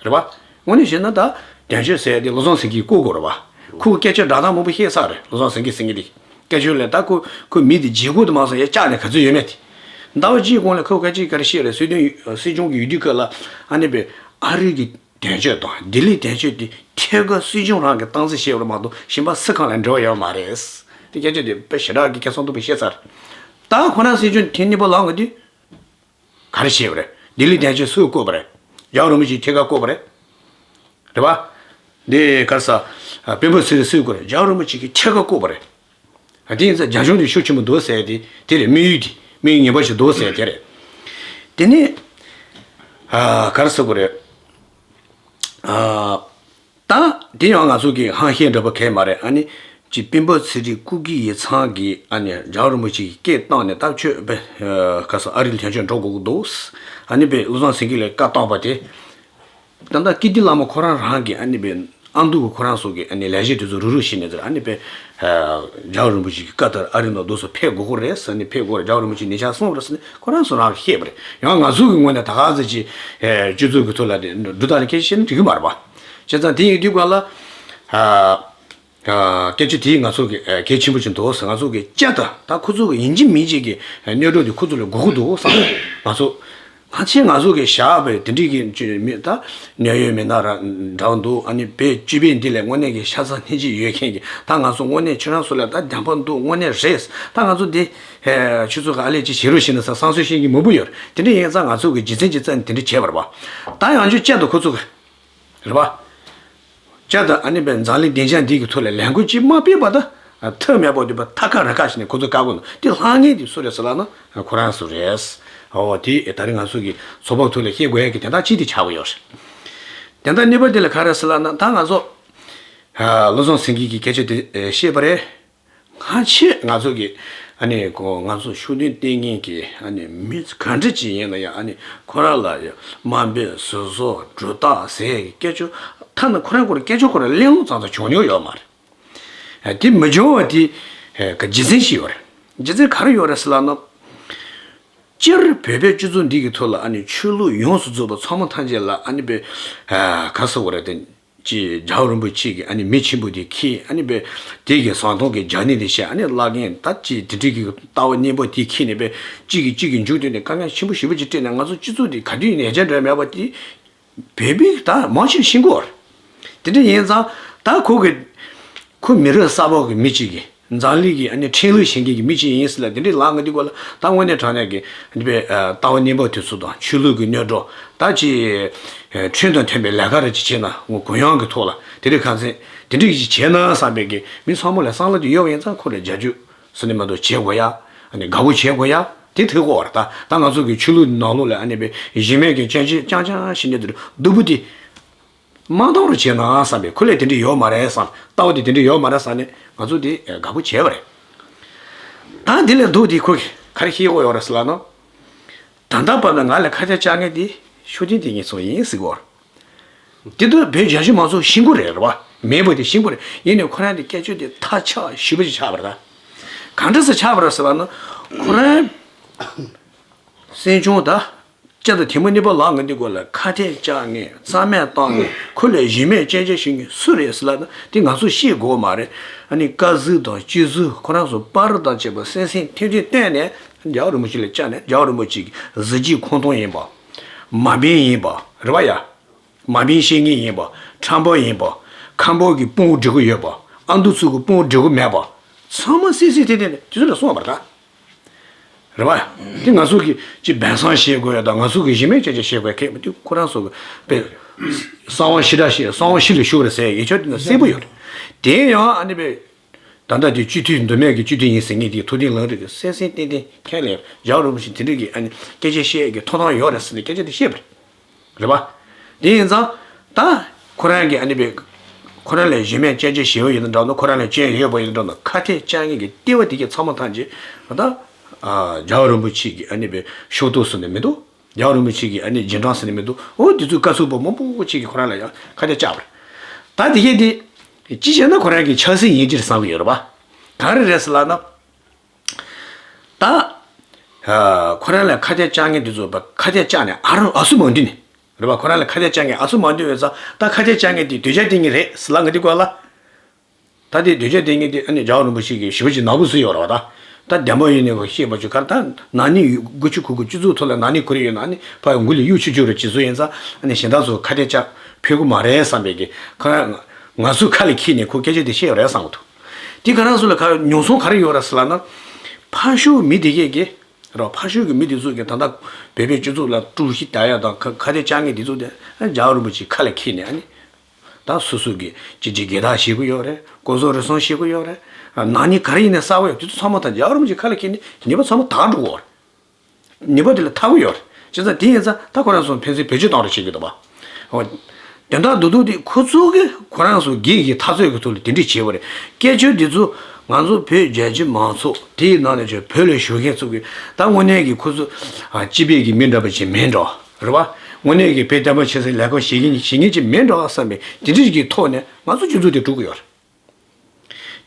རེད་པ། དངོས་གནས་བཤད་ན་ད་དོན་གཅོད་ཟེར་ཡ་དེ་བློ་བཟང་སེང་གེས་བསྐོ་དགོས་རེད་པ། ཁོ་སྐད་ཆ་འདྲ་ཐང་མང་པོ་བཤད་ཚར་རེད་བློ་བཟང་སེང་གེ་ཟེར་མཁན་དེ། སྐད་ཆ་ལས་ད་ཁོ་ཁོ་མི་དེ་བརྗེ་སྒོ་དུ་མ་སོང་ཡ་བཅག་ནས་ག་ཚོད་ཡོད་མེད་དེ། ཟླ་བ་གཅིག་གོང་ལ་ཁོ་སྐད་ཆ་ག་རེ་བཤད་རེད་སྲིད་དོན་སྲིད་སྐྱོང་གི་ཡུལ་དུས་ཁག་ལ་ཨ་ནི་པའི་ཨ་རི་གི་དོན་གཅོད་དང་ལྡི་ལི་དོན་གཅོད་དེ་ཐད་ཀར་སྲིད་སྐྱོང་རང་གི་སྟངས་འཛིན་བྱས་པ་རེད་མ་གཏོགས་གཞན་པ་སུ་གང་ལ་འབྲེལ་བ་ཡོད་མ་རེད། དེ་སྐད་ཆ་དེ་དཔེ་ཞེ་དྲག་གི་སྐད་གསང་མཐོན་པོ་བཤད་ཚར། ད་ཁོ་རང་སྲིད་སྐྱོང་ཐེངས་གཉིས་པ་ལངས་དགོས་དུས། ག་རེ་བྱས་པ་རེད། ལྡི་ལི་དོན་གཅོད་སུས་བསྐོས་པ་རེད། རྒྱལ་བ་རིན་པོ་ཆེས་ཐད་ཀར་བསྐོས་པ་རེད། རེད་པ། འདི་ག་རེ་ཟ། དཔོན་པོ་ཚེ་རིང་སུས་བསྐོས་རེད། རྒྱལ་བ་རིན་པོ་ཆེ་གིས་ཐད་ཀར་བསྐོས་པ་རེད། དེ་ཡིན་ཙང་རྒྱ་གཞུང་དེ་ཤུགས་ཆེན་པོ་འདུག་ཟེར་དེ་དེ་རེད། དམིགས་ཡུལ་དེ་དམིགས་ཡུལ་ངན་པ་ཞིག་འདུག་ཟེར་དེ་རེད། དེ་ནས་ག་རེ་ཟེར་དགོས་རེད། ད་དེ་ཡང་ང་ཚོ་གི་ཧང་ཤེས་འདྲ་པོ་གས་མ་རེད། ཨ་ནི་ཅི་སྤེན་པ་ཚེ་རིང་སྐུ་སྒེར་ཡིག་ཚང་གིས་ཨ་ནི་རྒྱལ་བ་རིན་པོ་ཆེ་གི་སྐད་བཏང་ནས་ད་ཁྱོད་པའི་ག་ས་ཨ་རི་ལ་དོན་གཅོད་འགྲོ་དགོས་ཀྱི་འདུག་ཨ་ནི་པའི་བློ་བཟང་སེང་གེ་ལ་བཀའ་བཏང་པ་དེ། ད་ལྟ་ཀིརྟི་བླ་མ་ཁོ་རང་རང་གིས་ཨ་ནི་པའི་ཨ་མདོ་གི་ཁོ་རང་ཚོ་གི་ཨ་ནི་ལས་བྱེད་དེ་ཚོ་རུག་རུག་བྱས་ནས་ཟེར་ཨ་ནི་པའི་རྒྱལ་བ་རིན་པོ་ཆེ་གི་བཀའ་ལྟར་ཨ་རི་ནང་རྡོ་སོ་ཕེབས་དགོས་ཀྱི་རེད་ཟེར་ནས་ཕེབས་དགོས་རེད། རྒྱལ་བ་རིན་པོ་ཆེ་ཉེ་ཆར་གསུངས་པ་རེད་ཟེར་ནས་ཁོ་རང་ཚོ་རང་གིས་བཤད་པ་རེད། ཡང་ང་ཚོ་གི་ངོས་ནས་ད་ག་ཟེ་ཅིག་སྤྱི་ཚོགས་ཀྱི་ཐོག་ལ་དེ་འགྲོ་སྟངས་ལ་སྐད་ཆ་བཤད་ན་འགྲིག་གི་མ་རེད་པ། བྱས་ཙང་དེ་ཡིན་དུས་ག་ལ་སྐད་ཆ་དེ་ང་ཚོ་གི་གལ་ཆེན་པོ་ཅིག་འདུག་ཟེར། ང་ཚོ་གི་བཅའ་ད་ད་ཁོ་ཚོ་གི་ཡིན་གཅིག་མིན་གཅིག་གི་གནོན་སྒྲོག་དེ་ཁོ་ཚོ་ལ་དགོས་ཀྱི་འདུག་བསམ། ང་ཚོ་ང་ཚོས་ང་ཚོ་གི་བཞག་པའི་དེ་འདྲའི་གི་མི་ད་གནད་ཡོད་མི་སྣ་ར་འདྲ་བོ་འདུག་ཨ་ནི་བོད་སྤྱི་པའི་འདི་ལས་དངོས་གནས་ཀྱི་ཤ་ཚ་སྙིང་རྗེ་ཡོད་མཁན་གྱི་ད་ང་ཚོ་དངོས་གནས་ཁྱོད་རང་ཚོ་ལ་ད་བདེན་པ་འདུག་དངོས་གནས་རེད། ད་ང་ཚོ་འདི་ཁྱོད་ཚོ་ག་ཨ་ལས་ཅིག་བྱེད་རོགས་བྱེད་ན་ཟེར་བསམ་ཚུལ་བཤད་མཁན་མང་པོ་ཡོད་རེད། དེ་འདྲ་ཡིན་ཙང་ང་ཚོ་གི་རྒྱུ་མཚན་གྱི་རྩ་ནས་དེ་འདྲ་བྱས་པ་རེད་པ། ད་ཡང་བསྐྱར་བཅའ་ད་ཁོ་ཚོ་གི་རེད་པ། བཅའ་ད་ཨ་ནི་པའི་འཛམ་གླིང་བདེ་འཇགས་འདི་གི་ཐོག་ལ་ལས་འགུལ་ཅིག་མ་སྤེལ་བར་དུ་ཐབས་མེད་པ་འདུག་པ་ཐ་ཁ་ར་ཁ་ཞིག་ནས་ཁོ་ཚོ་བཀག་དགོས་འདུག་དེ་ལྷང་ངེ་དེ་སུ་རེད་ཟེར་ལབ་ན་ཁོ་རང་ཚོ་རེད། འོ་དེ་ད་རེས་ང་ཚོ་གི་ཚོགས་པ་ཐོག་ལ་བཤད་དགོས་ཡ་གི་དོན་དག་ཅིག་དེ་ཆགས་ཀྱི་ཡོད་རེད། དོན་དག་གཉིས་པ་དེ་ལ་ག་རེ་ཟེར་ལབ་ན་ད་ང་ཚོ་བློ་བཟང་སེང་གེ་གི་སྐད་ཆ་དེ་བཤད་པ་རེད། སྔ་ཕྱི་ང་ཚོ་གི་ཨ་ནི་ཁོ་ང་ཚོ་ཤུགས་ལྡན་ལྟས་ངན་གྱི་ཨ་ནི་མི་ག་འདྲ་ཅིག་ཡིན་ན་ཡང་ཨ་ནི་ཁོ་རང་ལ་ཡང་དམའ་འབེབས་ཟུར་ཟོག་སྒྲོ་བཏགས་ཟེར་གི་སྐད་ཆ་ཐ་ན་ཁོ་རང་སྐོར་སྐད་ཆ་ཁོ་རང་གླེང་ལོང་ཙམ་ཙམ་བྱུང་མྱོང་ཡོད་མ་རེད། དེ་མི་བྱུང་བ་དེ་ག་རྒྱུ་མཚན་ཞིག་ཡོད་རེད། རྒྱུ་མཚན་ག་རེ་ཡོད་རེད་ཟེར་ལབ་ན། སྤྱིར་བོད་པའི་སྤྱི་ཚོགས་འདི་གི་ཐོག་ལ་ཨ་ནི་ཆོས་ལུགས་ཡོངས་སུ་རྫོགས་པ་ཚང་མ་ཐམས་ཅད་ལ་ཨ་ནི་པའི་ག་ཟེར་དགོས་རེད་དེ། ཅིག་རྒྱལ་བ་རིན་པོ་ཆེ་གི་ཨ་ནི་མི་ཆེན་པོ་དེ་ཁྱེད་ཨ་ནི་པའི་དེ་གི་ཟམ་གདོང་གི་རྒྱ་ནི་དེ་བཤད་ཨ་ནི་བླ་རྒན་ད་ཅིག་དེ་འདྲའི་གི་ལྟ་བ་གཉན་པོ་དེ་ཁྱེད་ནས་པའི་གཅིག་གིས་གཅིག་གི་མཇུག་དེ་ནས་དཀའ་ངལ་ཆེན་པོ་ཞེ་པོ་ཅིག་སྤྲད་ནས་ང་ཚོ་སྤྱི་ཚོགས་དེ་ག་དུས་ཡིན་ནས་ཡ་ཆ་འདྲ་མེད་པ་དེ་བོད་པའི་ད་མང་ཆེ་ཤེས་གོ། དེ་འདྲ་ཡིན་ཙང་ད་ཁོ་གི་ཁོ་མི་རབས་གསར་པ་གི་མི་གཅིག་གི་ འཛམ་གླིང་གི་ཨ་ནི་ཁྲིམས་ལུགས་བྱེད་མཁན་གྱི་མི་གཅིག་ཡིན་ཟེར་ལ་དེ་འདྲའི་ལབ་ཡོང་དུས་སྐབས་ལ། ད་དངོས་གནས་དྲང་གནས་ཀྱི་ཨ་ནི་པའི་ལྟ་བ་གཉིས་པོ་དེ་ཚོ་དང་ཆོས་ལུགས་ཀྱི་སྣོད་གྲོགས་ད་ཅིག་ཁྲིམས་དང་མཐུན་པའི་ལས་ཀ་རེ་ཅིག་བྱས་ན། འོ་གུ་ཡངས་ཀྱི་ཐོག་ལ་དེ་འདྲའི་ཁ་སང་དེ་འདྲའི་ཅིག་བྱས་ན་བསམ་པའི་གི་མི་ཚང་མ་ལ་བསམ་བློ་དེ་ཡོད་པ་ཡིན་ཙང་ཁོ་ལ་རྒྱབ་སྐྱོར་ཟེར་ནས་མ་གཏོགས་བྱེད་དགོས་ཡ། ཨ་ནི་དགའ་པོ་བྱེད་དགོས་ཡ་དེ་ཐོས་ཀྱི་ཡོད་རེད། ད་ད་ང་ཚོ་གི་ཆོས་ལུགས་ནང་ལོགས་ལ་ཨ་ནི་པའི་གཞི་མེད་ཀྱི་སྐྱོན་བརྗོད་རྐྱང་རྐྱང་བྱེད་མཁན་དེ་འདྲ་སྡུག་པོ་དེ། མ་གཏོང་རོགས་བྱས་ན་བསམ་པའི། ཁོ་ལ་དེ་འདྲ་ཡོད་མ་རེད་བསམ། ལྟ་བ་དེ་དེ་འདྲ་ཡོད་མ་རེད་བསམ་ནས་ང་ཚོ་དེ་དགའ་པོ་བྱས་པ་རེད། ད་དེ་ལས་ལྡོག་སྟེ་ཁོ་གིས་ག་རེ་བཤད་ཀྱི་ཡོད་རེད་ཟེར་ལབ་ན། ད་ལྟ་བར་དུ་ང་ལ་ཁ་གཏད་བཅག་མཁན་དེ་ཤུགས་ལྡན་དེ་ཉིད་ཚོ་ཡིན་ཟེར་གྱི་ཡོད་རེད། དེ་དུས་བོད་རྒྱ་ཆེ་མང་ཚོགས་ཤེས་ཀྱི་རེད། རེད་པ། མེད་པ་དེ་ཤེས་ཀྱི་རེད། ཡིན་ནའི་ཁོ་རང་དེ་སྐད་ཆ་དེ་ཐག་ཆོད་ཞེ་པོ་ཅིག་ཆགས་པ་རེད། ད་གང་འདྲ་སེ་ཆགས་པ་རེད་ཟེར་ལབ་ན། ཁོ་རང་སྲིད་སྐྱོང་ད་ལྕགས་དང་ཐལ་མོ་གཉིས་པ་ལངས་མཁན་དེ་སྐོར་ལ་ཁ་གཏད་བཅག་མཁན། རྩ་མེད་བཏང་མཁན། ཁོ་ལ་གཞི་མེད་སྐྱོན་བརྗོད་བྱེད་མཁན་སུ་རེད་ཟེར་ལབ་ན། དེ་ང་ཚོ་ཤེས་དགོས་མ་རེད། ཨ་ནི་བཀའ་ཟུར་དང་སྤྱི་ཟུར་ཁོ་རང་ཚོ་པར་དང་བཅས་པ་གསན་གཟིགས་ཐེངས་ཐེངས་བཏོན་ནས་རྒྱལ་བ་རིན་པོ་ཆེ་ལ་བཅར་ནས། རྒྱལ་བ་རིན་པོ་ཆེ་གི་གཟི་བརྗིད་ཁོང་སྟོང་ཡིན་པ། མ་འཕེན་ཡིན་པ་རེད་པ་ཡ། མ་འཕེན་བཤད་མཁན་ཡིན་པ། ཁྲམ་པ་ཡིན་པ། ཁམས་པ་གི་དཔུང་སྒྲིག་གི་ཡོད་པ། ཨ་མདོ་ཚོ་གི་དཔུང་སྒྲིག་གི་མེད་པ། ཚང་མ་གསན་གཟིགས་ཐེངས་ཐེངས་ནས་དེ་ཚོ་ལ་སོང་བ་རེད་ད། རེད་པ། དེ་ང་ཚོ་གི་ཅིག་སྦས་གསང་བྱེད་དགོས་ཡ་དང་། ང་ཚོ་གི་གཞི་མེད་སྐྱོན་བརྗོད་བྱེད་དགོས་ཡ་གང་ཡང་མི་འདུག། ཁོ་རང་ཚོ་གི་པའི་གསང་བ་ཞེ་དྲག་བཤད། གསང་བ་ཞི་ལ་ཞུགས་རེད་ཟེར་ཡ་ཡིན་ཆོག་དེ་ན་གསལ་པོ་ཡོད་རེད། དེ་ཡང་ཨ་ནི་པའི་ད་ལྟ་དེ་སྤྱི་འཐུས་མདོ་སྨད་ཀྱི་སྤྱི་འཐུས་ཡིན་ཟེར་མཁན་དེ་ཐུབ་བསྟན་ལམ་རིམ་གྱིས་གསལ་གསལ་ཏན་ཏན་ཁས་ལེན། རྒྱལ་བ་རིན་པོ་ཆེ་དེ་འདྲ་གི་ཨ་ནི་སྐད་ཆ་བཤད་ཡ་གི་ཐོབ་ཐང་ཡོད་རེད་ཟེར་ནས་སྐད་ཆ་དེ་བཤད་པ་རེད། རེད་པ། དེ་ཡིན་ཙང་ད་ཁོ་རང་གི་ཨ་ནི་པའི་ཁོ་རང་ལ་གཞི་མེད་སྐྱོན་བརྗོད་བྱེད་ཡ་ཡོད་ན་འདྲ་ནོ། ཁོ་རང་ལ་སྐྱོན་ཡོད་པ་ཡིན་ན་འདྲ་ནོ། ཁ་གཏད་བཅག་མཁན་གྱི་ལྟེ་བ་དེ་གའི་ཚང་མ་ཐམས་ཅད་ད་ཨ་རྒྱལ་བ་རིན་པོ་ཆེ་གི་ཨ་ནི་པའི་ཕྱོགས་གཏོགས་ཟེར་ནས་མི་འདུག། རྒྱལ་བ་རིན་པོ་ཆེ་གི་ཨ་ནི་རྗེས་འབྲང་ཟེར་ནས་མི་འདུག། འོ་དེ་ཚོའི་བཀའ་ཟུར་པ་མང་པོ་ཅིག་གིས་ཁོ་རང་ལ་ཡང་ཁ་གཏད་བཅག་པ་རེད། ད་དེ་གས་དེ་ཅི་བྱས་ན་ཁོ་རང་གི་ཆབ་སྲིད་ཡིན་གཅིག་བསམ་གྱི་ཡོད་རེད་པ། ག་རེ་རེད་ཟེར་ལབ་ན། ད་ཨ་ཁོ་རང་ལ་ཁ་གཏད་བཅག་མཁན་དེ་ཚོ་ཁ་གཏད་བཅག་ནས་ཨ་རུ་ཨ་སུ་མང་དུས་ནས། རེད་པ། ཁོ་རང་ལ་ཁ་གཏད་བཅག་མཁན་ཨ་སུ་མང་དུས་ཡོད་ཙང་། ད་ཁ་གཏད་བཅག་མཁན་དེ་དོལ་རྒྱལ་བསྟེན་མཁན་རེད་ཟེར་ལབ་མཁན་དེ་སྐོར་ལ། ད་དེ་དོལ་རྒྱལ་བསྟེན་མཁན་དེ་ཨ་ནི་རྒྱལ་བ་རིན་པོ་ཆེ་གི་ཞེ་པོ་ཅིག་ནག་པོ་བཟོས་ཡོད་རེད་པ། ད་ད་བདེན་པ་ཡིན་ནའི་ཤེས་པ་ཅིག་ག་རེ། ད་ན་ནིང་དགུ་བཅུ་གོ་དགུ་སྤྱི་ཚོགས་ཐོག་ལ་ན་ནིང་གོ་རེ་ཡོད་ན། ཨ་ནི་ཕར་མགོ་ལ་གཡུག་ཆུ་རྒྱུག་རེ་བྱེད་བཟོ་ཡིན་ཙང་། ཨ་ནི་གཞན་དག་ཚོ་ཁ་གཏད་བཅག་ཕོད་ཀྱི་མ་རེད་བསམ་པའི་གི་ཁོ་རང་ང་ཚོ་ཁ་ལ་འཁྱེར་ནས་ཁོ་སྐད་ཆ་དེ་བཤད་ཡོད་རེད་བསམ་གྱི་འདུག། དེ་ཁོ་རང་ཚོ་ལ་ག་མྱོང་ཚོར་ག་རེ་ཡོད་རེད་ཟེར་ལབ་ན། ཕར་ཕྱོགས་མི་དེ་གས་ཀྱིས་རོ། ཕར་ཕྱོགས་ཀྱི་མི་དེ་ཚོ་གིས་ད་ལྟ་བོད་པའི་སྤྱི་ཚོགས་ལ་དཀྲུག་ཤིང་རྒྱག་ཡ་དང་། ཁ་ཁ་གཏད་བཅག་མཁན་དེ་ཚོ་དེ་ཨ་རྒྱལ་བ་རིན་པོ་ཆེའི་ཁ་ལ་འཁྱེར་ནས། ཨ་ནི་ད་སོ་སོ་གི་ཅི་ཅི་སྒེར་བདག་བྱེད་ཀྱི་ཡོད་རེད། ལྐོག་ཟ་རུལ་སུངས་བྱེད་ཀྱི་ཡོད་རེད། ཨ་ན་ནིང་ག་རེ་ཡིན་ནའི་གསར་པ་ཡོད། དེ་ཚོ་ཚང་མ་ད་རྒྱལ་བ་རིན་པོ་ཆེའི་ཁ་ལ་འཁྱེར་ནས་ཉེས་པ་ཚང་མ་དག་འགྲོ་གི་ཡོད་རེད། ཉེས་པ་དེ་ལ་ཐར་གྱི་ཡོད་རེད། བྱས་ཙང་དེ་ཡིན་ཙང་ད་ཁོ་རང་ཚོ་ཕན་ཚུན་བེད་སྤྱོད་གཏོང་རོགས་བྱེད་ཀྱི་འདུག་པ། འོ། དོན་དག་རྡོག་རྡོག་དེ་ཁོ་ཚོ་གིས་ཁོ་རང་ཚོ་སྒེར་གྱི་འཐབ་རྩོད་ཀྱི་ཐོག་ལ་དེ་འདྲས་བྱས་པ་རེད། སྐད་ཆ་འདི་ཚོ་ང་ཚོ་བོད་རྒྱ་ཆེ་མང་ཚོགས་དེའི་ནང་ནས་ཀྱང་བོད་ལ་བཞུགས་མཁན་ཚོ་གིས་ད་དངོས་གནས་ཀྱི་ཁོ་ཚོ་ཨ་སྤྱི་པའི་གི་མི་འདྲ་པོ་ཅིག་མིན་འགྲོ། རེད་པ། དངོས་གནས་ཀྱི་བོད་བསྟན་པ་ཆབ་སྲིད་ལས་ཀ་བྱེད་མཁན་བྱེད་མཁན་ཅིག་མིན་འགྲོ་བསམ་པའི་དེ་འདྲས་ཀྱི་ཐོག་ནས་ང་ཚོ་སྤྱི་ཚོགས་དེ་དཀྲུག་གི་ཡོད་རེད།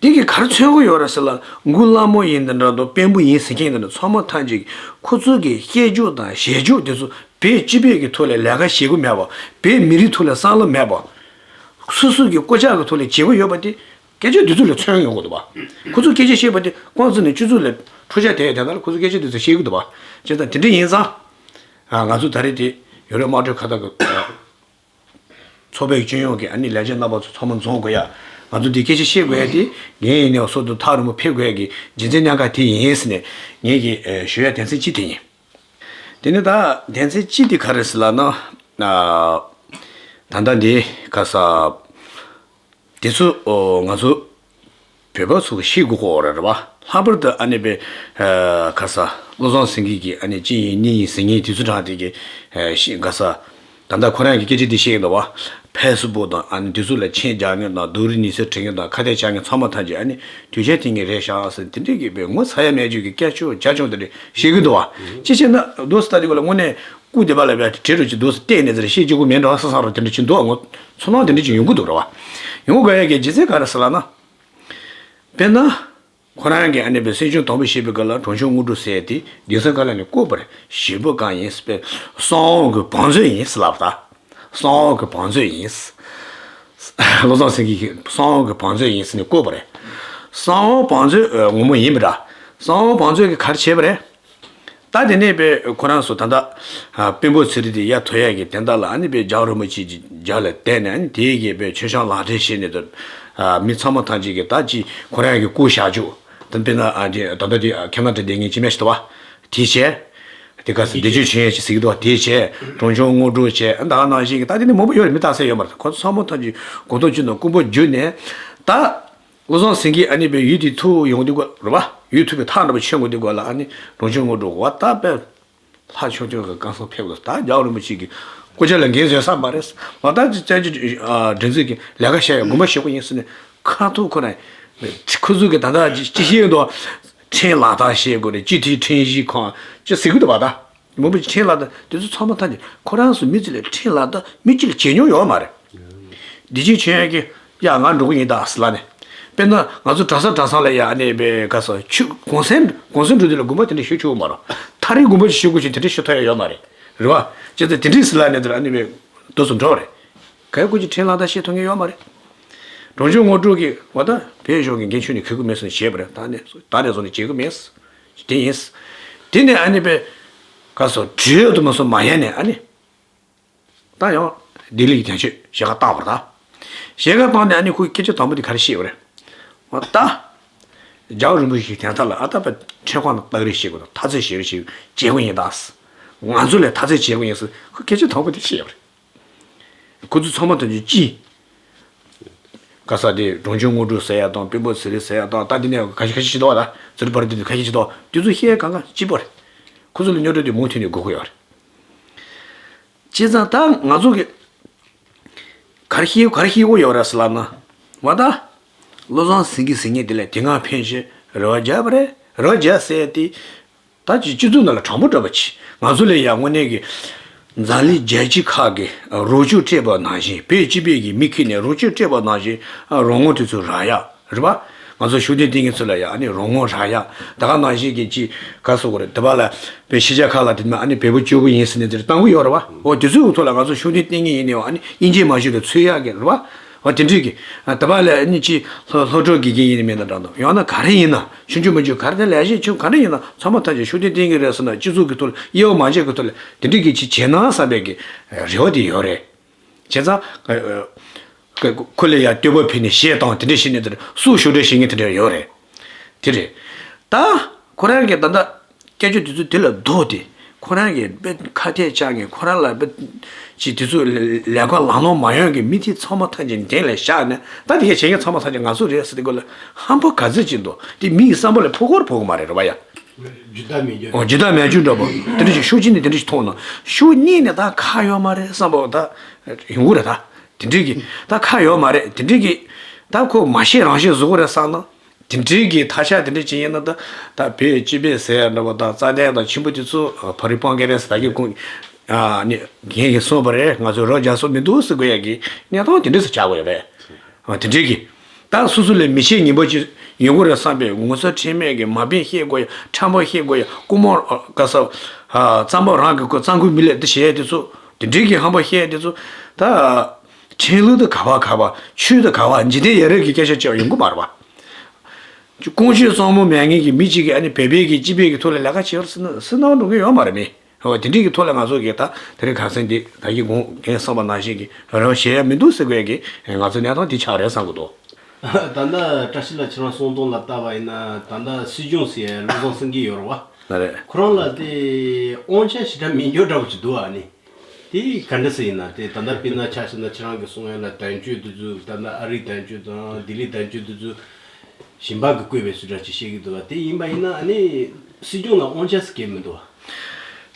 དེ་གིས་ག་རེ་མཚོན་གྱི་ཡོད་རེད་ཟེར་ལབ། མགོ་ལྷ་མོ་ཡིན་དེ་འདྲ་དང་དཔོན་པོ་ཡིན་ཟེར་མཁན་དེ་འདྲ་ཚང་མ་ཐམས་ཅད་ཀྱིས་ཁོ་ཚོ་གི་སྐད་ཅོར་དང་ཞལ་ཅོར་དེ་ཚོ་བོད་སྤྱི་པའི་གི་ཐོག་ལ་ལས་ཀ་བྱེད་ཀྱི་མེད་པ། བོད་མི་རིགས་ཐོག་ལ་བསམ་བློ་མེད་པ། སོ་སོ་གི་སྐོར་ལྕག་གི་ཐོག་ལ་བྱེད་ཀྱི་ཡོད་པ་དེ་སྐད་ཅོར་དེ་ཚོ་ལ་མཚོན་ཡོང་གི་འདུག་པ། ཁོ་ཚོ་སྐད་ཆ་བཤད་པ་དེ་ཁོང་ཚོ་ནས་སྤྱི་ཚོགས་ལ་འཕྲོག་བྱ་དེ་དེ་དག་ལ་ཁོ་ཚོ་སྐད་ཆ་དེ་ཚོ་བཤད་ཀྱི་འདུག་པ། བྱས་ཙང་དེ་འདྲ་ཡིན་ཙང་། ང་ཚོ་ད་རེས་དེ་ཡོ་རོབ་དམངས་ཁྲོད་ཁ་བརྡ་གི་ཚོགས་པའི་སྤྱི་ཡོངས་ཀྱི་ཨ་ནི་ལས་བྱེད་རྣམ་པ་ཚོ་ཚང་མ་འཛོམས་དགོས་ཡ། ང་ཚོ་འདི་སྐད་ཆ་བཤད་དགོས་ཡ་དེ་ངས་ཡིན་ནའི་སོ་སོ་ཐག་རིང་པོ་ཕེབས་དགོས་ཡ་གི་རྒྱུ་མཚན་གནད་འགག་དེ་ཡིན་ཟེར་ནས་ངས་ཀྱི་ཨེ་ཞུ་ཡ་དོན་ཚན་གཅིག་དེ་ཡིན། དེ་ནས་ད་དོན་ཚན་གཅིག་དེ་ག་རེ་ཟེར་ལབ་ན། ཨ་ད་ལྟ་འདི་ག་ས་དེ་ཚོ་ཨོ་ང་ཚོ་བོད་པ་ཚོ་གི་ཤེས་དགོས་ཀྱི་ཡོད་རེད་པ། ལྷག་པར་དུ་ཨ་ནི་པའི་ཨ་ག་ས་བློ་བཟང་སེང་གེ་གིས་ཨ་ནི་གཅིག་ཡིན་གཉིས་ཡིན་ཟེར་མཁན་དེ་ཚོ་དྲངས་དེ་གི་ཨ་ཤི་ག་ས་ད་ལྟ་ཁོ་རང་གི་སྐད་ཆ་དེ་བཤད་ཀྱི་འདུག་པ། ཕེ་སི་བུག་དང་ཨ་ནི་དེ་ཚོ་ལ་མཆན་རྒྱག་མཁན་དང་སྡུག་རུས་ཉེས་ཚབས་འབྲི་མཁན་དང་ཁ་གཏད་བཅག་མཁན་ཚང་མ་ཐམས་ཅད་ཨ་ནི་དོལ་རྒྱལ་བསྟེན་མཁན་རེད་ཤག་ཟེར་དེ་འདྲས་ཀྱི་པའི་ངོ་ཚ་ཡ་མེད་རྒྱུ་གི་སྐད་ཆ་རྒྱ་ཆུང་དེ་འདྲས་བཤད་ཀྱི་འདུག་པ། ཅི་བྱས་ན་རྡོ་སི་ལྟ་དེ་ག་ལ་དངོས་གནས་སྐུ་དེ་པ་ལ་བས་དྲི་རུ་ཅིག་རྡོ་སི་བལྟས་ནས་ཟེར་བཤད་རྒྱུ་གི་མེད་འགྲོ་བསམ་བསམ་རུ་དེ་འདྲས་ཅིག་འདུག་པ། ངོ་ཚ་ནང་དེ་འདྲས་ཅིག་ཡོང་གི་འདུག་རེད་པ། ཡོང་དགོས་ཡ་གི་རྒྱུ་མཚན་ག་རེ་ཟེར་ལབ་ན། དཔེར་ན། ཁོ་རང་གིས་ཨ་ནི་པའི་སྲིད་སྐྱོང་དང་པོ་བྱེད་པའི་སྐབས་ལ་གྲོང་ཆོག་དངོས་གྲུབ་ཟེར་དེ་དེང་སང་ག་ལ་ནི་བཀོད་པ་རེད། ཞེ་པོ་གང་ཡིན་ཟེར་བས་གསང་བ་གི་བང་མཛོད་ཡིན་ཟེར་ལབ་ད། གསང་བ་གི་བང་མཛོད་ཡིན། བློ་བཟང་སེང་གེ་གིས་གསང་བ་གི་བང་མཛོད་ཡིན་ཟེར་ནས་བཀོད་པ་རེད། གསང་བ་བང་མཛོད་ངོ་མ་ཡིན་པ་འདྲ། གསང་བ་བང་མཛོད་ཀྱིས་ག་རེ་བྱས་པ་རེད། ད་དེ་ནས་པའི་ཁོ་རང་ཚོ་ད་ལྟ་དཔོན་པོ་ཚེ་རིང་དེ་ཡར་ཐོན་ཡག་གི་དོན་དག་ལ་ཨ་ནི་པའི་རྒྱལ་བ་རིན་པོ་ཆེ་གི་རྒྱབ་ལ་བསྡད་ནས་ཨ་ནི་དེའི་གི་པའི་མཆོད་བཤམས་ལག་འབྲེལ་བྱས་ནས་ད་ ཨ། མི་ཚང་མ་ཐམས་ཅད་ཀྱིས་ད་ཅི་ཁོ་རང་གི་སྐུ་བཞག་རྒྱུ། ད་དཔེར་ན་ཨ་ཅི་ད་ལྟ་དེ་ཁེ་ན་ཌ་དེ་ངས་ཅི་མ་ཞིག་འདུག་བ། དེ་བྱས། དེ་ག་ས་བདེ་སྤྱོད་ཆོས་ཡང་ཅིག་ཟེར་གྱི་འདུག་བ། དེ་བྱས། གྲོང་ཆོག་དངོས་གྲུབ་བྱས། ད་ག་ནང་བཞིན་གྱི་ད་དེ་ནི་མང་པོ་ཡོད་རེད། མི་རྟག་ས་ཡོད་མ་རེད། ཁོ་ཚོ་ཚང་མ་ཐམས་ཅད་གོ་རྟོགས་ཅན་དང་ཀུན་སྤོབས་བསྒྱུར་ནས། ད་བློ་བཟང་སེང་གེ་ཨ་ནི་པའི་ཡུལ་དེ་ཐུག་ཡོང་དུས་སྐབས་རེད་བ། ཡུལ་ཐུག་པའི་ཐག་འདྲ་པོ་ཆོད་དགོས་དུས་སྐབས་ལ་ཨ་ནི་གྲོང་ཆོག་དངོས་གྲུབ་བ་ད་དཔེ། ལྷ་ཆོས་སྐྱོང་གི་བསྐང་གསོ་ཕེབས་དགོས། ད་རྒྱལ་བ་རིན་པོ་ཆེ་གི་སྐུ་ཕྱྭ་ལ་འགན་བཟོད་ས་མ་རེད། ང་ད་ཅི་བཙན་བྱོལ་སྒྲིག་འཛུགས་ཀྱི་ལས་ཀ་བྱས་ཡ་དགོངས་པ་ཞུ་གི་ཡིན་ཟེར་ནས་ཁ་ཐུག་ཁོ་རང་ཁོ་ཚོ་གི་ད་ལྟ་ཅི་ཅི་བཤད་འདུག་ཁྲིམས་ལག་བསྟར་བྱེད་དགོས་རེད། སྤྱི་འཐུས་ཁྲིམས་ཞིབ་ཁང་ཅི་ཟེར་གི་འདུག་བ། ད་མང་པོ་ཅི་ཁྲིམས་ལག་བསྟར་དེ་ཚོ་ཚང་མ་ཐམས་ཅད་ཁོ་རང་ཚོ་མི་ཚོ་ལ་ཁྲིམས་ལག་བསྟར་མི་གཅིག་ལ་བྱེད་མྱོང་ཡོད་མ་རེད། བདེ་སྐྱིད་ཆོས་དབྱངས་ཀྱིས་ཡ་ང་འགྲོ་གི་ཡིན་ད་ཟེར་ལབ་ནས། དཔེར་ན་ང་ཚོ་གྲྭ་ས་གྲྭ་ཚང་ལ་ཡ་ཨ་ནི་བའི་ག་ས་ཆུ་གོང་སེང་གོང་སེང་འགྲོ་དུས་ལ་དགོངས་པ་དེ་འདྲ་ཞུ་ཆོག་གི་མ་རེད། ཐག་རིང་དགོངས་པ་ཞུ་དགོས་ཤིག་དེ་འདྲ་ཞུ་ཐུབ་ཡ་ཡོད་མ་རེད། རེད་བ། བྱས་ཙང་དེ་འདྲ་ཟེར་ལབ་ནས་དེར་ཨ་ནི་བའི་དུས་སུ་འགྲོ་བ་རེད། ག་ཡ་ཀུ་ཅི་ཁྲིམས་ལག་བསྟར་བྱེད་ཐུབ་མཁན་ཡོད་མ་རེད། གྲོང་ཆོག་དངོས་གྲུབ་ཀྱིས་བ་ད་བོད་གཞུང་གི་འགན་ཁྱོན་ནས་འཁུར་གི་མེད་ཟེར་ནས་བཤད་པ་རེད། ད་ནས་ད་ནས་བཟུང་ནས་བྱེད་གི་མེད། དེ་ཡིན། དེ་ནས་ཨ་ནི་བའི་ག་ས་གྲོས་དུ་མ་སོང་མ་ཡ་ནས་ཨ་ནི། ད་ཡང་ལྡི་ལི་གི་དོན་གཅོད་ཞལ་ཁ་བཏང་བ་རེད། ད་ཞལ་ཁ་བཏང་ནས་ཨ་ནི་ཁོའི་སྐད་ཆ་དང་པོ་དེ་ག་རེ་བཤད་པ་རེད། འོ་ད། རྒྱལ་བ་རིན་པོ་ཆེ་གི་དོན་དག་ལ་ཨ་ད་པ་ཁྲིམས་ཁང་ནང་བརྟག་རེས་བྱེད་དགོས་དང་མཐའ་དཔྱད་བྱེད་རེས་བྱེད་བྱེད་དགོས་ཡིན་ད། ང་ཚོ་ལས་མཐའ་དཔྱད་བྱེད་དགོས་ཡིན་ཟེར་ཁོས་སྐད་ཆ་དང་པོ་དེ་བཤད་པ་རེད། ཁོ་ཚོ་ཚང་མ་དོན་གཅོད་ཅི། ག་ས་དེ་གྲོང་ཆོག་དངོས་གྲུབ་ཟེར་ཡ་དང་དཔོན་པོ་ཚེ་རིང་ཟེར་ཡ་དང་ད་དེ་ནས་ཁ་ཤས་ཁ་ཤས་ཅི་འདུག་བ། ད་ཚེ་རིང་བར་དུ་ཁ་ཤས་ཅི་འདུག་དེ་ཚོ་བཤད་གང་ག་གཅིག་པ་རེད། ཁོ་ཚོ་ལ་རྙོག་དྲ་དེ་མུ་མཐུད་ནས་དགོས་ཀྱི་ཡོད་རེད། བྱས་ཙང་ད་ང་ཚོ་གི་ག་རེ་ཤེས་ག་རེ་ཤེས་དགོས་ཡོད་རེད་ཟེར་ལབ་ན། བ་ད། བློ་བཟང་སེང་གེ་ཟེར་མཁན་དེ་ལ་དེ་སྔ་ཕན་ཆད་རེ་བ་བརྒྱབ་པ་རེད། རེ་བ་བརྒྱབ་ཟེར་ཏེ། ད་ཅི་སྤྱི་ཚོགས་ནང་ལ་དྲང་པོ་འདྲ་པོ་ཅི། ང་ཚོ་ལ་ཡང་དངོས་གནས་ཀྱི་འཛམ་གླིང་རྒྱལ་སྤྱི་ཁག་གི་རོགས་སྐྱོར་སྤྲད་པ་ནང་བཞིན་བོད་སྤྱི་པའི་གི་མི་ཁྱེར་ནས་རོགས་སྐྱོར་སྤྲད་པ་ནང་བཞིན་རོགས་དངུལ་དེ་ཚོ་རག་ཡ། རེད་པ། ང་ཚོ་ཤུགས་ལྡན་བསྟེན་མཁན་ཚོ་ལ་ཡང་ཨ་ནི་རོགས་དངུལ་རག་ཡ། ད་ག་ནང་བཞིན་གྱི་ཅི་ག་སོགས་རེད། དེ་པ་ལ་བོད་ཕྱི་རྒྱལ་ཁག་ལ་དེ་མ་ཨ་ནི་བོད་པ་སྐྱོ་པོ་ཡིན་ཟེར་ནས་དེར་བཏང་གི་ཡོད་རེད་པ། འོ་དེ་ཚོའི་ཐོག་ལ་ང་ཚོ་ཤུགས་ལྡན་བསྟེན་མཁན་ཡིན་ནའང་ཨ་ནི་དབྱིན་ཇི་མ་ཤེས་དང་ཚོད་ཡག་གི་རེད་པ། འོ་དེ་འདྲས་ཀྱི་དེ་པ་ལ་ཨ་ནི་ཅི་སློབ་སློབ་གྲོགས་དགེ་རྒན་ཡིན་ནི་མིན་ན་འདྲ་འདུག་ཡང་ན་ག་རེ་ཡིན་ན་ཆུང་ཆུང་མ་ཆུང་ག་རེ་ལས་བྱེད་ཆུང་ག་རེ་ཡིན་ན་ཚང་མ་ཐམས་ཅད་ཤུགས་ལྡན་བསྟེན་གི་རེད་ཟེར་ན་སྤྱི་ཚོགས་ཀྱི་ཐོག་ལ་དབྱེ་བ་མ་འབྱེད་ཀྱི་ཐོག་ལ་དེ་འདྲས་ཀྱི་ཅི་བྱས་ན་བསམ་པའི་གི་རེ་བ་དེ་ཡོད་རེད། བྱས་ཙང་། ཁོ་ལ་ཡང་བསྟོད་པ་ཕུལ་ནས་གཞས་བཏང་དེ་འདྲ་བྱས་ནས་དེར་སུ་ཞུ་འདྲ་བྱེད་མཁན་དེ་འདྲ་ཡོད་རེད། དེ་རེད། ད་ཁོ་རང་གིས་ད་ལྟ་སྐད་ཆ་དེ་ཚོ་དེ་ལ་ལྡོག་སྟེ་ཁོ་རང་གིས་དཔེ་ཁ་གཏད་བཅག་མཁན་ཁོ་རང་ལ་དཔེ་ཅིག་དེ་ཚོ་ལས་ཀ་ལམ་ལྷོང་མ་ཡོང་གི་མི་དེ་ཚང་མ་ཐམས་ཅད་འགྲེང་ལ་བཞག་ནས་ད་དེ་གས་བྱེད་མཁན་ཚང་མ་ཐམས་ཅད་ང་ཚོ་རེད་ཟེར་དེ་སྐོར་ལ་ཧམ་པ་ག་ཚོད་ཅིག་འདུག་དེ་མི་ཡི་བསམ་བློ་ལ་ཕོག་གོ་ར་ཕོག་གི་མ་རེད་རེད་པ་ཡ། ཇི་ལྟར་མི་འགྱུར། ཨོ་ཇི་ལྟར་མི་འགྱུར་འདྲ་པོ། དེ་འདྲ་ཞིག་ཤུགས་ཆེ་ནས་དེ་འདྲ་ཞིག་མཐོང་ན་ཤུགས་གཉིས་ནས་ད་ཁག་ཡོད་མ་རེད་བསམ་པ་ད་ཡོང་གི་རེད་ད། དེ་འདྲ་གི་ད་ཁག་ཡོད་མ་རེད། དེ་འདྲ་གི་ད་ཁོ་མ་ཤེས་རང་ཤེས་བཟོ་གི་རེད་བསམ་ན། དེ་འདྲ་གི་ཐ་ཤལ་དེ་འདྲ་ཅིག་ཡིན་ན་ད་ད་བོད་སྤྱི་པའི་ཟེར་འདྲ་པོ་ད་རྩ་དོན་དང་ཆེན་པོ་དེ་ཚོ་ཕ་རི་སྤང་གི་རེད་ཟེར་ད་གི་ཁོང་ཨ་ནི་རྒན་གྱིས་གསུངས་པ་རེད། ང་ཚོ་རོགས་རྒྱག་ས་མི་འདུག་ཟེར་དགོས་ཡ་གི་གནས་སྟངས་དེ་འདྲ་ཟེར་ཆགས་དགོས་ཡ་རེད། ཨ་དེ་འདྲ་གི་ད་སོ་སོ་ལས་མི་ཆེས་ངན་པ་ཅིག་ཡོང་གི་རེད་བསམ་པའི་ངོ་ཚ་ཁྲེལ་མེད་ཀྱི་མ་དཔེ་བཤད་དགོས་ཡ། ཕྲན་བུ་བཤད་དགོས་ཡ། རྐུ་མ་ག་ས་ཨ་གཙང་པ་རང་གི་རྐུ་གཙང་ཁུལ་མི་ལས་དེ་བཤད་ཡ་དེ་ཚོ་དེ་འདྲའི་གི་ཧམ་པ་བཤད་ཡ་དེ་ཚོ་ད་ཁྲིམས་ལུགས་དང་ག་བ་ག་བ་ཆོས་དང་ག་བ་འཇིག་རྟེན་ཡ་རབས་ཀྱི་སྐད་ཆ་བྱས་པ་ཡོང་གི་མ་རེད་པ། ཀུན་སྤྱོད་བཟང་པོ་མེད་མཁན་གྱི་མི་གཅིག་གིས་ཨ་ནི་བོད་པའི་གི་སྤྱི་པའི་གི་ཐོག་ལ་ལས་ཀ་བྱེད་པར་སུན་སུན་སྣང་འགྲོ་གི་ཡོད་མ་རེད་མི། འོ་དེ་འདྲའི་གི་ཐོག་ལ་ང་ཚོ་གི་ད་དེ་རིང་ཁ་སང་འདི་ད་གི་དགོངས་རྒན་གསུངས་པ་ནང་བཞིན་གི་རང་བཞེད་ཡ་མི་འདུག་ཟེར་དགོས་ཀྱི་ང་ཚོ་གནས་སྟངས་འདི་ཆགས་རེད་བསམ་གི་འདུག་ད་ལྟ་བཀྲ་ཤིས་ལགས་ཁྱེད་རང་གསུང་སྟངས་ལ་བལྟས་པ་ཡིན་ན་ད་ལྟ་སྲིད་སྐྱོང་ཟེར་ཡ་བློ་བཟང་སེང་གེ་ཡོད་རེད་བ། ལགས་རེད། ཁོ་རང་ལ་དེ་དབང་ཆ་ཞེ་དྲག་མེད་འགྱོ་འདྲ་པོ་ཅིག་འདུག་ཨ་ནི། དེ་ག་འདྲ་ཟེར་ཡིན་ན་དེ་ད་ལྟ་དཔེར་ན་ཆ་བཞག་ན་ཁྱེད་རང་གི་གསུང་ཡ་ལ་དོན་གཅོད་དེ་ཚོ་ད་ལྟ་ཨ་རིའི་དོན་གཅོད་དང་ལྡི་ལིའི་དོན་གཅོད་དེ་ཚོ། ཞིང་པ་གི་བསྐོས་པའི་སུ་འདྲ་ཅིག་བཤད་ཀྱི་འདུག་བ། དེ་ཡིན་པ་ཡིན་ན་ཨ་ནི་སྲིད་སྐྱོང་ལ་དབང་ཆ་ཟེར་གྱི་མི་འདུག་བ།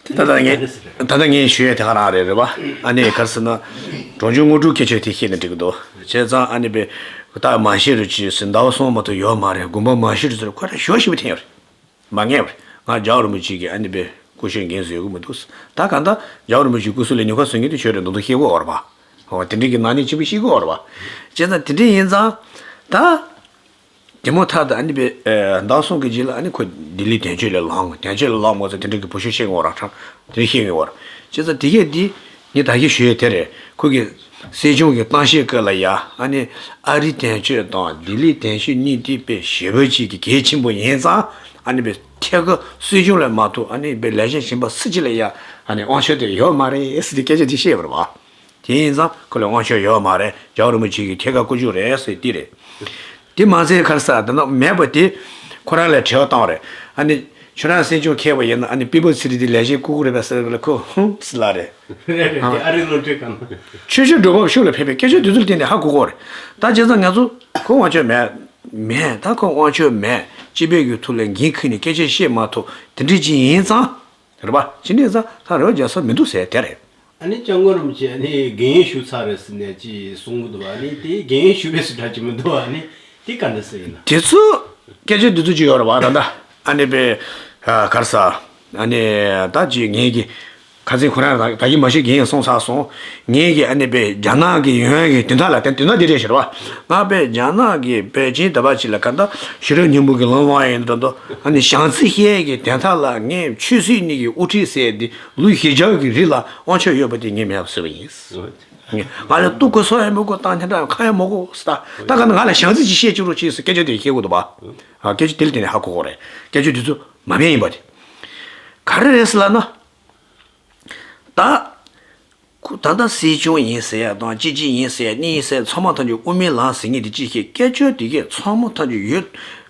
དེ་ད་ལྟ་ངས་ད་ལྟ་ངས་ཞུ་ཡས་དེ་ག་རང་རེད་རེད་བ། ཨ་ནི་ག་རེ་ཟེར་ན། གྲོང་ཆོག་དངོས་གྲུབ་སྐད་ཆ་དེ་བཤད་ན་འགྲིག་གི་འདུག་བྱས་ཙང་ཨ་ནི་པའི་ད་མ་ཤེས་རུ་ཅི་ཟེར་ཟླ་བ་གསུམ་མ་གཏོགས་ཡོད་མ་རེད། དགོངས་པ་མ་ཤེས་རུ་ཟེར་ཁོ་རང་ཞོ་ཞིབ་འཐེན་ཡོད་རེད། མ་ངེས་པར་ང་རྒྱལ་བ་རིན་པོ་ཆེ་གི་ཨ་ནི་པའི་སྐུ་ཞབས་འགན་བཟོད་ཀྱི་མི་འདུག་ད་གང་ལྟར་རྒྱལ་བ་རིན་པོ་ཆེའི་སྐུ་གཟུགས་ལ་ཉེན་ཁ་བཟོ་མཁན་དེ་ཁྱོད་རེད་མདོག་མདོག་ཤེས་དགོས་བ་རེད་པ། འོ་དེ་འདྲའི་གི་ནག་ཉེས་ཆེན་པོ་ཤེས་དགོས་བ་རེད་པ། བྱས་ཙང་དེ་འདྲ་ཡིན་ཙང་། ད། དེ་མོ་ཐག་ཏུ་ཨ་ནི་པའི་ཟླ་གསུམ་གི་རྗེས་ལ་ཨ་ནི་ཁོ་ལྡི་ལི་དོན་གཅོད་ལ་ལངས། དོན་གཅོད་ལ་ལངས་མ་ཚད་དེ་འདྲ་གི་བུ་ཤོ་ཤེས་དགོས་ར་ཁྲང་དེ་ཤེས་དགོས་ར། བྱས་ཙང་དེ་གས་འདི་ངས་ད་གིན་ཞུ་ཡས་དེ་རེད། ཁོ་གི་སྲིད་སྐྱོང་གི་གཏམ་བཤད་སྐབས་ལ་ཡ་ཨ་ནི་ཨ་རི་དོན་གཅོད་དང་ལྡི་ལི་དོན་གཅོད་གཉིས་དེ་དཔེ་ཞེ་པོ་ཅིག་གི་གལ་ཆེན་པོ་ཡིན་ཙང་། ཨ་ནི་པའི་ཐད་ཀར་སྲིད་སྐྱོང་ལ་མ་གཏོགས་ཨ་ནི་པའི་ལས་བྱེད་གཞན་པ་སུ་གཅིག་ལ་ཡ་ཨ་ནི་དབང་ཆ་དེ་ཡོད་མ་རེད་ཟེར་ཏེ་སྐད་ཆ་དེ་བཤད་པ་རེད་བ། དེ་ཡིན་ཙང་ཁོ་ལ་དབང་ཆ་ཡོད་མ་རེད། རྒྱལ་བ་རིན་པོ་ཆེ་གི་ཐད་ཀར་བཀོད་རྒྱུ་རེད་ཟེར་དེ་རེད། དེ་མ་ཟད་ཁར་ས་ད་ནོ་མེད་པ་དེ་ཁོ་རང་ལ་དྲི་བ་བཏང་བ་རེད། ཨ་ནི་ཁྱོད་རང་སྲིད་སྐྱོང་འཁེལ་བ་ཡིན་ན་ཨ་ནི་པི་པོ་སི་ཊི་དེ་ལས་བྱེད་བསྐོ་གི་རེད་པས་ཟེར་ལ་ཁོ་ཧུམ་ཟེར་ལ་རེད། རེད་རེད། དེ་ཨ་རིའི་བློ་གྲོས་གང་ན། ཆོས་ཕྱོགས་འགྲོ་བ་ཤུགས་ལ་ཕེབས་པའི་སྐད་ཆ་དེ་ཚོ་ལ་བརྟེན་ནས་ཧ་གོ་གོ་རེད། ད་བྱས་ཙང་ང་ཚོ་ཁོ་དབང་ཆ་མེད། མེད་ད་ཁོ་དབང་ཆ་མེད། སྤྱི་པའི་གི་ཐོག་ལ་འགན་འཁུར་ནས་སྐད་ཆ་བཤད་མ་ཐུབ། དེ་འདྲ་ཅིག་ཡིན་ཙང་། རེད་པ། ཅི་འདྲ་ཡིན་ཙང་ད་རེ་བ་རྒྱག་ས་མི་འདུག་ཟེར་དེ་རེད། ཨ་ནི་སྐྱབས་མགོན་རིན་པོ་ཆེ་ཨ་ནི་རྒན་ཡོལ་ཞུ་ཚར་རེད་ཟེར་ནས་ཅིག་གསུང་གི་འདུག་ཨ་ནི་དེ་རྒན་ཡོལ་ཞུ་རེད་ཟེར་འདྲ་ཅིག་མི་འདུག་ཨ་ནི་དེ་ག་འདྲ་ཟེར་ཡིན་ན། དེ་ཚོ་སྐད་ཆ་དེ་ཚོ་ཅིག་ཡོད་རེད་པ། ད་ལྟ་ཨ་ནི་པའི་གར་ས་ཨ་ནི་ད་ཅིག་ངེད་ཀྱི་ཁ་སང་ཁོ་རང་ད་ཡིན་མ་ཤེས་རྒན་ཡོལ་སོང་ཚར་སོང་། ངེད་ཀྱི་ཨ་ནི་པའི་རྒྱ་ནག་གི་ཡོང་ཡ་གི་དོན་དག་ལ་དེ་དོན་དག་དེ་རེད་ཤེས་རེད་པ། ང་པའི་རྒྱ་ནག་གི་པེ་ཅིན་ད་བ་ཅིག་ལ་ག་ད་ཞི་བདེ་སྙིང་པོ་གི་ལམ་ལ་ཡིན་འགྲོ་འདུག་ཨ་ནི་བྱམས་བརྩེ་བཤད་ཡ་གི་དོན་དག་ལ་ངས་ཆོས་སྲིད་གཉིས་ཀྱི་དབུ་ཁྲིད་ཟེར་དེ་ལོ་བཞི་བརྒྱ་གི་རིང་ལ་དབང་ཆ་ཡོད་པ་དེ་ངས་མེད་པ་བཟོས་པ་ཡིན། ང་ལ་གཏུག་དགོས་སོ་ཡ་མི་དགོས་བཏང་ཐེངས་འདྲ་ཁ་ཡ་མ་དགོས་ས། ད་ག་ན་ང་ལ་བྱམས་བརྩེ་ཅིག་བཤད་ཅིག་རོགས་བྱས་སོ་སྐད་ཆ་དེ་བཤད་དགོས་འདུག་པ། ཨ་སྐད་ཆ་དེ་ལ་དེ་ནས་ཧ་གོ་གོ་རེད། སྐད་ཆ་དེ་ཚོ་མ་ཕན་ཡིན་པ་དེ། ག་རེ་རེད་ཟེར་ལབ་ན། ད། ཁོ་ད་ལྟ་སྲིད་སྐྱོང་ཡིན་ཟེར་ཡ་དང་སྤྱི་སྤྱི་ཡིན་ཟེར་ཡ་གཉིས་ཡིན་ཟེར་ཚང་མ་ཐམས་ཅད་དབུ་མའི་ལམ་ཟེར་མཁན་དེ་ཅི་ཞིག་སྐད་ཆ་དེ་གས་ཚང་མ་ཐམས་ཅད་ཡོད།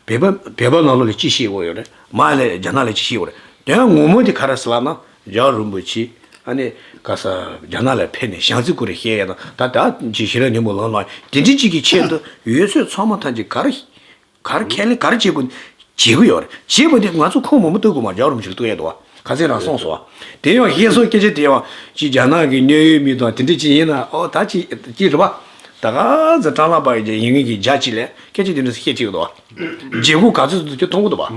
བོད་པ་བོད་པ་ནང་ལོགས་ལ་ཅི་བཤད་དགོས་ཡོད་རེད། མར་ལ་རྒྱ་ནག་ལ་ཅི་བཤད་དགོས་རེད། དོན་ངོ་མ་དེ་ག་རེ་ཟེར་ལབ་ན་རྒྱལ་བ་རིན་པོ་ཆེ་ཨ་ནི་ག་ས་རྒྱ་ནག་ལ་ཕེབས་ནས་བྱམས་བརྩེ་སྐོར་རེ་བཤད་ཡ་དང་ད་ད་ཅི་ཞི་བདེ་སྙིང་པོ་ལམ་ལ་དེ་འདྲ་ཅིག་གི་ཆེད་དུ་ཡོད་ཚོད་ཚང་མ་ཐམས་ཅད་ག་རེ། ག་རེ་ཁས་ལེན་ག་རེ་བྱེད་དགོས་བྱེད་ཀྱི་ཡོད་རེད། བྱེད་པ་དེ་ང་ཚོ་ཁོང་མང་པོ་གཏུག་དགོས་མ་རྒྱལ་བ་རིན་པོ་ཆེ་ལ་གཏུག་ཡས་འདུག་བ། ཁ་སང་རང་གསུངས་སོང་བ། དེ་ཡང་བཤད་སོང་སྐད་ཆ་དེ་ཡང་ཅིག་རྒྱ་ནག་གི་གནད་ཡོད་མི་དང་དེ་འདྲ་ཅིག་ཡིན་ན་ཨོ་ད་ཅིག་ཅིག་རེད་པ། ད་ག་ཚོད་སྤྲང་ལག་པ་ཡིན་ངེས་ངེས་ཀྱི་རྒྱ་ཅིག་ལས་སྐད་ཆ་དེ་འདྲ་བཤད་ཀྱི་འདུག་བ། བྱེད་སྒོ་ག་ཚོད་ཚོད་ཀྱི་མཐོང་གི་འདུག་བ།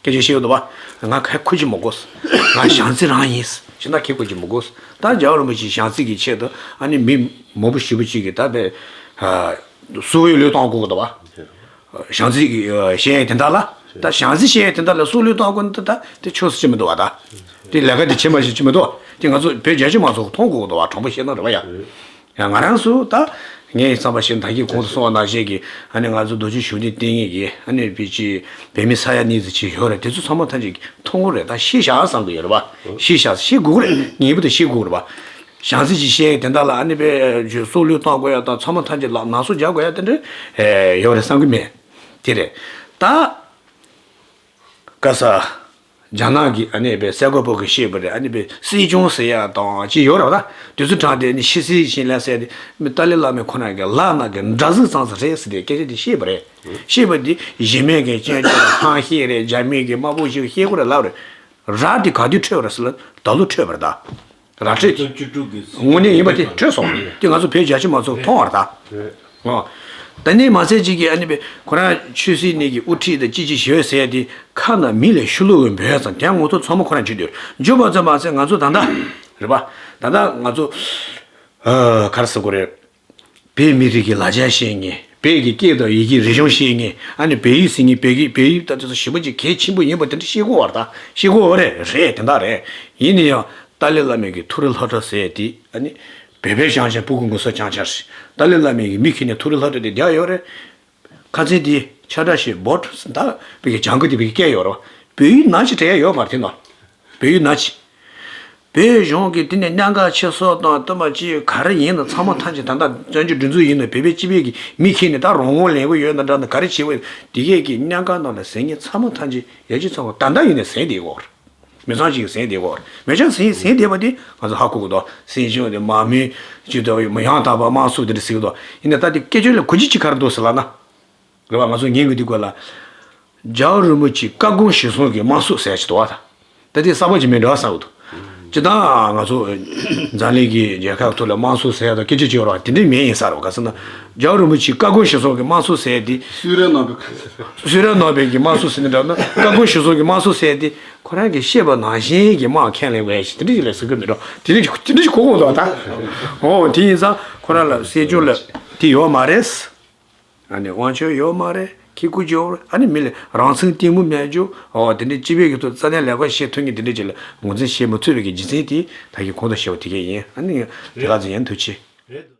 སྐད་ཆ་བཤད་ཀྱི་འདུག་བ། ང་ཁ་ཁུ་ཅིག་མ་དགོས། ང་བྱམས་བརྩེ་རང་ཡིན། ཤི་ན་ཁེ་ཁུ་ཅིག་མ་དགོས། ད་རྒྱལ་བ་རིན་པོ་ཆེ་བྱམས་བརྩེ་གི་ཆེད་དུ་ཨ་ནི་མི་མང་པོ་ཞེ་པོ་ཅིག་གིས་ད་བས་སྲོག་ཡོད་ལུས་གཏོང་དགོས་ཀྱི་འདུག་བ། བྱམས་བརྩེ་གི་བཤད་ཡས་དེ་འདྲ་ལ་ད་བྱམས་བརྩེ་བཤད་ཡས་དེ་འདྲ་ལ་སྲོག་བློས་གཏོང་དགོས་ན་ད་དེ་ཆོས་སུ་ཅི་མི་འདུག་བ་ད། དེ་ལས་ཀ་དེ་བྱེད་མ་ཤེས་ཅི་མི་འདུག་དེ་ང་ཚོ་བོད་རྒྱ་ཆེ་མང་ཚོགས་མཐོང་དགོས་ཀྱི་འདུག་བ། དྲང་པོ་བཤད་ན་རེད་བ་ཡ། ཡང་ང་རང་ཚོ་ད་ངའི་བསམ་པ་བཞིན་ད་གིན་གོང་དུ་གསུངས་པ་ནང་བཞིན་གྱི་ཨ་ནི་ང་ཚོ་རྡོ་རྗེ་གཞུང་འདི་བསྟེན་མཁན་གྱི་ཨ་ནི་བོད་ཀྱི་བོད་མི་ས་ཡ་གཉིས་ཙམ་ཅིག་ཡོད་རེད། དེ་ཚོ་ཚང་མ་ཐམས་ཅད་མཐོང་གི་རེད། ད་ཤེས་བྱ་བསམ་གི་ཡོད་རེད་བ། ཤེས་བྱ་ཤེས་དགོས་ཀྱི་རེད། ངེས་པར་དུ་ཤེས་དགོས་ཀྱི་རེད་བ། བྱམས་བརྩེ་ཅིག་བཤད་དེ་འདྲ་ལ་ཨ་ནི་བས་སྲོག་བློས་གཏོང་དགོས་ཡ་དང་ཚང་མ་ཐམས་ཅད་ལ་ནང་སྲོག་རྒྱག་དགོས་ཡ་དེ་འདྲ་ཡོད་རེད་བསམ་གི་མེད། དེ་རེད། ད་ག་ས་རྒྱ་ནག་གི་ཨ་ནི་བས་གསར་འགོད་པ་གིས་བཤད་པ་རེད། ཨ་ནི་བས་སྲིད་སྐྱོང་ཟེར་ཡ་དང་ཅི་ཡོད་རེད་བ། ད་དེ་ཚོ་དྲངས་ཏེ་ཨ་ནི་ཕྱི་སྲིད་ཕྱིན་ལན་ཟེར་ཏེ་མི་ཏཱ་ལའི་བླ་མས་ཁོ་རང་གི་ལག་ནང་གི་འདྲ་གཟུགས་ཙང་ཙང་རེད་ཟེར་ཏེ་སྐད་ཆ་དེ་བཤད་པ་རེད། བཤད་པ་འདི་གཞི་མེད་ཀྱི་སྐྱོན་བརྗོད་ཧང་ཤེས་རེད། རྒྱ་མི་གི་དམར་པོ་ཞིག་བཤད་དགོས་རེད་ལབ་རེད། ར་དེ་ག་དུས་འཕྲོད་པ་རེད་ཟེར་ལ་ད་ལོ་འཕྲོད་པ་རེད་ད། ར་འཕྲོད་ཀྱི། དངོས་གནས་ཡིན་པ་དེ་འཕྲོད་སོང་། དེ་ང་ཚོ་བོད་རྒྱ་ཆེ་མང་ཚོགས་མཐོང་བ་རེད་ད། ཨོ། ད་ནི་མ་ཚད་ཅིག་གིས་ཨ་ནི་བས་ཁོ་རང་ཆོས་སྲིད་གཉིས་ཀྱི་དབུ་ཁྲིད་དང་ཅི་ཅི་ཞོལ་ཟེར་ཡ་དེ་ཁ་ན་མི་ལ་ཤུ་ལུ་འོན་འབོད་ཙང་དེ་ངོ་ཐོག་ཚང་མ་ཁོ་རང་བྱེད་འདོད་འཇོག་པ་ཙམ་མ་ཟད་ང་ཚོ་ད་ལྟ་རེད་པ། ད་ལྟ་ང་ཚོ་ཨ་ག་རེ་ཟེར་དགོས་རེད། བོད་མི་རིགས་ཀྱི་ལ་རྒྱ་ཤེས་མཁན། བོད་ཀྱི་སྐད་དང་ཡི་གེ་རིག་གཞུང་ཤེས་མཁན། ཨ་ནི་བོད་ཡིག་ཟེར་མཁན། བོད་ཀྱི་བོད་ཡིག་ད་དེ་ཚོ་ཞེ་པོ་ཅིག་གལ་ཆེན་པོ་ཡིན་པ་དེ་འདྲ་ཤེས་དགོས་པ་རེད་ད། ཤེས་དགོས་པ་རེད། རེད་དེ་འདྲ་རེད། ཡིན་ན་ཡང་ཏཱ་ལའི་བླ་མའི་གི་ཐུ་རུ་ལྷ་བྲག་ཟེར་དེ་ཨ་ནི་བོད་པའི་བྱང་ཆ་སྤུ་གུ་ངུ་ས་བྱང་ཆ་རེད། ཏཱ་ལའི་བླ་མའི་གི་མི་ཁྱེར་ནས་ཐུ་རུ་ལྷ་བྲག་དེ་བསྡད་ཡོད་རེད། ཁ་ཚན་དེ་ཆ་འདྲ་ཞིག་བོད་ད་བོད་ཀྱི་བྱང་ཁུལ་དེ་བོད་ཀྱི་སྐད་ཡོད་རེད། བོད་ཡིག་ནང་ཞིག་བྲིས་ཡ་ཡོད་མ་རེད་དེ་ནང་། བོད་ཡིག་ནང་ཞིག་བོད་གཞུང་གིས་དེ་ནས་གནད་འགག་ཆེ་སོགས་དང་བསྟུན་པ་ཅིག་ག་རེ་ཡིན་ན་ཚང་མ་ཐམས་ཅད་ད་ལྟ་བཙན་བྱོལ་སྒྲིག་འཛུགས་ཡིན་ན་བོད་པའི་སྤྱི་པའི་གི་མི་ཁྱེར་ནས་ད་རང་དབང་ལེན་གི་ཡོད་ན་འདྲ་ན་ག་རེ་བྱེད་དགོས་དེ་གས་ཀྱི་གནད་འགག་ནང་ལ་ཟིན་མཁན་ཚང་མ་ཐམས་ཅད་ཡ་གཅིག་ཚང་མ་ད་ལྟ་ཡིན་ནས་ཟིན་བསྡད་ཡོད་རེད། མི་ཚང་ཅིག་ཟིན་བསྡད་ཡོད་རེད། མི་ཚང་ཟིན་ཟིན་བསྡད་པ་དེ་ང་ཚོ་ཧ་གོ་གི་འདུག་སྲིད་སྐྱོང་དེ་མང་མོས་ཅིག་ཏུ་ཡང་དག་པ་དམངས་གཙོ་དེ་འདྲ་ཟེར་གི་འདུག་ཡིན་ན་ད་དེ་སྐད་ཆ་ལ་གོ་རྒྱུ་ཅིག་ག་རེ་འདུག་ཟེར་ལབ་ན། རེད་བ། ང་ཚོ་ཉན་གི་འདུག་གོ་ལ། རྒྱལ་བ་རིན་པོ་ཆེ་བཀའ་དགོངས་གཞིར་བཟུང་གི་དམངས་གཙོ་ཟེར་ཞིག་འདུག་བ་ད། ད་དེ་གསར་པ་ཅིག་མིན་འདྲ་བསམ་གི་འདུག་སྤྱིར་བཏང་ང་ཚོ་འཛམ་གླིང་གི་རྒྱལ་ཁབ་ཐོག་ལ་དམངས་གཙོ་ཟེར་ཡ་དང་སྐད་ཆ་ཅིག་ཡོད་རེད་བ། དེ་འདྲ་མིན་ཡིན་ས་རེད་བ། ག་ཟེར་ན་རྒྱལ་བ་རིན་པོ་ཆེ་བཀའ་དགོངས་གཞིར་བཟུང་གི་དམངས་གཙོ་ཟེར་དེ། སུས་ར་ནོར་བའི་གི་དམངས་གཙོ་ཟེར་ནི་འདྲ་ན་བཀའ་དགོངས་གཞིར་བཟུང་གི་དམངས་གཙོ་ཟེར་དེ་ཁོ་རང་གིས་བཤད་པ་ནང་བཞིན་གྱི་དམངས་ཁས་ལེན་དགོས་ཡ་ཞིག་དེ་འདྲ་ཅིག་ལ་ཟེར་གི་མིན་འགྲོ། དེ་འདྲ་ཅིག་དེ་འདྲ་ཅིག་གོ་གོ་འདུག་ད། འོ་དེ་ཡིན་ཙང་ཁོ་རང་ལ་སྲིད་སྐྱོང་ལ་དེ་ཡོད་མ་རེད། ཨ་ནི་དབང་ཆ་ཡོད་མ་རེད། ཁེ་ཁུ་ཇོ་ཨ་ནི་མི་ལ་རང་སེམས་གཏིང་མོ་མེད་རྒྱུ། འོ་དེ་འདྲའི་སྤྱི་པའི་གི་ཐོག་རྩ་ནས་ལས་ཀ་བྱེད་ཐུབ་མཁན་དེ་འདྲ་ཅིག་ལ་ངོས་འཛིན་བྱེད་མི་ཐུབ་པའི་གི་རྒྱུ་མཚན་དེ་ད་གིན་གོང་དུ་བཤད་པ་དེ་གས་ཡིན། ཨ་ནི་དེ་ག་ཚོད་ཡིན། ཐུགས་རྗེ་ཆེ།